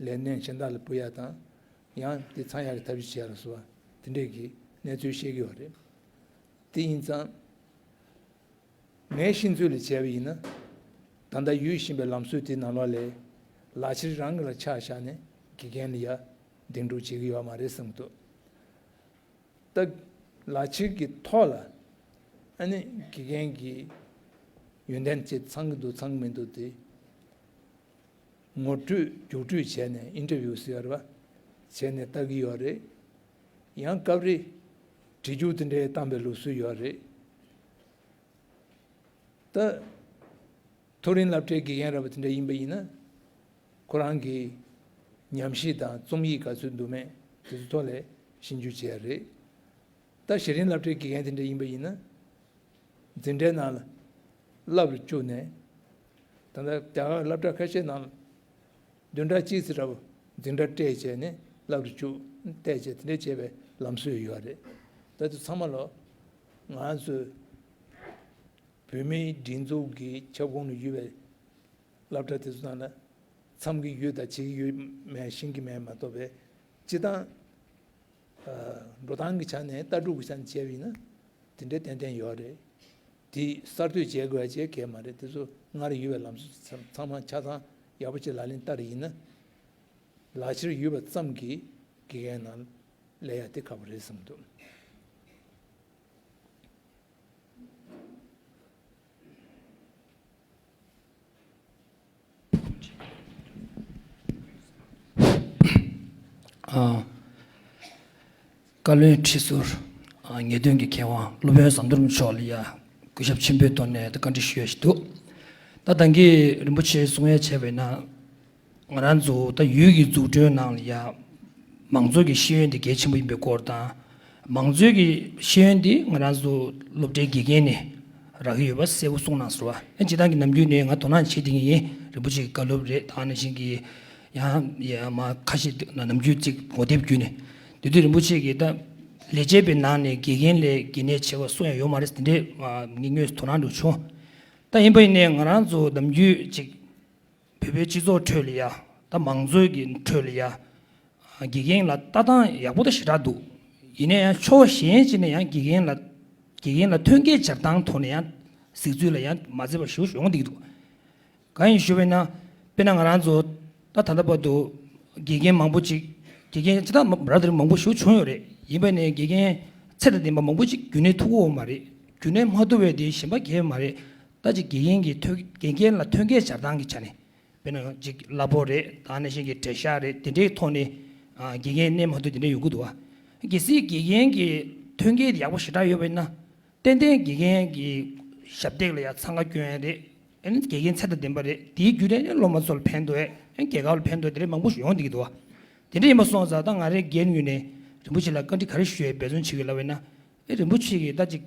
ལས་སྣོན་གཞན་དག་ལ་འབུལ་ཡ་དང་། ཡང་དེ་ཚང་ཡག་གི་ཐབས་ཤེས་བྱས་ལ་སོགས་པ་དེ་འདྲས་ཀྱི་གནས་ཚུལ་བཤད་ཀྱི་ཡོད་རེད། དེ་ཡིན་ཙང་། ངའི་ཤེས་ཚོད་ལ་བྱས་པ་ཡིན་ན། ད་ལྟ་ཡོད་བཞིན་པའི་ལམ་སྲོལ་དེ་ནང་ལོགས་ལས་ལག་ཁྱེར་རང་གི་ལ་ཆ་བཞག་ནས་དགེ་རྒན་ལ་ཡ་སྡིངས་འགྲུལ་བྱེད་ཀྱི་ཡོད་མ་རེད་བསམ་གྱི་འདུག་ད་ལག་ཁྱེར་གྱི་ཐོག་ལ་ཨ་ནི་དགེ་རྒན་གྱི་ཡོན་ཏན་ཅིག་ཚང་གི་འདུག་ཚང་གི་མི་འདུག་དེ། ངོ་སྤྲོད་རྒྱུགས་སྤྲོད་བྱས་ནས་ཨིན་ཊར་བིའུ་ཟེར་བ་རེད་པ། བྱས་ནས་ལྟ་གི་ཡོད་རེད། ཡང་སྐབས་རེ་བྲིས་རྒྱུགས་དེ་འདྲའི་བཏང་པའི་ལུགས་སྲོལ་ཡོད་རེད། ད་མཐོ་རིམ་སློབ་གྲྭའི་དགེ་རྒན་ར་བ་དེ་འདྲ་ཡིན་པ་ཡིན་ན། ཁོ་རང་གི་ཉམས་ཞིབ་དང་རྩོམ་ཡིག་ག་ཚོད་འདུག་མེད་དེ་ཚོ་ཐོག་ལ་ཞིབ་འཇུག་བྱས་རེད། ད་གཞི་རིམ་སློབ་གྲྭའི་དགེ་རྒན་དེ་འདྲ་ཡིན་པ་ཡིན་ན། འཛིན་གྲྭའི་ནང་ལ་བསླབ་རུ་བཅུག་ནས། ད་ལྟ་རྒྱ་གར་སློབ་གྲྭ་ཁ་ཤས་ནང་ལ་བདུན་ཕྲག་གཅིག་ཙམ་ར་བ་འཛིན་གྲྭ་སྤྲད་བྱས་ནས་བསླབ་རུ་བཅུག་བལྟས་བྱས་དེ་འདྲ་བྱས་པའི་ལམ་སྲོལ་ཡོད་རེད། ད་དེ་ཚང་མ་ལོ་ང་ཚོས་བོད་མིའི་སྒྲིག་འཛུགས་ཀྱི་ཁྱབ་ཁོངས་ལ་ཡོད་པའི་སློབ་གྲྭ་དེ་ཚོ་ནང་ལ་འཚམ་གྱི་ཡོད་དང་བྱེད་ཀྱི་ཡོད་མེད་ཤེས་ཀྱི་མེད་མ་གཏོགས་པའི་སྤྱི་བཏང་འགྲོ་སྟངས་ཀྱི་ཆ་ནས་ལྟ་གྲུབ་ཀྱི་ཆ་ནས་བྱས་པ་ཡིན་ན་དེ་འདྲའི་ཏན་ཏན་ཡོད་རེད། དེ་གསར་གཏོད་བྱེད་དགོས་ཡ་བྱེད་གལ་མ་རེད། དེ་ཚོ་སྔར་ཡོད་པའི་ལམ་སྲོལ་ཚང་མ་ཆ་ཚང་ཡག་པོ་ཅིག་ལག་ལེན་བསྟར་ཡིན་ན། ལག་ཁྱེར་ཡོད་པ་ཙམ་གྱིས་དགེ་རྒན་ནང་སླེབས་ཡ་དེ་ཁག་པོ་རེད་བསམ་འདུག་ཨ། བཀའ་བློན་ཁྲི་ཟུར། ཨ། ངེས་དོན་གྱི་མཁས་དབང་སློབ་དཔོན་ཟམ་གདོང་རིན་པོ་ཆེ་མཆོག་ལ་ཡ་གུས་ཞབས་ཆེན་པོའི་ཐོག་ནས་བཀའ་འདྲི་ཞུ་ཡ་ཞིག་འདུག་ད་ད་གིན་རིན་པོ་ཆེས་གསུང་ཡ་བྱས་པ་ཡིན་ན། ང་རང་ཚོ་ད་ཡུལ་གྱི་འཛུགས་སྐྲུན་ནང་ལ་ཡ་མང་གཙོ་གི་ཤེས་ཡོན་དེ་གལ་ཆེན་པོ་ཡིན་པའི་སྐོར་དང་། མང་གཙོའི་གི་ཤེས་ཡོན་དེ་ང་རང་ཚོ་སློབ་གྲྭའི་དགེ་རྒན་ནས་རག་གི་ཡོད་པ་གསལ་པོ་གསུངས་གནང་ཟེར་བ། ཨ། སྤྱིར་བཏང་གི་ནམ་རྒྱུན་ནས་ང་དོ་སྣང་བྱེད་བསྡད་མཁན་ཡིན། རིན་པོ་ཆེ་གི་བཀའ་སློབ་རེད། ད་ནང་བཞིན་གྱི་ཡང་ཡང་མ་ཁ་ཤས་ནམ་རྒྱུན་ཅིག་ངོ་དེབ་བརྒྱུད་ནས། དེ་དུས་རིན་པོ་ཆེ་གིས་ད་ལས་བྱེད་པའི་ནང་ནས་དགེ་རྒན་ལས་གལ་གནད་ཆེ་བ་གསུང་ཡ་ཡོད་མ་རེད་དེ་འདྲས་ངས་དངོས་སུ་དོ་སྣང་འགྲོ་བྱུང་། ད་ཡིན་པ་ཡིན་ནའི་ང་རང་ཚོ་ནམ་རྒྱུན་ཅིག་བོད་པའི་སྤྱི་ཚོགས་ཁྲོད་ལ་ཡ། ད་མང་གཙོའི་གི་ཁྲོད་ལ་ཡ། དགེ་རྒན་ལ་ལྟ་སྟངས་ཡག་པོ་ད་ཞེ་དྲག་འདུག་ཡིན་ན་ཡང་ཕྱོགས་གཞན་ཅིག་ནས་ཡང་དགེ་རྒན་ལ། དགེ་རྒན་ལ་ཐོན་སྐྱེད་སྦྱར་སྟངས་ཐོག་ནས་ཡང་གཟིགས་ཚུལ་ལ་ཡང་མ་བརྩི་བ་ཞེ་པོ་ཡོང་བསྡད་ཀྱི་འདུག་གང་ཡིན་ཞུས་པ་ཡིན་ན། དཔེར་ན་ང་རང་ཚོ་ད་ད་ལྟ་བར་དུ་དགེ་རྒན་མང་པོ་ཅིག་དགེ་རྒན་ཅི་ལྟར་རབ་དང་རིམ་མང་པོ་ཞིག་བྱུང་ཡོད་རེད། ཡིན་པ་ནས་དགེ་རྒན་ཚད་དང་ལྡན་པ་མང་པོ་ཅིག་རྒྱུན་ནས་ཐུག་གི་ཡོད་མ་རེད། རྒྱུན་ནས་མ་ཐུག་པའི་དེ་གཞན་པ་གང་ཡང་མ་རེད། ད་ཅིག་དགེ་རྒན་གྱི་ཐོན་དགེ་རྒན་ལ་ཐོན་སྐྱེད་སྦྱར་སྟངས་ཀྱི་ཆ་ནས། དཔེར་ན་ཅིག་གླ་ཕོགས་རེད། ད་ནང་བཞིན་གྱི་གྲལ་གཤིས་རེད། དེ་འདྲའི་ཐོག་ནས་ཨ་དགེ་རྒན་གནས་མ་ཐུབ་དེ་འདྲ་ཡོང་གི་འདུག་བ། གལ་སྲིད་དགེ་རྒན་གྱི་ཐོན་སྐྱེད་ཡག་པོ་ཞེ་དྲག་ཡོད་པ་ཡིན་ན། ཏན་ཏན་དགེ་རྒན་གྱི་ཞབས་སྟེགས་ལ་ཡང་འཚང་ཁ་སྐྱོན་ཡ་རེད། ཨ་ནི་དགེ་རྒན་ཚད་དང་ལྡན་པ་རེད། དེའི་བརྒྱུད་ནས་སློབ་མ་ཚོ་ལ་ཕན་ཐོགས་ཡ། ཨ་ནི་རྒྱལ་ཁབ་ལ་ཕན་ཐོགས་དེ་འདྲ་མང་པོ་ཞིག་ཡོང་བསྡད་ཀྱི་འདུག་བ། དེ་འདྲ་ཡིན་པ་སོང་ཙང་ད་ང་རའི་འགན་ངོས་ནས་རིན་པོ་ཆེ་ལ་བཀའ་འདྲི་ག་རེ་ཞུ་ཡའི་འབད་བརྩོན་བྱེད་ཀྱི་ལབ་པ་ཡིན་ན། ཨེ་རིན་པོ་ཆེ་གིས་ད་ཅིག་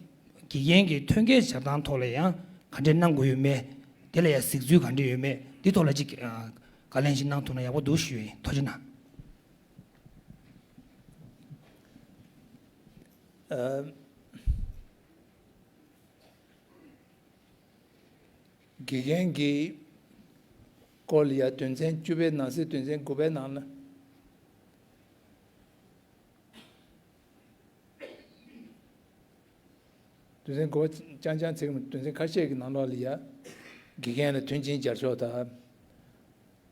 དགེ་རྒན་གྱི་ཐོན་སྐྱེད་སྦྱར་སྟངས་ཐོག་ལ་ཡང་ག་འདྲས་གནང་དགོས་ཡོད་མེད། དེ་ལ་ཡང་གཟིགས་ཚུལ་ག་འདྲས་ཡོད་མེད། འདི་ཐོག་ལ་ཅིག་ཨ་བཀའ་ལན་ཞིག་གནང་ཐུབ་ན་ཡག་པོ་འདུག་ཞུ་ཡིན། ཐུགས་རྗེ་གནང་། ཨ། དགེ་རྒན་གྱི་སྐོར་ལ་ཡ་དོན་ཚན་བཅུ་པའི་ནང་གསེས་དོན་ཚན་དགུ་པའི་ནང་ལ། དོན་ཚན་དགུ་པ་རྐྱང་རྐྱང་ཚིག་གི་མ། དོན་ཚན་ཁ་ཤས་ཀྱི་ནང་ལོགས་ལ་ཡ། དགེ་རྒན་ལ་མཐུན་རྐྱེན་སྦྱར་ཕྱོགས་དང་།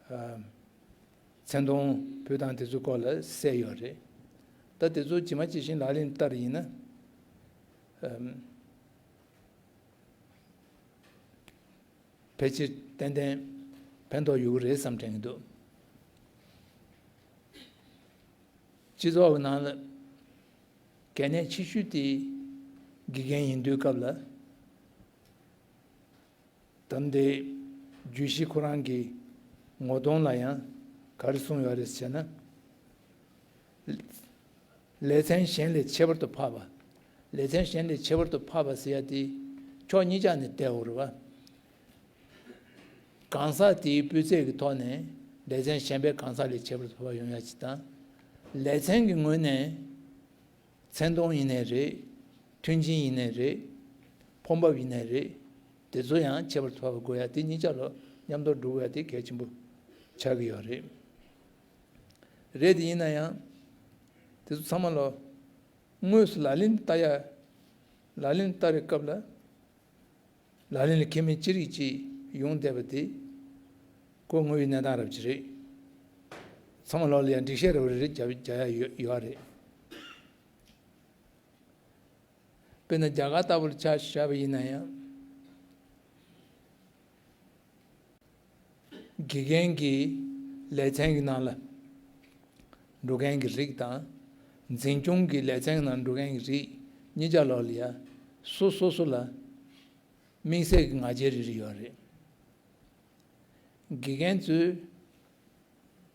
ཨ། མཚན་མཐོང་ཕུལ་སྟངས་དེ་ཚོའི་སྐོར་ལ་གསལ་ཡོད་རེད། ད་དེ་ཚོ་ཇི་མ་ཇི་བཞིན་ལག་ལེན་བསྟར་ཡིན་ན། ཨ། ཕལ་ཆེར་ཏན་ཏན་ཕན་ཐོགས་ཡོད་ཀྱི་རེད་བསམ་དྲན་གྱི་འདུག་སྤྱི་ཚོགས་ཀྱི་ནང་ལ་གལ་གནད་ཆེ་ཤོས་དེ་དགེ་རྒན་ཡིན་དུས་སྐབས་ལ། ད་འདི་བརྗོད་གཞི་ཁོ་རང་གི་ངོ་གདོང་ལ་ཡང་ག་རེ་གསུངས་ཡོད་རེད་ཟེར་ན། ལེ་ཚན་གཞན་ལས་ཁྱད་པར་དུ་འཕགས་པ། ལེ་ཚན་གཞན་ལས་ཁྱད་པར་དུ་འཕགས་པ་ཟེར་ཡ་དེ་ཕྱོགས་གཉིས་ཆ་ནས་བལྟས་ཡོད་རེད་བ། གང་ཟག་དེའི་སྤུས་ཚད་ཀྱི་ཐོག་ནས་ལེ་ཚན་གཞན་པའི་གང་ཟག་ལས་ཁྱད་པར་དུ་འཕགས་པ་ཡོང་ཡ་ཅིག་དང་། ལེ་ཚན་གྱི་ངོས་ནས་མཚན་མཐོང་ཡིན་ནའི་རེད། མཐུན་རྐྱེན་ཡིན་ནའི་རེད། ཕོགས་འབབ་ཡིན་ནའི་རེད། དེ་ཚོ་ཡང་ཁྱད་པར་དུ་འཕགས་པ་དགོས་ཡ་དེ་གཉིས་ཆ་ལ་མཉམ་དུ་འགྲོ་དགོས་ཡ་དེ་གལ་ཆེན་པོ་ཆགས་ཀྱི་ཡོད་རེད། རེད་དེ་ཡིན་ན་ཡང་། དེ་ཚོ་ཚང་མ་ལ་དངོས་སུ་ལག་ལེན་བསྟར་ཡ། ལག་ལེན་བསྟར་བའི་སྐབས་ལ། ལག་ལེན་ལ་འཁེལ་མེད་ཅི་རིགས་ཅིག་ཡོང་བསྡད་པ་དེ། ཁོ་དངོས་ཡོད་གནས་སྟངས་རབ་ཅིག་རེད། ཚང་མ་ལོག་ལ་ཡང་འགྲེལ་བཤད་རབ་རེ་རེ་རྒྱབ་རྒྱག་ཡ་ཡོད་ཡོད་རེད། དཔེར་ན་རྒྱ་གར་ལྟ་བུར་ཆ་བཞག་པ་ཡིན་ན་ཡང་། དགེ་རྒན་གྱི་ལེ་ཚན་གྱི་ནང་ལ་འགྲོ་མཁན་གྱི་རིགས་དང་། འཛིན་སྐྱོང་གི་ལེ་ཚན་གྱི་ནང་འགྲོ་མཁན་གྱི་རིགས་གཉིས་ཆ་ལོག་ལ་ཡ། སོ་སོ་སོ་ལ་ དམིགས་བསལ་གྱི་ང་རྒྱལ་རེ་རེ་ཡོད་རེད། དགེ་རྒན་ཚོས་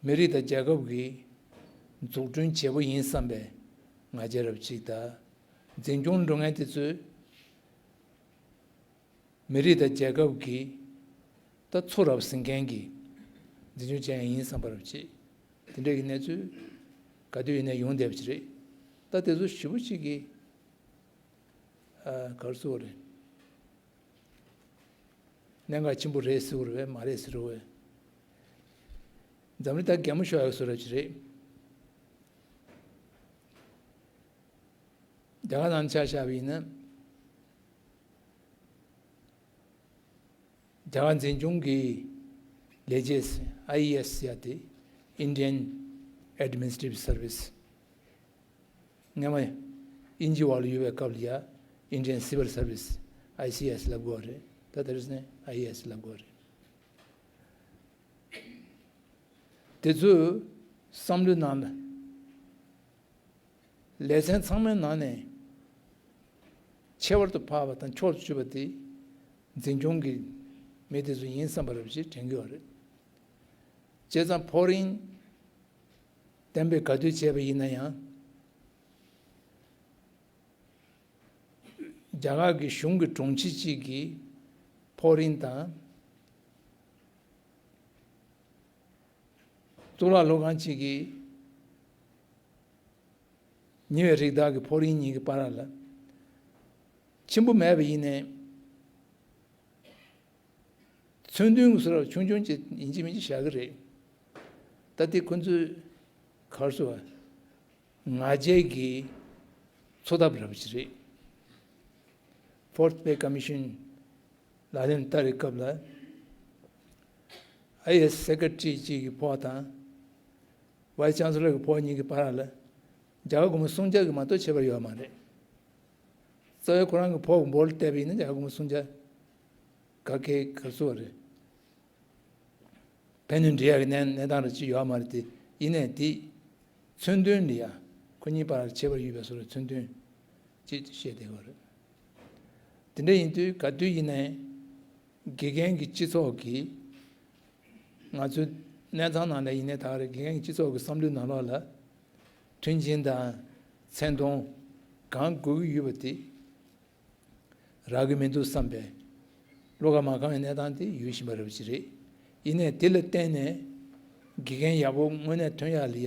མི་རིགས་དང་རྒྱལ་ཁབ་ཀྱི་འཛུགས་སྐྲུན་བྱེད་པོ་ཡིན་བསམ་པའི་ང་རྒྱལ་རབ་ཅིག་དང་། འཛིན་སྐྱོང་འགྲོ་མཁན་དེ་ཚོས་མི་རིགས་དང་རྒྱལ་ཁབ་ཀྱི་ད་ཚུར་རབ་ཟིན་མཁན་གྱི་འཛིན་སྐྱོང་བྱེད་མཁན་ཡིན་བསམ་པ་རབ་ཅིག་དེ་འདྲའི་གི་གནས་ཚུལ་ག་དུས་ཡིན་ན་ཡོང་བསྡད་པ་ཅིག་རེད། ད་དེ་ཚོ་ཞེ་པོ་ཅིག་གི་ཨ་ག་རེ་ཟེར་དགོས་རེད། གནད་འགག་ཆེན་པོ་རེད་ཟེར་བ་རེད་པས། མ་རེད་ཟེར་བ་རེད། འཛམ་གླིང་ད་གད་མོ་ཤོར་ཡག་བཟོ་འདྲ་ཅིག་རེད། རྒྱ་གར་ནང་ཆ་བཞག་པ་ཡིན་ན། རྒྱ་གར་འཛིན་སྐྱོང་གི་ལས་བྱེད་ཨའི་ཨེ་ཨེས་ཟེར་ཡག་དེ། Indian Administrative Service། སྔོན་མ་དབྱིན་ཇི་འོག་ལ་ཡོད་པའི་སྐབས་ལ་ཡ་Indian Civil Service། ཨའི་སི་ཨེས་ལབ་དགོས་རེད། ད་དེ་རིང་ཨའི་ཨེ་ཨེས་ལབ་དགོས་རེད། དེ་ཚོའི་བསམ་བློའི་ནང་ལ། ལས་ཚན་ཚང་མའི་ནང་ནས་ཁྱད་པར་དུ་འཕགས་པ་དང་ཕྱོགས་སུ་གཅིག་པ་དེ་འཛིན་སྐྱོང་གི་མི་དེ་ཚོ་ཡིན་བསམ་པ་རབ་ཅིག་དྲན་གྱི་ཡོད་རེད། བྱས་ཙང་ཕོགས་རིན་གཏན་འབེབས་ག་དུས་བྱས་པ་ཡིན་ན་ཡང་། རྒྱ་གར་གྱི་གཞུང་གི་དྲུང་ཆེ་གཅིག་གིས་ཕོགས་རིན་དང་། གཙུག་ལག་སློབ་ཁང་གཅིག་གིས་ཉེ་བའི་རིགས་བདག་གི་ཕོགས་རིན་གཉིས་ཀྱི་བར་ལ་ཆེན་པོ་མེད་པ་ཡིན་ནའི། མཚོན་དོན་གྱི་བཟོ་འདྲ་ཆུང་ཆུང་ཅིག་ཡིན་གཅིག་མིན་གཅིག་བཞག་གི་རེད། ད་ལྟའི་ཁོ་ཚོའི་ག་རེ་ཟེར་བ། ང་རྒྱལ་གྱི་འཚོ་ཐབས་འདྲ་པོ་ཅིག་རེད། Fourth Pay Commission ལག་ལེན་བསྟར་བའི་སྐབས་ལ། ཨའི་ཨེ་ཨེས་སེ་ཀེ་རེ་ཊི་རི་གཅིག་གི་ཕོགས་དང་། ཝའི་སི་ཅན་སི་ལོར་གྱི་ཕོགས་གཉིས་ཀྱི་བར་ལ་རྒྱ་གར་སྒོར་མོ་སུམ་བརྒྱ་གི་མ་གཏོགས་ཁྱད་པར་ཡོད་མ་རེད། རྩ་བའི་ཁོ་རང་གི་ཕོགས་འབོར་ལ་བལྟས་པ་ཡིན་ན་རྒྱ་གར་སྒོར་མོ་སུམ་བརྒྱ་ག་གེ་ག་ཚོད་རེད། ཕན་ནུས་འགྲིག་ཡག་གི་གནས་གནས་སྟངས་རེ་ཅིག་ཡོད་མ་རེད་དེ། ཡིན་ནའི་དེ་མཚོན་དོན་འདི་ཡ་ཁོ་གཉིས་བར་ཁྱད་པར་ཡོད་པའི་བཟོ་འདྲ་མཚོན་དོན་ཅིག་བཤད་བསྡད་ཡོད་རེད། དེ་འདྲ་ཡིན་དུས་ག་དུས་ཡིན་ནའི་དགེ་རྒན་གྱི་སྤྱི་ཚོགས་ཀྱི་ང་ཚོའི་གནས་སྟངས་ནང་ལ་ཡིན་ནའི་ད་ག་རེ་དགེ་རྒན་གྱི་སྤྱི་ཚོགས་ཀྱི་བསམ་བློའི་ནང་ལོགས་ལ་མཐུན་རྐྱེན་དང་མཚན་མཐོང་གང་དགོས་ཀྱི་ཡོད་པ་དེ། རག་གི་མི་འདུག་བསམ་པའི་བློ་ཁ་མ་ཁེངས་པའི་གནས་སྟངས་དེ་ཡོད་བཞིན་པ་རེད་པ་ཅིག་རེད། ཡིན་ནའི་དེ་ལ་བརྟེན་ནས་དགེ་རྒན་ཡག་པོ་དངོས་གནས་ཐོན་ཡག་ལ་ཡ་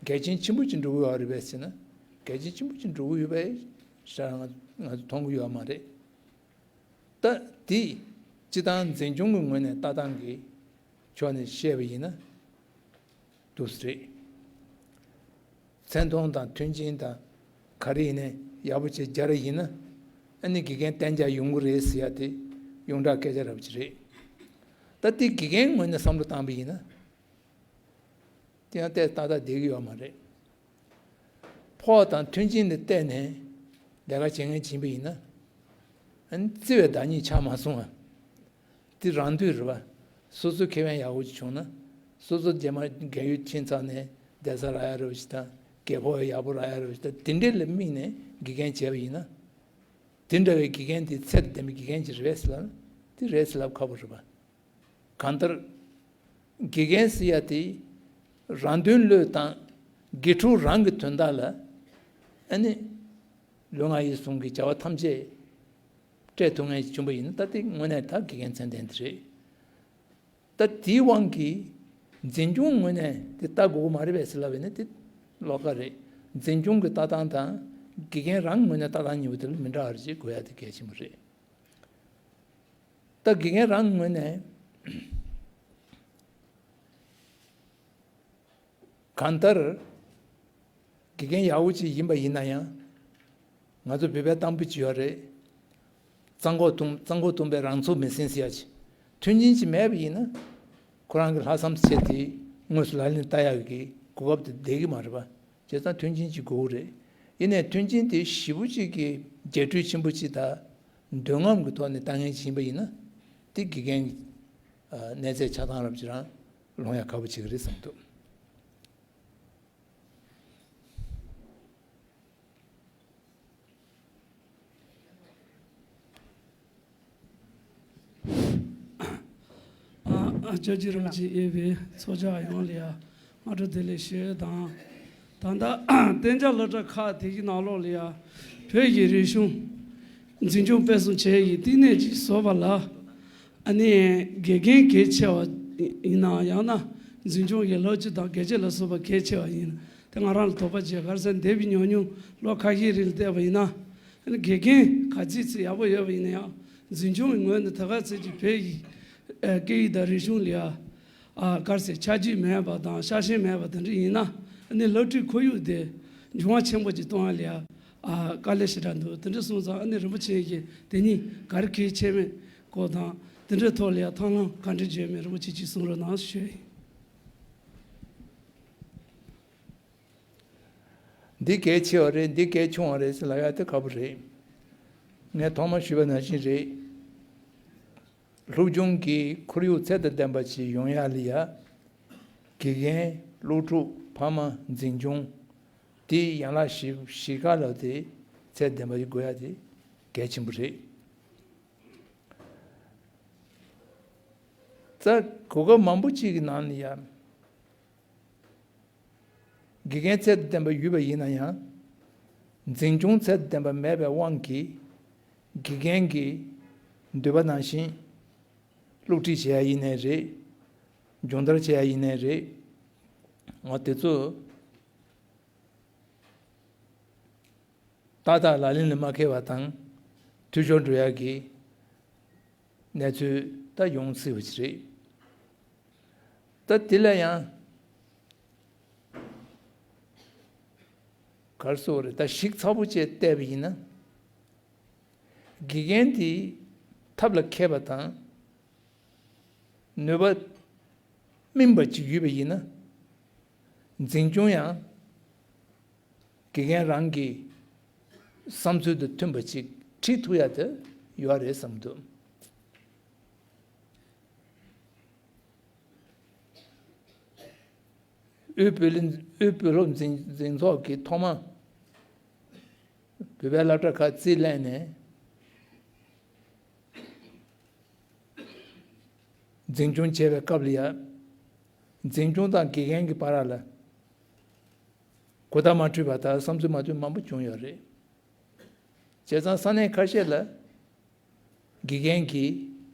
འགལ་རྐྱེན་ཆེན་པོ་ཅིག་འགྲོ་གི་ཡོད་རེད་པས་ཟེར་ན། འགལ་རྐྱེན་ཆེན་པོ་ཅིག་འགྲོ་གི་ཡོད་པའི་ཤ་ང་ང་ཚོ་མཐོང་གི་ཡོད་མ་རེད། ད་དེ་སྤྱི་བཏང་འཛིན་སྐྱོང་གི་ངོས་ནས་ལྟ་སྟངས་ཀྱི་ཕྱོགས་ནས་བཤད་པ་ཡིན་ན། འདུག་སེ་རེད། མཚན་མཐོང་དང་མཐུན་རྐྱེན་དང་ག་རེ་ཡིན་ནའི་ཡག་པོ་བྱས་སྦྱར་ཡིན་ན། ཨ་ནི་དགེ་རྒན་གཏན་འཇགས་ཡོང་གི་རེད་ཟེར་ཡ་དེ་ཡོངས་གྲགས་སྐད་ཆ་འདྲ་པོ་ཅིག་རེད། ད་དེ་དགེ་རྒན་ངོས་ནས་བསམ་བློ་བཏང་པ་ཡིན་ན། དེ་ཡང་ཏོག་ཙམ་ཏག་ཏག་བསྡད་ཀྱི་ཡོད་མ་རེད། ཕོགས་དང་མཐུན་རྐྱེན་ལ་བལྟས་ནས་ལས་ཀ་བྱེད་མཁན་ཡིན་པ་ཡིན་ན། ཨ་ནི་བརྩི་བའི་བདག་ཉིད་ཆགས་མ་སོང་ང་། དེ་རང་འདོད་རེད་པ། སོ་སོའི་ཁེ་ཕན་ཡག་པོ་ཅིག་བྱུང་ན། སོ་སོ་རྗེས་མ་རྒས་ཡོལ་ཕྱིན་ཚར་ནས་བསྡད་ས་རག་ཡག་རེད་པ་ཞིག་དང་། རྒད་པོ་ཡག་པོ་རག་ཡག་རེད་པ་ཞིག་དང་། དེ་འདྲ་ལ་དམིགས་ནས་དགེ་རྒན་བྱས་པ་ཡིན་ན། དེ་འདྲ་བའི་དགེ་རྒན་དེ་ཚད་དང་ལྡན་པའི་དགེ་རྒན་ཅིག་རེད་པས་ཟེར་ལབ་ན། དེ་རེད་ཟེར་ལབ་ཁག་པོ་རེད་པ། གང་ལྟར། དགེ་རྒན་ཟེར་ཡ་དེ་རང་དོན་བློས་བཏང་། དགེ་ཕྲུག་རང་གི་དོན་དག་ལ་ཨ་ནི་ལུས་ངག་ཡིད་གསུམ་གྱི་བྱ་བ་ཐམས་ཅད་སྤྲད་ཐུབ་མཁན་ཞིག་བྱུང་པ་ཡིན་ན། ད་དེ་དངོས་གནས་ད་དགེ་རྒན་ཚད་ལྡན་དེ་རེད། ད་དེའི་དབང་གིས་འཛིན་སྐྱོང་ངོས་ནས་དེ་ལྟ་དགོས་ཀྱི་མ་རེད་པས་ཟེར་ལབ་པ་ཡིན་ན་དེ་ལོགས་ཀ་རེད། འཛིན་སྐྱོང་གི་ལྟ་སྟངས་དང་དགེ་རྒན་རང་ངོས་ནས་ལྟ་སྟངས་གཉིས་པོ་དེ་ལ་མི་འདྲ་བ་རེ་ཅིག་དགོས་ཡ་དེ་གལ་ཆེན་པོ་རེད། ད་དགེ་རྒན་རང་ངོས་ནས་གང་ལྟར་དགེ་རྒན་ཡག་པོ་ཅིག་ཡིན་པ་ཡིན་ན་ཡང་། ང་ཚོ་བོད་པའི་གཏམ་དཔེ་ཅིག་ཡོད་རེད། གཙང་ཁོག་སྟོང་གཙང་ཁོག་སྟོང་པས་རང་ཚུགས་མི་ཟིན་ཟེར་ཡ་ཅིག་མཐུན་རྐྱེན་ཅིག་མེད་པ་ཡིན་ན། ཁོ་རང་གི་ལྷག་བསམ་ཆེ་དེ་དངོས་སུ་ལག་ལེན་བསྟར་ཡག་གི་གོ་སྐབས་དེ་ལྡན་གྱི་མ་རེད་པ། བྱས་ཙང་མཐུན་རྐྱེན་ཅིག་དགོས་ཀྱི་རེད། ཡིན་ནའི་མཐུན་རྐྱེན་དེ་ཞེ་པོ་ཅིག་གི་རྒྱས་སྤྲོས་ཆེན་པོ་ཅིག་དང་འདོད་རྔམ་གྱི་ཐོག་ནས་བཏང་མཁན་ཅིག་ཡིན་པ་ཡིན་ན། དེ་དགེ་རྒན་གྱི་ཨ་གནས་ཚད་ཆགས་སྟངས་རབ་ཅིག་རང་ལོང་ཡ་ཁག་པོ་ཅིག་རེད་བསམ་འདུག། ཨ། ཅོ་ཅི་རང་ཅི་ཨེ་བའི་ཚོགས་བཅར་ཡོངས་ལ་ཡ་སྔ་དྲོ་བདེ་ལེགས་ཞུ་དང་། ད་ལྟ་གཏན་འཇགས་སློབ་གྲྭ་ཁག་དེ་གི་ནང་ལོགས་ལ་ཡ་བོད་ཀྱི་རིག་གཞུང་འཛིན་སྐྱོང་སྤེལ་གསུམ་བྱེད་ཡའི་བསྟི་གནས་ཅིག་བཟོ་བ་ལ། ཨ་ནི་དགེ་རྒན་གལ་ཆེ་བ་ཡིན་ན། ཡང་ན་འཛིན་སྐྱོང་གི་སློབ་སྤྱི་དང་དགེ་ཆེ་ལ་སོགས་པ་གལ་ཆེ་བ་ཡིན་ན། དེ་ང་རང་ལ་དོགས་པ་བྱས། ག་རེ་ཟེར་ན་འདས་པའི་ཉམས་མྱོང་ལོ་ཁ་ཤས་རིང་ལ་བལྟས་པ་ཡིན་ན། ཨ་ནི་དགེ་རྒན་ག་ཚོད་ཚོད་ཡག་པོ་ཡོད་པ་ཡིན་ན་ཡང་། འཛིན་སྐྱོང་གི་ངོས་ནས་ད་ག་ཚོད་ཅིག་བོད་ཀྱི་ཨ་སྐད་ཡིག་དང་རིག་གཞུང་ལ་ཡ་ཨ་ག་རེ་ཟེར། ཆ་རྒྱུས་མེད་པ་དང་ཤ་ཞེན་མེད་པ་དེ་འདྲ་ཡིན་ན། ཨ་ནི་སློབ་ཁྲིད་ཁོར་ཡུག་དེ་འགྱུར་བ་ཆེན་པོ་ཅིག་གཏོང་ཡ་ལ་ཡ་ཨ་དཀའ་ལས་ཞེ་དྲག་འདུག། དེ་འདྲ་སོང་ཙང་ཨ་ནི་རིན་པོ་ཆེ་གིས་དེ་གཉིས་ག་རེ་གལ་ཆེ་མེད་སྐོར་དང་། དེ་འདྲའི་ཐོག་ལ་ཡ་ཐབས་ལམ་ག་འདྲ་བརྗོད་མིན་རིན་པོ་ཆེ་གིས་གསུང་རོགས་གནང་ཞུ་ཡིན། འདི་གལ་ཆེ་བ་རེད། འདི་གལ་ཆུང་བ་རེད་ཟེར་ལབ་ཡ་དེ་ཁག་པོ་རེད། ངས་ཐོག་མར་ཞུས་པ་ནང་བཞིན་རེད། སློབ་སྦྱོང་གི་ཁོར་ཡུག་ཚད་དང་ལྡན་པ་ཞིག་ཡོང་ཡ་ལ་ཡ། དགེ་རྒན། སློབ་ཕྲུག། ཕ་མ། འཛིན་སྐྱོང་། དེའི་ཡན་ལག་བཞི། བཞི་ཀ་ལ་དེ་ཚད་ལྡན་པ་ཞིག་དགོས་ཡ་དེ་གལ་ཆེན་པོ་རེད། ད་གོ་སྐབས་མང་པོ་ཅིག་གི་ནང་ནས་ཡ། དགེ་རྒན་ཚད་ལྡན་པ་ཡོད་པ་ཡིན་ན་ཡང་། འཛིན་སྐྱོང་ཚད་ལྡན་པ་མེད་པའི་དབང་གིས། དགེ་རྒན་གྱི་འདོད་པ་ནང་བཞིན་སློབ་ཁྲིད་བྱེད་ཡ་ཡིན་ནའི་རེད། སྦྱོང་བརྡར་བྱེད་ཡ་ཡིན་ནའི་རེད། འོ་དེ་ཚོ་ཏག་ཏག་ལག་ལེན་ལ་མ་འཁེལ་བ་དང་། འཐུས་ཤོར་འགྲོ་ཡ་གི་གནས་ཚུལ་ད་ཡོང་སྲིད་པ་ཅིག་རེད། ད་དེ་ལ་ཡང་ག་རེ་ཟེར་དགོས་རེད། ད་ཞིབ་ཚགས་པོ་བྱས་བལྟས་པ་ཡིན་ན། དགེ་རྒན་དེ་ཐབས་ལ་མཁས་པ་དང་ནུས་པ་སྨིན་པ་ཅིག་ཡོད་པ་ཡིན་ན། འཛིན་སྐྱོང་ཡང་དགེ་རྒན་རང་གི་བསམ་ཚུལ་དང་མཐུན་པ་ཅིག་ཁྲིད་ཐུབ་ཡ་དེ་ཡོད་རེད་བསམ་འདུག། དབུས་བོད་ལི། དབུས་བོད་སློབ་འཛིན་འཛིན་ཚོགས་ཀྱིས་ཐོག་མ་བོད་པའི་སློབ་གྲྭ་ཁག་རྩིས་ལེན་ནས་འཛིན་སྐྱོང་བྱས་པའི་སྐབས་ལ་ཡ། འཛིན་སྐྱོང་དང་དགེ་རྒན་གྱི་བར་ལ་གོ་བརྡ་མ་འཕྲོད་པ་དང་བསམ་ཚུལ་མ་མཐུན་མང་པོ་བྱུང་ཡོད་རེད། བྱས་ཙང་ས་གནས་ཁ་ཤས་ལ། དགེ་རྒན་གྱིས་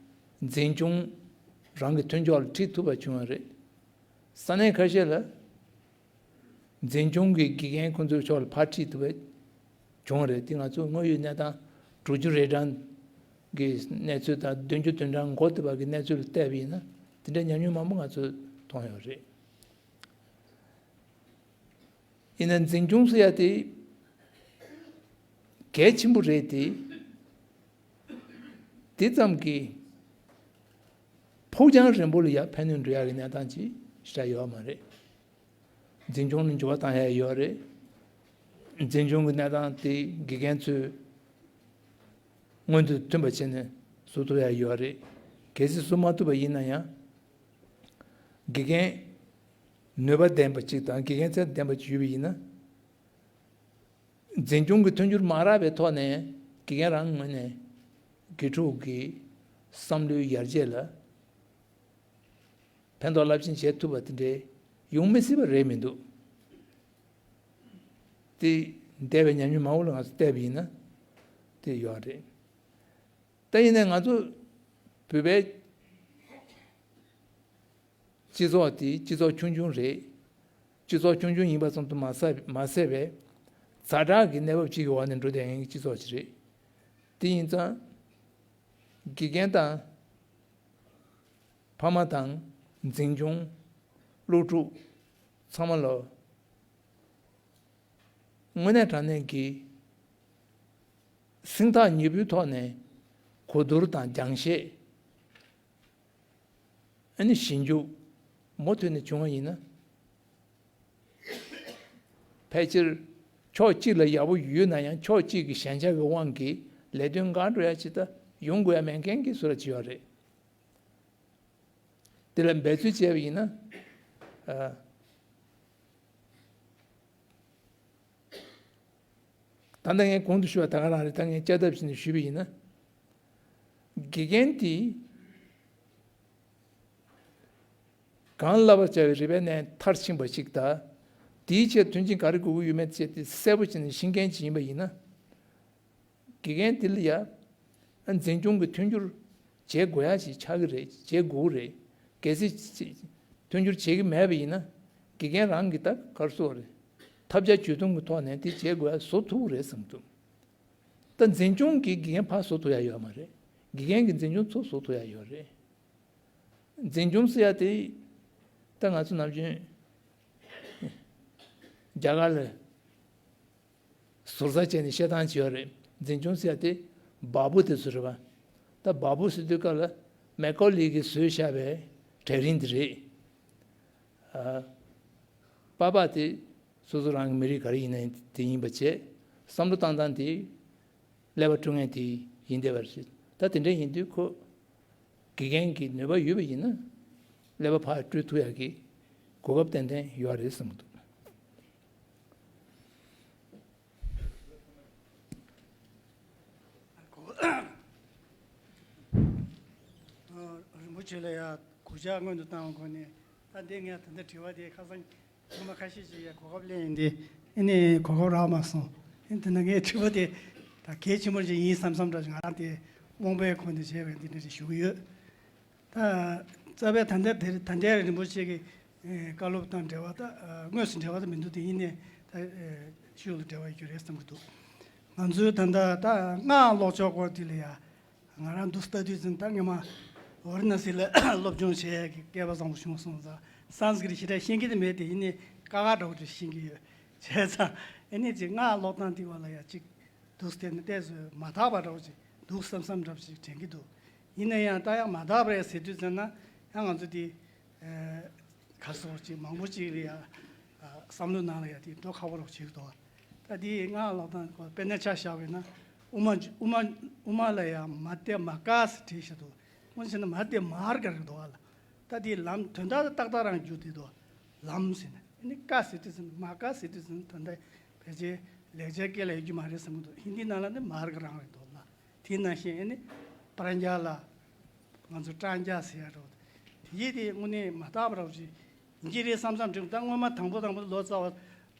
འཛིན་སྐྱོང་རང་གི་མཐུན་ཕྱོགས་ལ་ཁྲིད་ཐུབ་པ་བྱུང་བ་རེད། ས་གནས་ཁ་ཤས་ལ་འཛིན་སྐྱོང་གིས་དགེ་རྒན་ཁོང་ཚོའི་ཕྱོགས་ལ་ཕར་ཁྲིད་ཐུབ་པ་བྱུང་བ་རེད། དེ་ང་ཚོ་དངོས་ཡོད་གནས་སྟངས་དྲུག་ཅུ་རེ་གྲངས་ཀྱི་གནས་ཚུལ་དང་བདུན་ཅུ་དོན་གྲངས་འགོ་ཐུབ་པ་གི་གནས་ཚུལ་ལ་བལྟས་པ་ཡིན་ན། དེ་འདྲའི་ཉམས་མྱོང་མང་པོ་ང་ཚོས་མཐོང་ཡོད་རེད། ཡིན་ན་འཛིན་སྐྱོང་ཟེར་ཡ་དེ་གལ་ཆེན་པོ་རེད་དེ། དེ་ཙམ་གྱིས་ཕུགས་རྒྱང་རིང་པོ་ལ་ཡ་ཕན་ནུས་འགྲོ་ཡ་གི་གནས་སྟངས་ཅིག་ཞེ་དྲག་ཡོད་མ་རེད། འཛིན་སྐྱོང་ལ་འགྱུར་བ་བཏང་ཡ་ཡོད་རེད། འཛིན་སྐྱོང་གི་གནས་སྟངས་དེ་དགེ་རྒན་ཚོས་སྔོན་དུ་མཐུན་པ་བྱས་ནས་བཟོ་ཐུབ་ཡ་ཡོད་རེད། གལ་སྲིད་བཟོ་མ་ཐུབ་པ་ཡིན་ན་ཡང་། དགེ་རྒན་ནུས་པ་ལྡན་པ་ཅིག་དང་དགེ་རྒན་ཚད་ལྡན་པ་ཅིག་ཡོད་པ་ཡིན་ན། འཛིན་སྐྱོང་གི་མཐུན་འགྱུར་མ་རག་པའི་ཐོག་ནས་དགེ་རྒན་རང་ངོས་ནས་དགེ་ཕྲུག་གི་བསམ་བློའི་ཡར་རྒྱས་ལ་ཕན་ཐོགས་རླབས་ཆེན་བྱེད་ཐུབ་པ་དེ་འདྲའི་ཡོང་མི་སྲིད་པ་རེད་མི་འདུག། དེ་འདས་པའི་ཉམས་མྱོང་མང་པོ་ལ་ང་ཚོ་བལྟས་པ་ཡིན་ན་དེ་ཡོད་རེད། ད་ཡིན་ནའི་ང་ཚོ་བོད་པའི་སྤྱི་ཚོགས་དེ་སྤྱི་ཚོགས་ཆུང་ཆུང་རེད། སྤྱི་ཚོགས་ཆུང་ཆུང་ཡིན་པ་ཙམ་དུ་མ་ཟད། མ་ཟད་པའི་ཛ་དྲག་གི་གནས་བབ་ཅིག་གི་འོག་ནས་འགྲོ་བསྡད་མཁན་གྱི་སྤྱི་ཚོགས་ཅིག་རེད། དེ་ཡིན་ཙང་དགེ་རྒན་དང་ཕ་མ་དང་འཛིན་སྐྱོང་། སློབ་ཕྲུག་ཚང་མ་ལ་དངོས་གནས་དྲང་གནས་ཀྱི་སེམས་ཐག་ཉེ་པོའི་ཐོག་ནས་གོ་བསྡུར་དང་རྒྱང་བཤད། ཨ་ནི་ཞིབ་འཇུག་མུ་མཐུད་ནས་བྱུང་བ་ཡིན་ན། ཕལ་ཆེར་ཕྱོགས་གཅིག་ལ་ཡག་པོ་ཡོད་ན་ཡང་ཕྱོགས་གཅིག་གི་ཞན་ཆ་གི་དབང་གིས་ལས་དོན་འགག་འགྲོ་ཡ་ཅིག་ད་ཡོང་དགོས་ཡ་མེད་མཁན་གྱི་བཟོ་འདྲ་ཅིག་ཡོད་རེད། དེ་ལ་འབད་རྩོལ་བྱས་པ་ཡིན་ན། ཨ། ད་ལྟ་ངས་གོང་དུ་ཞུས་པ་ད་ག་རང་རེད། ད་ངས་དཔྱད་ལྡབ་བྱས་ནས་ཞུས་པ་ཡིན་ན། དགེ་རྒན་དེ་ གང་བསླབ་པར་བྱ་བའི་རིགས་པའི་གནས་མཐར་ཕྱིན་པ་ཞིག་དང་། དེའི་ཕྱིར་མཐུན་རྐྱེན་ག་རེ་དགོས་ཀྱི་ཡོད་མེད་བཅས་དེ་གསལ་པོ་བྱས་ནས་ཤེས་མཁན་ཅིག་ཡིན་པ་ཡིན་ན། དགེ་རྒན་དེ་ལ་ཡ། འཛིན་སྐྱོང་གི་མཐུན་འགྱུར་བྱེད་དགོས་ཡ་ཞིག་ཆགས་ཀྱི་རེད། བྱེད་དགོས་ཀྱི་རེད། གལ་སྲིད་མཐུན་འགྱུར་བྱེད་ཀྱི་མེད་པ་ཡིན་ན། དགེ་རྒན་རང་གིས་ད་ག་རེ་ཟེར་དགོས་རེད། ཐབས་བརྒྱ་ཇུས་སྟོང་གི་ཐོག་ནས་དེ་བྱེད་དགོས་ཡ་བཟོ་ཐུབ་ཀྱི་རེད་བསམ་གྱི་འདུག་ད་འཛིན་སྐྱོང་གིས་དགེ་རྒན་ཕར་བཟོ་ཐུབ་ཡ་ཡོད་མ་རེད། དགེ་རྒན་གྱིས་འཛིན་སྐྱོང་ཚུར་བཟོ་ཐུབ་ཡ་ཡོད་རེད། འཛིན་སྐྱོང་ཟེར་ཡ་དེ། ད་ང་ཚོ་ནམ་རྒྱུན་རྒྱ་གར་ལ་ཟུར་ཟ་བྱས་ནས་བཤད་སྟངས་ཅིག་ཡོད་རེད། འཛིན་སྐྱོང་ཟེར་ཡ་དེ་བ་སྤུ་དེ་ཚོ་རེད་པ། ད་བ་སྤུ་ཟེར་དུས་སྐབས་ལ་མེ་ཀོ་ལི་གིས་བཟོས་བཞག་པའི་གྲལ་རིམ་དེ་རེད། ཨ། པ་ཕ་དེ་སོ་སོ་རང་གི་མི་རིགས་ག་རེ་ཡིན་ན་དེ་ཡིན་པ་བྱས། བསམ་བློ་བཏང་སྟངས་དེ་ཀླད་པ་སྤྲོད་མཁན་དེ་ཡིན་བསྡད་པ་རེད། ད་དེ་འདྲ་ཡིན་དུས་ཁོ་དགེ་རྒན་གྱི་ནུས་པ་ཡོད་པ་ཡིན་ན་ཀླད་པ་ཕར་སྤྲོད་ཐུབ་ཡག་གི་གོ་སྐབས་ཏན་ཏན་ཡོད་རེད་བསམ་གྱི་འདུག་རིན་པོ་ཆེ་ལ་ཡ་གུས་ཕྱག་སྔོན་དུ་བཏང་བའི་སྒོ་ནས། ད་འདི་ངས་ད་ལྟ་དྲི་བ་དེ་ཁ་སང་ཚང་མ་ཁ་ཤས་ཤིག་ཡ་གོ་སྐབས་ལེན་ཡིན་ཏེ། ཨ་ནི་གོ་སྐབས་རག་མ་སོང་། ཨ་ནི་དེ་ན་ངས་དྲི་བ་དེ་ད་གལ་ཆེན་པོ་ཞིག་ཡིན་བསམ་བསམ་འདྲ་ཞིག་ང་རང་དེ་རྨོངས་པའི་ཁོང་དུ་བྱས་པའི་འདི་འདྲ་ཞིག་ཞུ་གི་ཡོད། ད་རྩ་བའི་ད་ལྟ་དེ་ད་ལྟའི་རིན་པོ་ཆེ་གི་ཨེ་བཀའ་སློབ་དང་འབྲེལ་བ་ད་ཨ་དངོས་སུ་འབྲེལ་བ་ད་མི་འདུག་དེ་ཡིན་ནའི་ད་ཨེ་ཤུགས་ལ་འབྲེལ་བ་ཡོད་རྒྱུ་རེད་བསམ་གྱི་འདུག་ང་ཚོའི་ད་ལྟ་ད་སྔགས་ཀློག་ཕྱོགས་སྐོར་དེ་ལ་ཡ། ང་རང་འདུག་ལྟ་དུས་ཙམ་ད་སྔོན་མ་ཝཱ་ར་ཎ་སི་ལ་སློབ་སྦྱོང་བྱེད་ཡས་ཀྱི་སྐལ་པ་བཟང་པོ་བྱུང་སོང་ཙང་། སཾ་སྐྲྀ་ཏ་ཞེ་དྲག་ཤེས་ཀྱི་དེ་མེད་དེ། ཡིན་ནའི་ཀ་ཁ་འདྲ་བོ་ཅིག་ཤེས་ཀྱི་ཡོད། བྱས་ཙང་ཨ་ནི་ཅིག་སྔགས་ཀློག་སྟངས་དེ་བ་ལ་ཡ་ཅིག་འདུག་བལྟས་ན་ཏོག་ཙམ་མ་དག་པ་འདྲ་བོ་ཅིག་འདུག་བསམ་བསམ་འདྲ་བོ་ཅིག་དྲན་གྱི་འདུག་ཡིན་ན་ཡང་ད་ཡང་མ་དག་པ་རེད་ཟེར་དུས་ཙམ་ན་ཡང་ང་ཚོ་དེ་ག་སོགས་ཅིག་མང་པོ་ཅིག་ལ་ཡ་བསམ་བློ་ནང་ལ་ཡ་དེ་འགྲོ་ཁག་པོ་རོགས་བྱེད་ཀྱི་འདུག་ད་དེའི་སྔགས་ཀློག་སྟངས་སྐོར་དཔེར་ན་ཆ་བཞག་པ་ཡིན་ན། དབུ་མ་དབུ་མ་དབུ་མ་ལ་ཡང་མ་ཏེ་མ་ཀ་ཟེར་བྲིས་བཞག་འདུག་དངོས་གནས་བྱས་ན་མ་ཏེ་མར་ག་རེ་འདུག་ཨ་ལ། ད་དེའི་ལམ་དོན་དག་ཏག་ཏག་རང་རྒྱུ་དེ་འདུག་ལམ་ཟེར་ནས་ཨ་ནི་ཀ་ཟེར་དུས་ཙམ་མ་ཀ་ཟེར་དུས་ཙམ་ད་ལྟ་ཕལ་ཆེར་ལེགས་སྦྱར་སྐད་ལ་ཡོད་རྒྱུ་མ་རེད་བསམ་གྱི་འདུག་ཧིན་དི་ནང་ལ་ནི་མར་ག་རང་རེད་འདུག་ལ། དེ་ནང་བཞིན་ཨ་ནི་པྲཛྙཱ་ལ་ང་ཚོ་པྲཛྙཱ་ཟེར་ཡ་འདྲ་བོ་དེ་ཡིན་དེ་དངོས་གནས་མ་དག་པ་འདྲ་བོ་ཞིག་ཡིན་གྱི་རེད་བསམ་བསམ་དྲན། ད་སྔོན་མ་དང་པོ་དང་པོ་ལོ་ཙཱ་བ་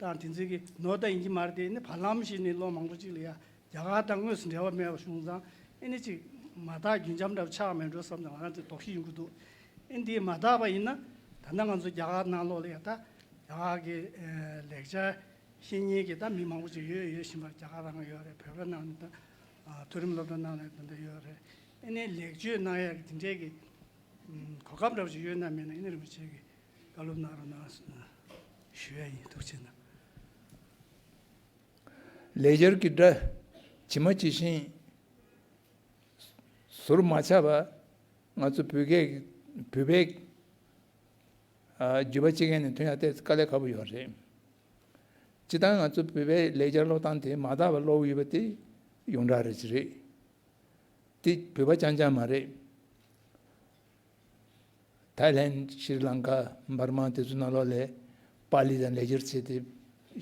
དང་དེ་ཚོའི་གི་ནོར་ད་ཡིན་གྱི་མ་རེད་དེ། ཨ་ནི་བར་ལམ་ཞིག་ནས་ལོ་མང་པོ་ཅིག་ལ་ཡ་རྒྱ་གར་དང་དངོས་སུ་འབྲེལ་བ་མེད་པ་བྱུང་ཙང་། ཨ་ནི་ཅིག་མ་དག་རྒྱུན་འབྱམས་འདྲ་བོ་ཆགས་མེད་འགྲོ་བསམ་ནས་ང་རང་ཚོ་དོགས་གཞི་ཡོང་གི་འདུག་ཨ་ནི་དེ་མ་དག་པ་ཡིན་ན་ད་ལྟ་ང་ཚོ་རྒྱ་གར་ནང་ལོགས་ལ་ཡ་ད་རྒྱ་གར་གི་ལེགས་སྦྱར་ཤེས་མཁན་གྱི་ད་མི་མང་པོ་ཅིག་ཡོད་ཡོད་བཞིན་པ། རྒྱ་གར་ནང་ཡོད་རེད། བོད་པའི་ནང་ནས་ད་མཐོ་རིམ་སློབ་གྲྭ་ནང་ལ་ད་ལྟ་ཡོད་རེད། ཨ་ནི་ལེགས་བཅོས་གནང་ཡག་གི་དེ་འདྲའི་གི་གོ་སྐབས་འདྲ་བོ་ཅིག་ཡོད་ན་མེད་ན་ཨ་ནི་རིན་པོ་ཆེ་གི་བཀའ་སློབ་གནང་རོགས་གནང་ཞུ་ཡ་ཡིན། ཐུགས་རྗེ་གནང་། ལེགས་སྦྱར་གྱི་སྒྲ་ཇི་མ་ཇི་བཞིན་ཟུར་མ་ཆག་པ་ང་ཚོ་བོད་སྐད་བོད་པའི་ཨ་བརྒྱུད་པ་སྤྱི་སྒང་ནས་ཐོན་ཡ་ཏོག་ཙམ་དཀའ་ལས་ཁག་པོ་ཡོད་རེད། སྤྱིར་བཏང་ང་ཚོ་བོད་པའི་ལེགས་སྦྱར་ཀློག་སྟངས་དེ་མ་དག་པ་ཀློག་ཡོད་པ་དེ་ཡོངས་གྲགས་རེད་ཅི་རེད། དེ་བོད་པ་རྐྱང་རྐྱང་མ་རེད། ཐའི་ལེན། ཤྲི་ལང་ཀ། འབར་མ་དེ་ཚོ་ནང་ལོགས་ལ་པཱ་ལི་དང་ལེགས་སྦྱར་བྱས་ཏེ་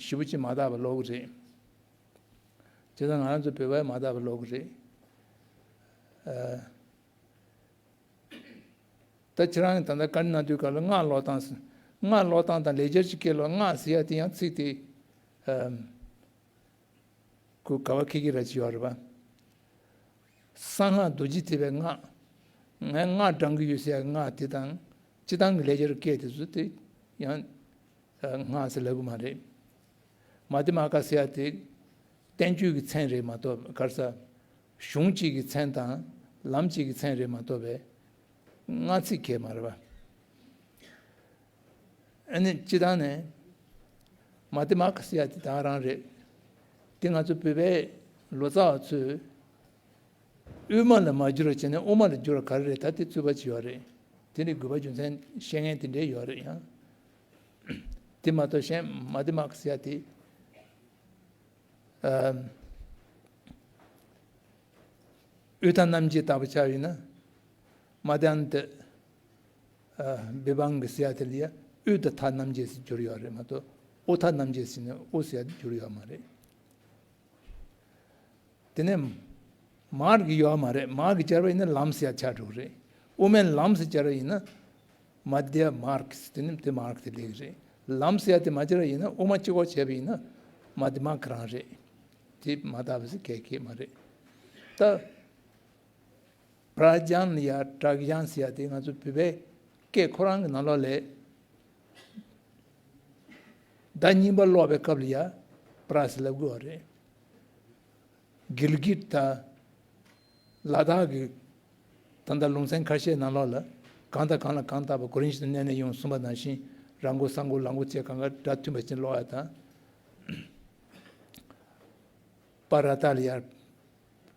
ཞེ་པོ་ཅིག་མ་དག་པ་ཀློག་གི་རེད། བྱས་ཙང་ང་རང་ཚོ་བོད་པས་མ་དག་པ་ཀློག་གི་རེད། ཨ། ད་ཁྱེད་རང་གིས་ད་ལྟ་བཀའ་འདྲི་གནང་དུས་སྐབས་ལ་སྔགས་ཀློག་སྟངས་ཟེར། སྔགས་ཀློག་སྟངས་དང་ལེགས་སྦྱར་གྱི་སྐད་ལ་སྔགས་ཟེར་ཡ་དེ་ཡང་ཚིག་དེ་ཨ་ཁོ་ག་བ་ཁེ་ཁེ་ར་ཅིག་ཡོད་རེད་པ། གསང་སྔགས་རྡོ་རྗེ་ཐེག་པའི་སྔགས། ངས་སྔགས་བགྲང་གི་ཡོད་ཟེར་ཡ་གི་སྔགས་དེ་དང་། སྤྱིར་བཏང་གི་ལེགས་སྦྱར་སྐད་དེ་ཚོ་དེ་ཡང་སྔགས་ཟེར་ལབ་གི་མ་རེད། མ་ཏེ་མ་ཀ་ཟེར་ཡ་དེ་བསྟན་བཅོས་ཀྱི་མཚན་རེད་མ་གཏོགས། ག་རེ་ཟེར། གཞུང་གཅིག་གི་མཚན་དང་ལམ་གཅིག་གི་མཚན་རེད་མ་གཏོགས་པའི་སྔགས་ཚིག་གང་ཡང་མ་རེད་པ། ཨ་ནི་སྤྱིར་བཏང་ནས་མ་ཏེ་མ་ཀ་ཟེར་ཡ་དེ་ད་ག་རང་རེད། དེ་ང་ཚོ་བོད་པའི་ལོ་ཙཱ་བ་ཚོས་དབུས་མ་ལ་མ་བསྒྱུར་བ་བྱས་ནས་དབུ་མ་ལ་བསྒྱུར་བ་ག་རེ་རེད། ད་དེ་རྩོད་པ་ཅིག་ཡོད་རེད། དེ་ནི་དགོས་པ་རྒྱུ་མཚན་བཤད་མཁན་དེ་འདྲས་ཡོད་རེད། ཡང་དེ་མ་གཏོགས་གཞན་མ་ཏེ་མ་ཀ་ཟེར་ཡ་དེ། ཨ། དབུས་མཐའ་རྣམ་འབྱེད་ལྟ་བུ་ཆགས་ཡོད་ན། མ་ཏན་ཏེ། ཨ། བི་བང་གི་ཟེར་ཡ་དེ་ལ་ཡ་དབུས་དང་མཐའ་རྣམ་འབྱེད་ཟེར་བསྒྱུར་ཡོད་རེད་མ་གཏོགས། དབུ་མཐའ་རྣམ་འབྱེད་ཟེར་ནས་དབུ་ཟེར་ཡ་དེ་བསྒྱུར་ཡོད་མ་རེད། དེ་ནས་མར་གྱི་ཡོད་མ་རེད། མར་གྱི་སྦྱར་བ་ཡིན་ན་ལམ་ཟེར་ཡ་ཆགས་འགྲོ་གི་རེད། དབུ་མའི་ལམ་ཟེར་སྦྱར་བ་ཡིན་ན། མ་དེ་མར་ཁེ་སི་དེ་ནི་དེ་མར་ཁེ་སི་དེ་ལེགས་རེད། ལམ་ཟེར་ཡ་དེ་མ་བྱེད་ར་ཡིན་ན་དབུ་མ་གཅིག་པོ་བྱས་པ་ཡིན་ན་མ་དེ་མར་ཁེ་རང་རེད། དེ་མ་དག་པ་ཟེར་གལ་གལ་མ་རེད། ད་པྲ་ཛཱན་ལ་ཡ་པྲ་ཛཱན་ཟེར་ཡ་དེ་ང་ཚོ་བོད་པའི་སྐད་ཁོ་རང་གི་ནང་ལོགས་ལས་ཟླ་གཉིས་པ་ཀློག་པའི་སྐབས་ལ་ཡ་པྲ་ཟེར་ལབ་དགོས་པ་རེད། གིལ་གིད་དང་ལ་དྭགས་ཀྱི་ད་ལྟ་ལུང་ཚན་ཁ་ཤས་ནང་ལོགས་ལ་གང་དང་གང་ལ་གང་ལྟ་བུ་གོ་རིམ་བཞིན་དུ་གནས་ནས་ཡོང་གསུངས་པ་ནང་བཞིན་ར་མགོ་ས་མགོ་ལ་མགོ་བཅས་གང་ག་སྒྲ་མཐུན་པ་ཅན་ཀློག་ཡ་དང་། པ་ར་ཏ་ལ་ཡ་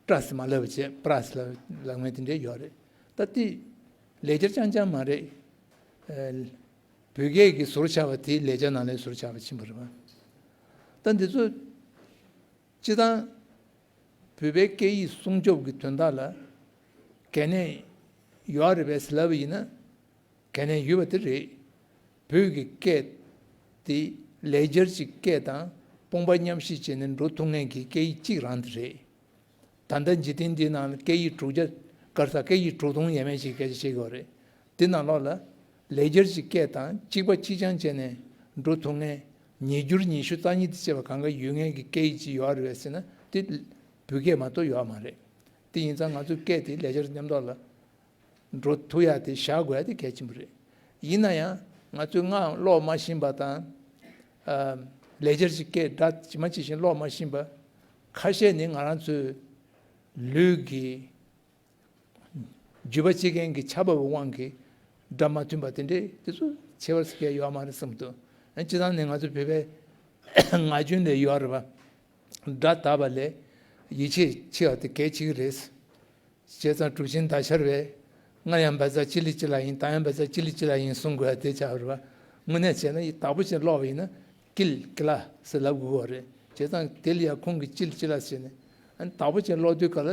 པྲ་ཟེར་མ་ལབ་པ་བྱས་པྲ་ཟེར་ལབ་ལབ་མཁན་དེ་འདྲས་ཡོད་རེད། ད་དེ་ལེགས་སྦྱར་རྐྱང་རྐྱང་མ་རེད། ཨ། བོད་སྐད་ཀྱི་ཟུར་ཆག་པ་དེ་ལེགས་སྦྱར་ནང་ལས་ཟུར་ཆག་པ་ཕྱིན་པ་རེད་པ། ད་འདི་ཚོ་སྤྱིར་བཏང་བོད་པའི་སྐད་ཡིག་སྲུང་སྐྱོབ་ཀྱི་དོན་དག་ལ་གལ་གནད་ཡོད་རེད་པས་ཟེར་ལབ་པ་ཡིན་ན་གལ་གནད་ཡོད་པ་དེ་རེད། བོད་ཀྱི་སྐད་དེ་ལེགས་སྦྱར་གྱི་སྐད་དང་དཔུང་པ་མཉམ་གཤིབ་བྱས་ནས་འགྲོ་ཐུབ་མཁན་གྱི་སྐད་ཡིག་གཅིག་རང་དེ་རེད། ད་ལྟ་འཇིག་རྟེན་འདིའི་ནང་ལ་སྐད་ཡིག་དྲུག་བརྒྱ་གར་ས་སྐད་ཡིག་དྲུག་སྟོང་ཡས་མས་ཤིག་སྐད་ཆ་བཤད་ཀྱི་ཡོད་རེད། འདི་ནང་ལོགས་ལ་ལེགས་སྦྱར་གྱི་སྐད་དང་གཅིག་པ་གཅིག་རྐྱང་བྱས་ནས་འགྲོ་ཐུབ་མཁན་ཉིས་འགྱུར་ཉི་ཤུ་རྩ་གཉིས་དེ་བྱས་པ་གང་ག་ཡོད་མཁན་གྱི་སྐད་ཡིག་ཅིག་ཡོད་རེད་པས་ཟེར་ན་དེ་བོད་སྐད་མ་གཏོགས་ཡོད་མ་རེད། དེ་ཡིན་ཙང་ང་ཚོའི་སྐད་དེ་ལེགས་སྦྱར་མཉམ་ཐོག་ལ་འགྲོ་ཐུབ་ཡ་དེ་བཞག་དགོས་ཡ་དེ་གལ་ཆེན་པོ་རེད། ཡིན་ན་ཡང་ང་ཚོས་སྔགས་ཀློག་མ་ཤེས་པ་དང་། ཨ། ལེགས་སྦྱར་གྱི་སྐད་སྒྲ་ཇི་མ་ཇི་བཞིན་ཀློག་མ་ཤེས་པ། ཁ་ཤས་ནི་ང་རང་ཚོའི་ལུས་ཀྱི་རྒྱུད་པ་གཅིག་རྐྱང་གི་ཆགས་པ་བའི་དབང་གིས་སྒྲ་མ་མཐུན་པ་དེ་འདྲས་དེ་ཚོ་ཆེ་བ་ཟེར་མཁན་ཡོད་མ་རེད་བསམ་འདུག་ཨ། སྤྱིར་བཏང་ནས་ང་ཚོ་བོད་པའི་ངག་རྒྱུན་ལས་ཡོད་རེད་པ། སྒྲ་དག་པ་ལས་ཡིད་ཆེས་ཆེ་བ་དེ་གལ་ཆེ་གི་རེད། བྱས་ཙང་གྲུབ་ཆེན་ཟླ་ཤར་བས། སྔར་ཡང་བཛྲ་ཅི་ལི་ཅི་ལ་ཡིན། ད་ཡང་བཛྲ་ཅི་ལི་ཅི་ལ་ཡིན་གསུང་དགོས་ཡ་དེ་ཆགས་པ་རེད་པ། དངོས་གནས་བྱས་ན་ཡི་དག་པོ་ཅན་ཀློག་པ་ཡིན་ན་ཀི་ལི་ཀི་ལ་ཟེར་ལབ་དགོས་པ་རེད། བྱས་ཙང་དེ་ལ་ཡང་ཁོང་གིས་ཅི་ལི་ཅི་ལ་ཟེར་ནས། ཨ་ནི་དག་པོ་ཅན་ཀློག་དུས་སྐབས་ལ་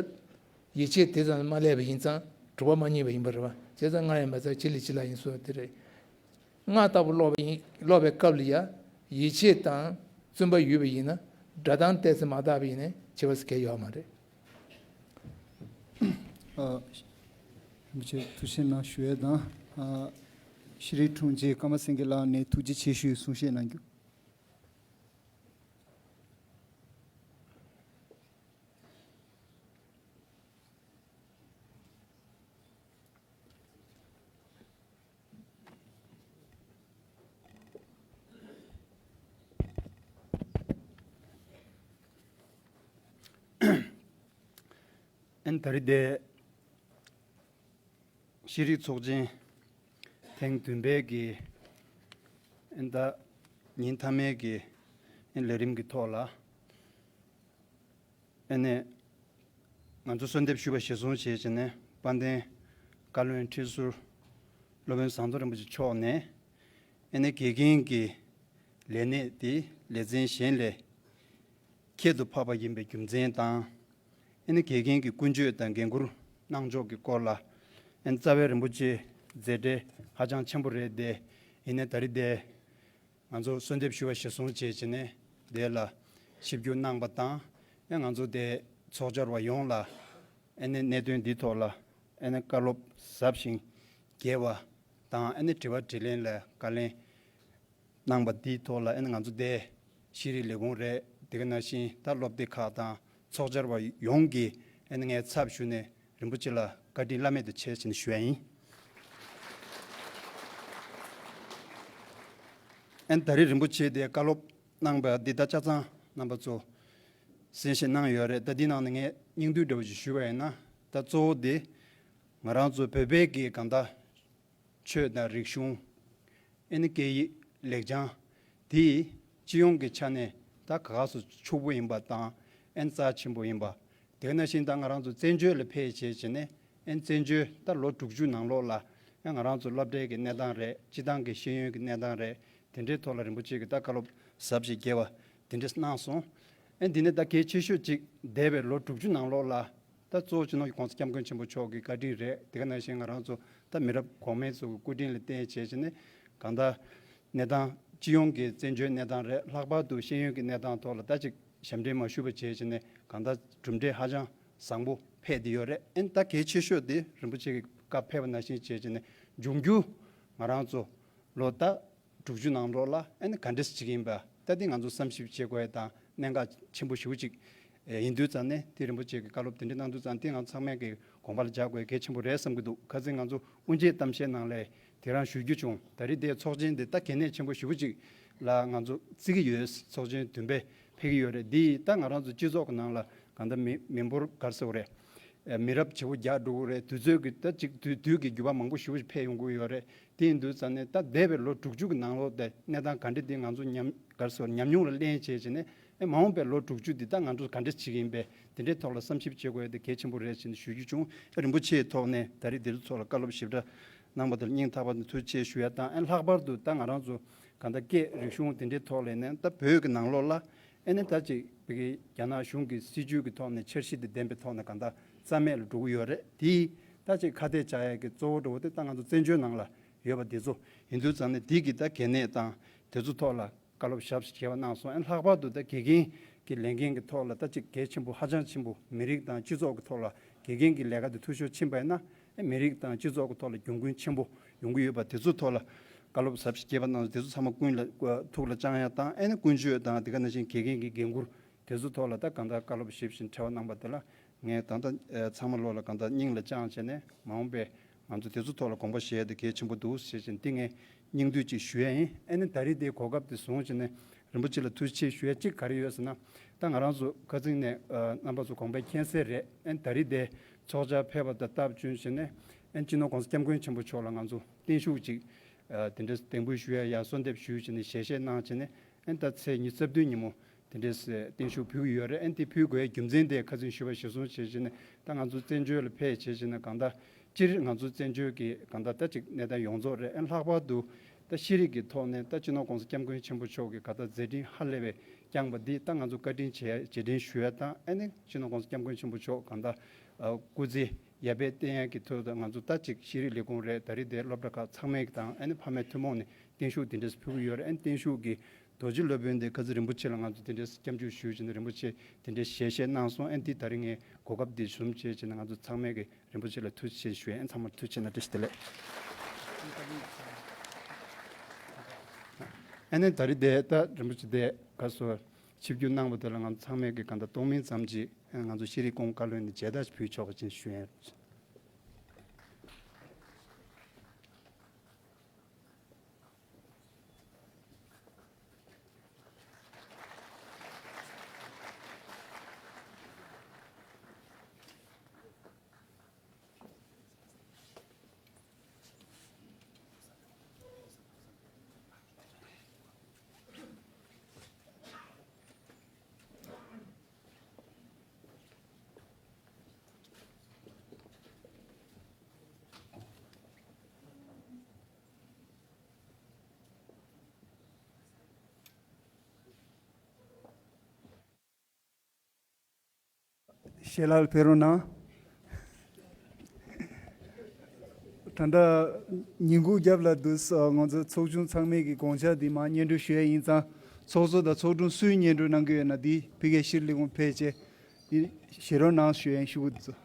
ཡིད་ཆེས་དེ་ཙམ་མ་སླེབས་པ་ཡིན་ཙང་གྲུབ་པ་མ་རྙེད་པ་ཡིན་པ་རེད་པ། བྱས་ཙང་སྔར་ཡང་བཛྲ་ཅི་ལི་ཅི་ལ་ཡིན་གསུང་ཡ་དེ་རེད། སྔགས་ལྟ་བུ་ཀློག་པ་ཡིན། ཀློག་པའི་སྐབས་ལ་ཡང་ཡིད་ཆེས་དང་བརྩོན་པ་ཡོད་པ་ཡིན་ན་སྒྲ་གདངས་ཏོག་ཙམ་མ་དག་པ་ཡིན་ནའི་ཆེ་བ་ཟེར་མཁན་ཡོད་མ་རེད། ཨ། རིན་པོ་ཆེ་ཐུགས་རྗེ་གནང་ཞུ་ཡས་དང་། ཨ། ཤེས་རིག་དྲུང་ཆེ་ཀརྨ་སེང་གེ་ལགས་ནས་ཐུགས་རྗེ་ཆེ་ཞུའི་གསུང་བཤད་གནང་རྒྱུ། ཨན་ད་རེས་དེ་ཤེས་རིག་ཚོགས་ཆེན་ཐེངས་བདུན་པའི་གི་ཨན་ད་ཉིན་མཐའ་མའི་གི་ཨན་ལས་རིམ་གི་ཐོག་ལ། ཨ་ནི། ང་ཚོ་གསོལ་འདེབས་ཞུས་པ་གཞིར་བཟུང་བྱས་བྱས་ནས་དཔལ་ལྡན་བཀའ་བློན་ཁྲི་ཟུར་སློབ་དཔོན་ཟམ་གདོང་རིན་པོ་ཆེ་མཆོག་ནས། ཨ་ནི་དགེ་རྒན་གྱི་ལས་གནས་དེ་ལས་ཚན་གཞན་ལས་ཁྱད་དུ་འཕགས་པ་ཡིན་པའི་རྒྱུ་མཚན་དང་། ཨ་ནི་དགེ་རྒན་གྱི་ཀུན་སྤྱོད་དང་འགན་འཁུར་གནང་ཕྱོགས་ཀྱི་སྐོར་ལ། ཨ་ནི་རྩ་བའི་རིན་པོ་ཆེ་མཛད་བྲེལ་ཧ་ཅང་ཆེན་པོ་རེད་དེ། ཡིན་ནའི་ད་རེས་དེ། ང་ཚོ་གསོལ་འདེབས་ཞུ་བ་གཞིར་བཟུང་བྱས་བྱས་ནས་དེ་ལ་ཆིབས་བསྒྱུར་གནང་པ་དང་། ཨེ་ང་ཚོ་དེ་ཚོགས་བཅར་བ་ཡོངས་ལ་ཨེ་ནས་གནད་དོན་འདིའི་ཐོག་ལ་ཨེ་ནས་བཀའ་སློབ་ཟབ་ཞིང་རྒྱས་པ་དང་། ཨེ་ནས་དྲི་བ་དྲིས་ལན་ལ་བཀའ་ལན་གནང་པ་འདིའི་ཐོག་ལ་ཨེ་ནས་ང་ཚོ་དེ་ཤེས་རིག་ལས་ཁུངས་རེད། དེ་ག་ནང་བཞིན་ད་སློབ་སྡེ་ཁག་དང་ཚོགས་བཅར་བ་ཡོངས་ཀྱིས་ཨེ་ནས་ངའི་ཚབ་ཞུས་ནས། རིན་པོ་ཆེ་ལ་བཀའ་དྲིན་བླ་མེད་དུ་ཆེ་ཞེས་ཞུ་ཡ་ཡིན། ཨན་ད་རེས་རིན་པོ་ཆེ་དེ་བཀའ་སློབ་གནང་བ་འདི་ད་ཆ་ཚང་རྣམ་པ་ཚོ་གསན་བཞེས་གནང་ཡོད་རེད། ད་འདི་ནང་ནས་ངས་སྙིང་བསྡུས་འདྲ་བོ་ཞིག་ཞུས་པ་ཡིན་ན། ད་གཙོ་བོ་དེ་ང་རང་ཚོ་བོད་པའི་གི་གང་ལྟར་ཆོས་དང་རིག་གཞུང་། ཨེ་ནི་སྐད་ཡིག་ལེགས་བྱང་། དེ་སྤྱི་ཡོངས་ཀྱི་ཆ་ནས་ད་ག་ག་སུ་ཕྱུག་པོ་ཡིན་པ་དང་། ཨེ་ནི་རྩ་ཆེན་པོ་ཡིན་པ། དེ་ནང་བཞིན་ད་ང་རང་ཚོ་བཙན་བྱོལ་ལ་ཕེབས་བྱས་བྱས་ནས་ཨེ་ནི་བཙན་བྱོལ་ད་ལོ་དྲུག་ཅུ་ནང་ལོགས་ལ་ཨེ་ང་རང་ཚོ་སློབ་གྲྭའི་གི་གནས་སྟངས་རེད། སྤྱི་བཏང་གི་ཤེས་ཡོན་གྱི་གནས་སྟངས་རེད། དེ་འདྲའི་ཐོག་ལ་རིན་པོ་ཆེ་གིས་ད་བཀའ་སློབ་ཟབ་ཞིང་རྒྱས་པ་དེ་འདྲ་གནང་སོང་། ཨེ་འདི་ནས་ད་གལ་ཆེ་ཤོས་ཅིག་འདས་པའི་ལོ་དྲུག་ཅུ་ནང་ལོགས་ལ་ད་གཙོ་བོ་སྤྱི་ནོར་༸གོང་ས་༸སྐྱབས་མགོན་ཆེན་པོ་མཆོག་གི་བཀའ་དྲིན་རེད། དེ་ག་ནང་བཞིན་ང་རང་ཚོ་ད་མི་རབས་གོང་མའི་ཚོ་གི་སྐུ་དྲིན་ལ་བརྟེན་བྱས་བྱས་ནས་གང་ལྟར་གནས་སྟངས་སྤྱི་ཡོངས་ཀྱི་བཙན་བྱོལ་གནས་སྟངས་རེད། ལྷག་པར་དུ་ཤེས་ཡོན་གྱི་གནས་སྟངས་ཐོག་ལ་ད་ཅིག་ཞབས་འདྲེན་མ་ཞུས་པ་བྱས་བྱས་ནས་གང་ལྟར་གྲུབ་འབྲས་ཧ་ཅང་བཟང་པོ་ཕེབས་བསྡད་ཡོད་རེད། ཨེ་ད་གལ་ཆེ་ཤོས་དེ་རིན་པོ་ཆེ་གི་བཀའ་ཕེབས་པ་ནང་བཞིན་བྱས་བྱས་ནས་འབྱུང་འགྱུར་ ང་རང་ཚོ་ལོ་ད་དྲུག་ཅུ་ནང་ལོགས་ལ་ཨ་ནི་ག་འདྲས་བྱེད་ཀྱི་ཡིན་པ་ད་དེ་ང་ཚོ་བསམ་ཞིབ་བྱེད་དགོས་ཡ་དང་གནད་འགག་ཆེན་པོ་ཞེ་པོ་ཅིག་ཡིན་དུས་ཙང་ནས་དེ་རིན་པོ་ཆེ་གི་བཀའ་སློབ་དེ་འདྲ་གནང་དུས་ཙང་དེ་ང་ཚང་མས་ཀྱི་དགོངས་པ་ལ་འཇགས་དགོས་གལ་ཆེན་པོ་རེད་བསམ་གྱི་འདུག་ཁ་སང་ང་ཚོ་དབུ་འབྱེད་གཏམ་བཤད་ནང་ལ་དེ་རང་ཞུ་རྒྱུ་བྱུང་། ད་རེས་དེ་ཚོགས་ཆེན་དེ་ད་གལ་གནད་ཆེན་པོ་ཞེ་པོ་ཅིག་ལ་ང་ཚོ་བརྩི་གི་ཡོད། ཚོགས་ཆེན་བདུན་པ་ཕེབས་ཀྱི་ཡོད་རེད། འདི་ད་ང་རང་ཚོ་སྤྱི་ཚོགས་ཀྱི་ནང་ལ་གང་ལྟར་མི་མི་འབོར་ག་རེ་ཟེར་དགོས་རེད། ཨ་མི་རབས་བྱེད་པོ་རྒྱག་འགྲོ་གི་རེད། དུས་ཚོད་ཀྱི་ད་ཅིག་དུས་དུས་ཀྱི་འགྱུར་བ་མང་པོ་ཞེ་པོ་ཅིག་ཕེབས་ཡོང་གི་ཡོད་རེད། དེ་ཡིན་དུས་ཙང་ནས་ད་འདས་པའི་ལོ་དྲུག་ཅུ་གི་ནང་ལོགས་དེ་གནས་སྟངས་ག་འདྲ་འདི་ང་ཚོ་ཉམས་ག་རེ་ཟེར་ཉམས་མྱོང་ལ་ལེན་བྱས་བྱས་ནས་ཨེ་མ་འོངས་པའི་ལོ་དྲུག་ཅུ་འདི་ད་ང་ཚོ་ག་འདྲ་བྱེད་ཀྱི་ཡིན་པས་དེ་འདྲའི་ཐོག་ལ་བསམ་ཞིབ་བྱེད་དགོས་ཡ་དེ་གལ་ཆེན་པོ་རེད་ཅེས་ཞུ་རྒྱུ་བྱུང་། ཨེ་རིན་པོ་ཆེའི་ཐོག་ནས་ད་རེས་འདིར་ཚོགས་ལ་བཀའ་སློབ་ཞིབ་ཕྲ་གནང་བ་དེར་སྙིང་ཐག་པ་ནས་ཐུགས་རྗེ་ཆེ་ཞུ་ཡ་དང་། ཨེ་ལྷག་པར་དུ་ད་ང་རང་ཚོ་གང་ལྟར་སྐད་རིག་གཞུང་དེ་འདྲའི་ཐོག་ལ་ནས་ད་བོད་ཀྱི་ནང་ལོགས་ལ་ཨེ་ནི་ད་ཅིག་བོད་ཀྱི་རྒྱ་ནག་གཞུང་གི་སྲིད་ཇུས་ཀྱི་ཐོག་ནས་འཆར་གཞི་དེ་ལྡན་པའི་ཐོག་ནས་གང་ལྟར་རྩ་མེད་ལ་འགྲོ་གི་ཡོད་རེད། དེ་ད་ཅིག་ཁ་གཏད་བཅག་ཡ་གི་གཙོ་བོ་འགྲོ་བ་དེ་ད་ང་ཚོ་བཙན་བྱོལ་ནང་ལ་ཡོད་པ་དེ་ཚོ་ཡིན་དུས་ཙང་ནས་དེ་གི་ད་གལ་གནད་དང་དེ་ཚོ་ཐོག་ལ་བཀའ་སློབ་ཞབས་ཞུ་བྱས་པ་གནང་སོང་། ཨེ་ལྷག་པར་དུ་ད་དགེ་རྒན་གྱི་ལས་འགན་གྱི་ཐོག་ལ་ད་ཅིག་གལ་ཆེན་པོ་ཧ་ཅང་ཆེན་པོ་མི་རིགས་དང་སྤྱི་ཚོགས་ཀྱི་ཐོག་ལ་དགེ་རྒན་གྱི་ལས་ཀ་དེ་འཐུས་ཤོར་ཕྱིན་པ་ཡིན་ན་ཨེ་མི་རིགས་དང་སྤྱི་ཚོགས་ཀྱི་ཐོག་ལ་གྱོང་གུན་ཆེན་པོ་ཡོང་གི་ཡོད་པ་དེ་ཚོའི་ཐོག་ལ་བཀའ་སློབ་ཟབ་ཞིང་རྒྱས་པ་གནང་སོང་། དེ་ཚོ་ཚང་མ་ཀུན་ལ་ཐུགས་ལ་བཅངས་ཡ་དང་ཨེ་ནི་ཀུན་སྤྱོད་དང་དེ་ག་ནང་བཞིན་དགེ་རྒན་གྱི་འགན་འཁུར་དེ་ཚོའི་ཐོག་ལ་ད་གང་ལྟར་བཀའ་སློབ་ཞིབ་ཅིང་ཕྲ་བ་གནང་པ་དེ་ལ་ངས་ད་ལྟ་ཚང་མ་བློ་ལ་གང་ལྟར་སྙིང་ལ་བཅངས་བྱས་ནས་མ་འོངས་པའི་ང་ཚོ་དེ་ཚོ་ཐོག་ལ་དགོངས་པ་བཞེས་ཡ་དེ་གལ་ཆེན་པོ་འདུག་ཟེར་བཞིན་དེ་ངས་སྙིང་བསྡུས་ཅིག་ཞུ་ཡ་ཡིན། ཨེ་ནི་ད་རེས་དེའི་གོ་སྐབས་དེ་བཟུང་བྱས་ནས་རིན་པོ་ཆེ་ལ་ཐུགས་རྗེ་ཆེ་ཞུ་ཡ་གཅིག་ག་རེ་ཡོད་ཟེར་ན། ད་ང་རང་ཚོ་ཁ་སང་ནས་རྣམ་པ་ཚོ་དགོངས་པ་མཁྱེན་གསལ་རེད། ཨེ་ནི་ད་རེས་དེ་ཚོགས་བཅར་ཕེབས་པ་དང་སྟབས་བསྟུན་བྱས་ནས་ཨེ་ནི་སྤྱི་ནོར་༸གོང་ས་༸སྐྱབས་མགོན་ཆེན་པོ་མཆོག་ལ་ང་ཚོ་བརྟན་བཞུགས་ཅིག་དེ་འདྲ་གདན་འབུལ་ཞུ་ཡ་ཡ་གསོལ་འདེབས་ཞུས་བྱས་ནས་ཞལ་བཞེས་གནང་བྱས་ནས་ཨེ་ནི་ད་ཚེས་ཉི་ཤུ་རྩ་བདུན་ཉིན་མོ་དེ་འདྲས་བརྟན་བཞུགས་ཕུལ་གྱི་ཡོད་རེད། ཨན་དེ་ཕུལ་དགོས་རྒྱུ་མཚན་དེ་ཁ་སང་ཞུས་པ་གཞིར་བཟུང་བྱས་བྱས་ནས་ད་ང་ཚོ་བཙན་བྱོལ་ལ་ཕེབས་བྱས་བྱས་ནས་གང་ལྟར་སྤྱིར་ང་ཚོ་བཙན་བྱོལ་གྱི་གང་ལྟར་ད་ཅིག་གནས་སྟངས་ཡོངས་རྫོགས་རེད། ཨན་ལྷག་པར་དུ་ད་ཤེས་རིག་གི་ཐོག་ནས་ད་སྤྱི་ནོར་༸གོང་ས་༸སྐྱབས་མགོན་ཆེན་པོ་མཆོག་གིས་གང་ལྟར་མཛད་འཕྲིན་ཧ་ལས་པའི་བསྐྱངས་པ་འདི་ད་ང་ཚོ་བཀའ་དྲིན་ཆེ་རྗེས་དྲན་ཞུ་ཡ་དང་ཨ་ནི་སྤྱི་ནོར་༸གོང་ས་༸སྐྱབས་མགོན་ཆེན་པོ་མཆོག་གང་ལྟར་སྐུ་ཚེ་ཡར་འཕེལ་བརྟན་ཡ་གི་ཐོག་ཏུ་ང་ཚོ་ད་ཅིག་ཤེས་རིག་ལས་ཁུངས་རེད། ད་རེས་དེ་སློབ་གྲྭ་ཁག་ཚང་མས་དང་ཨ་ནི་ཕ་མའི་ཐུན་མོང་ནས་བརྟན་བཞུགས་དེ་འདྲས་ཕུལ་གྱི་ཡོད་རེད། ཨ་ནི་བརྟན་བཞུགས་ཀྱི་རྡོ་རྗེ་སློབ་དཔོན་དེ་ཁ་སང་རིན་པོ་ཆེ་ལ་ང་ཚོ་དེ་འདྲས་སྐྱབས་འཇུག་ཞུས་བྱས་ནས་རིན་པོ་ཆེ་དེ་འདྲས་ཞལ་བཞེས་གནང་སོང་། ཨ་ནི་དེ་ད་རིང་ངས་གོ་སྐབས་འདི་བཟུང་བྱས་བྱས་ནས་ང་ཚོ་ཚང་མས་ཀྱི་རིན་པོ་ཆེ་ལ་ཐུགས་རྗེ་ཆེ་ཞུ་ཡ། ཨ་ནི་ཚང་མར་ཐུགས་རྗེ་ཆེ་གནང་བཀྲ་ཤིས་བདེ་ལེགས། ཨ་ནི་ད་རེས་དེ་ད་རིན་པོ་ཆེ་དེ་ག་སོ་ཆིབས་བསྒྱུར་གནང་བ་དེ་ལ་ང་ཚོ་ཚང་མས་ཀྱི་གང་ལྟར་གཏོང་མིན་ཙམ་གྱིས་ང་ཚོ་ཤེས་རིག་ཀུན་བཀའ་བློན་ནས་མཇལ་དར་ཕུལ་ཆོག་པ་ཅིག་ཞུ་ཡ། ཞལ་ལག་ཕེབས་རོགས་གནང་། ད་ལྟ་ཉིན་གུང་རྒྱབ་ལ་འདུག་ས་ང་ཚོ་ཚོགས་ཆུང་ཚང་མས་ཀྱི་དགོངས་འཆར་འདི་མར་སྙན་སྒྲོན་ཞུ་ཡ་ཡིན་ཙང་ཚོགས་གཙོ་དང་ཚོགས་དྲུང་སུས་སྙན་སྒྲོན་གནང་གི་ཡོད་ན་འདི་ཕ་གིའི་ཤེས་རིག་ལས་ཁུངས་ཕེབས་བྱས་འདི་བཞེས་རོགས་གནང་ཞུ་ཡ་ཡིན། ཞུ་གི་འདུག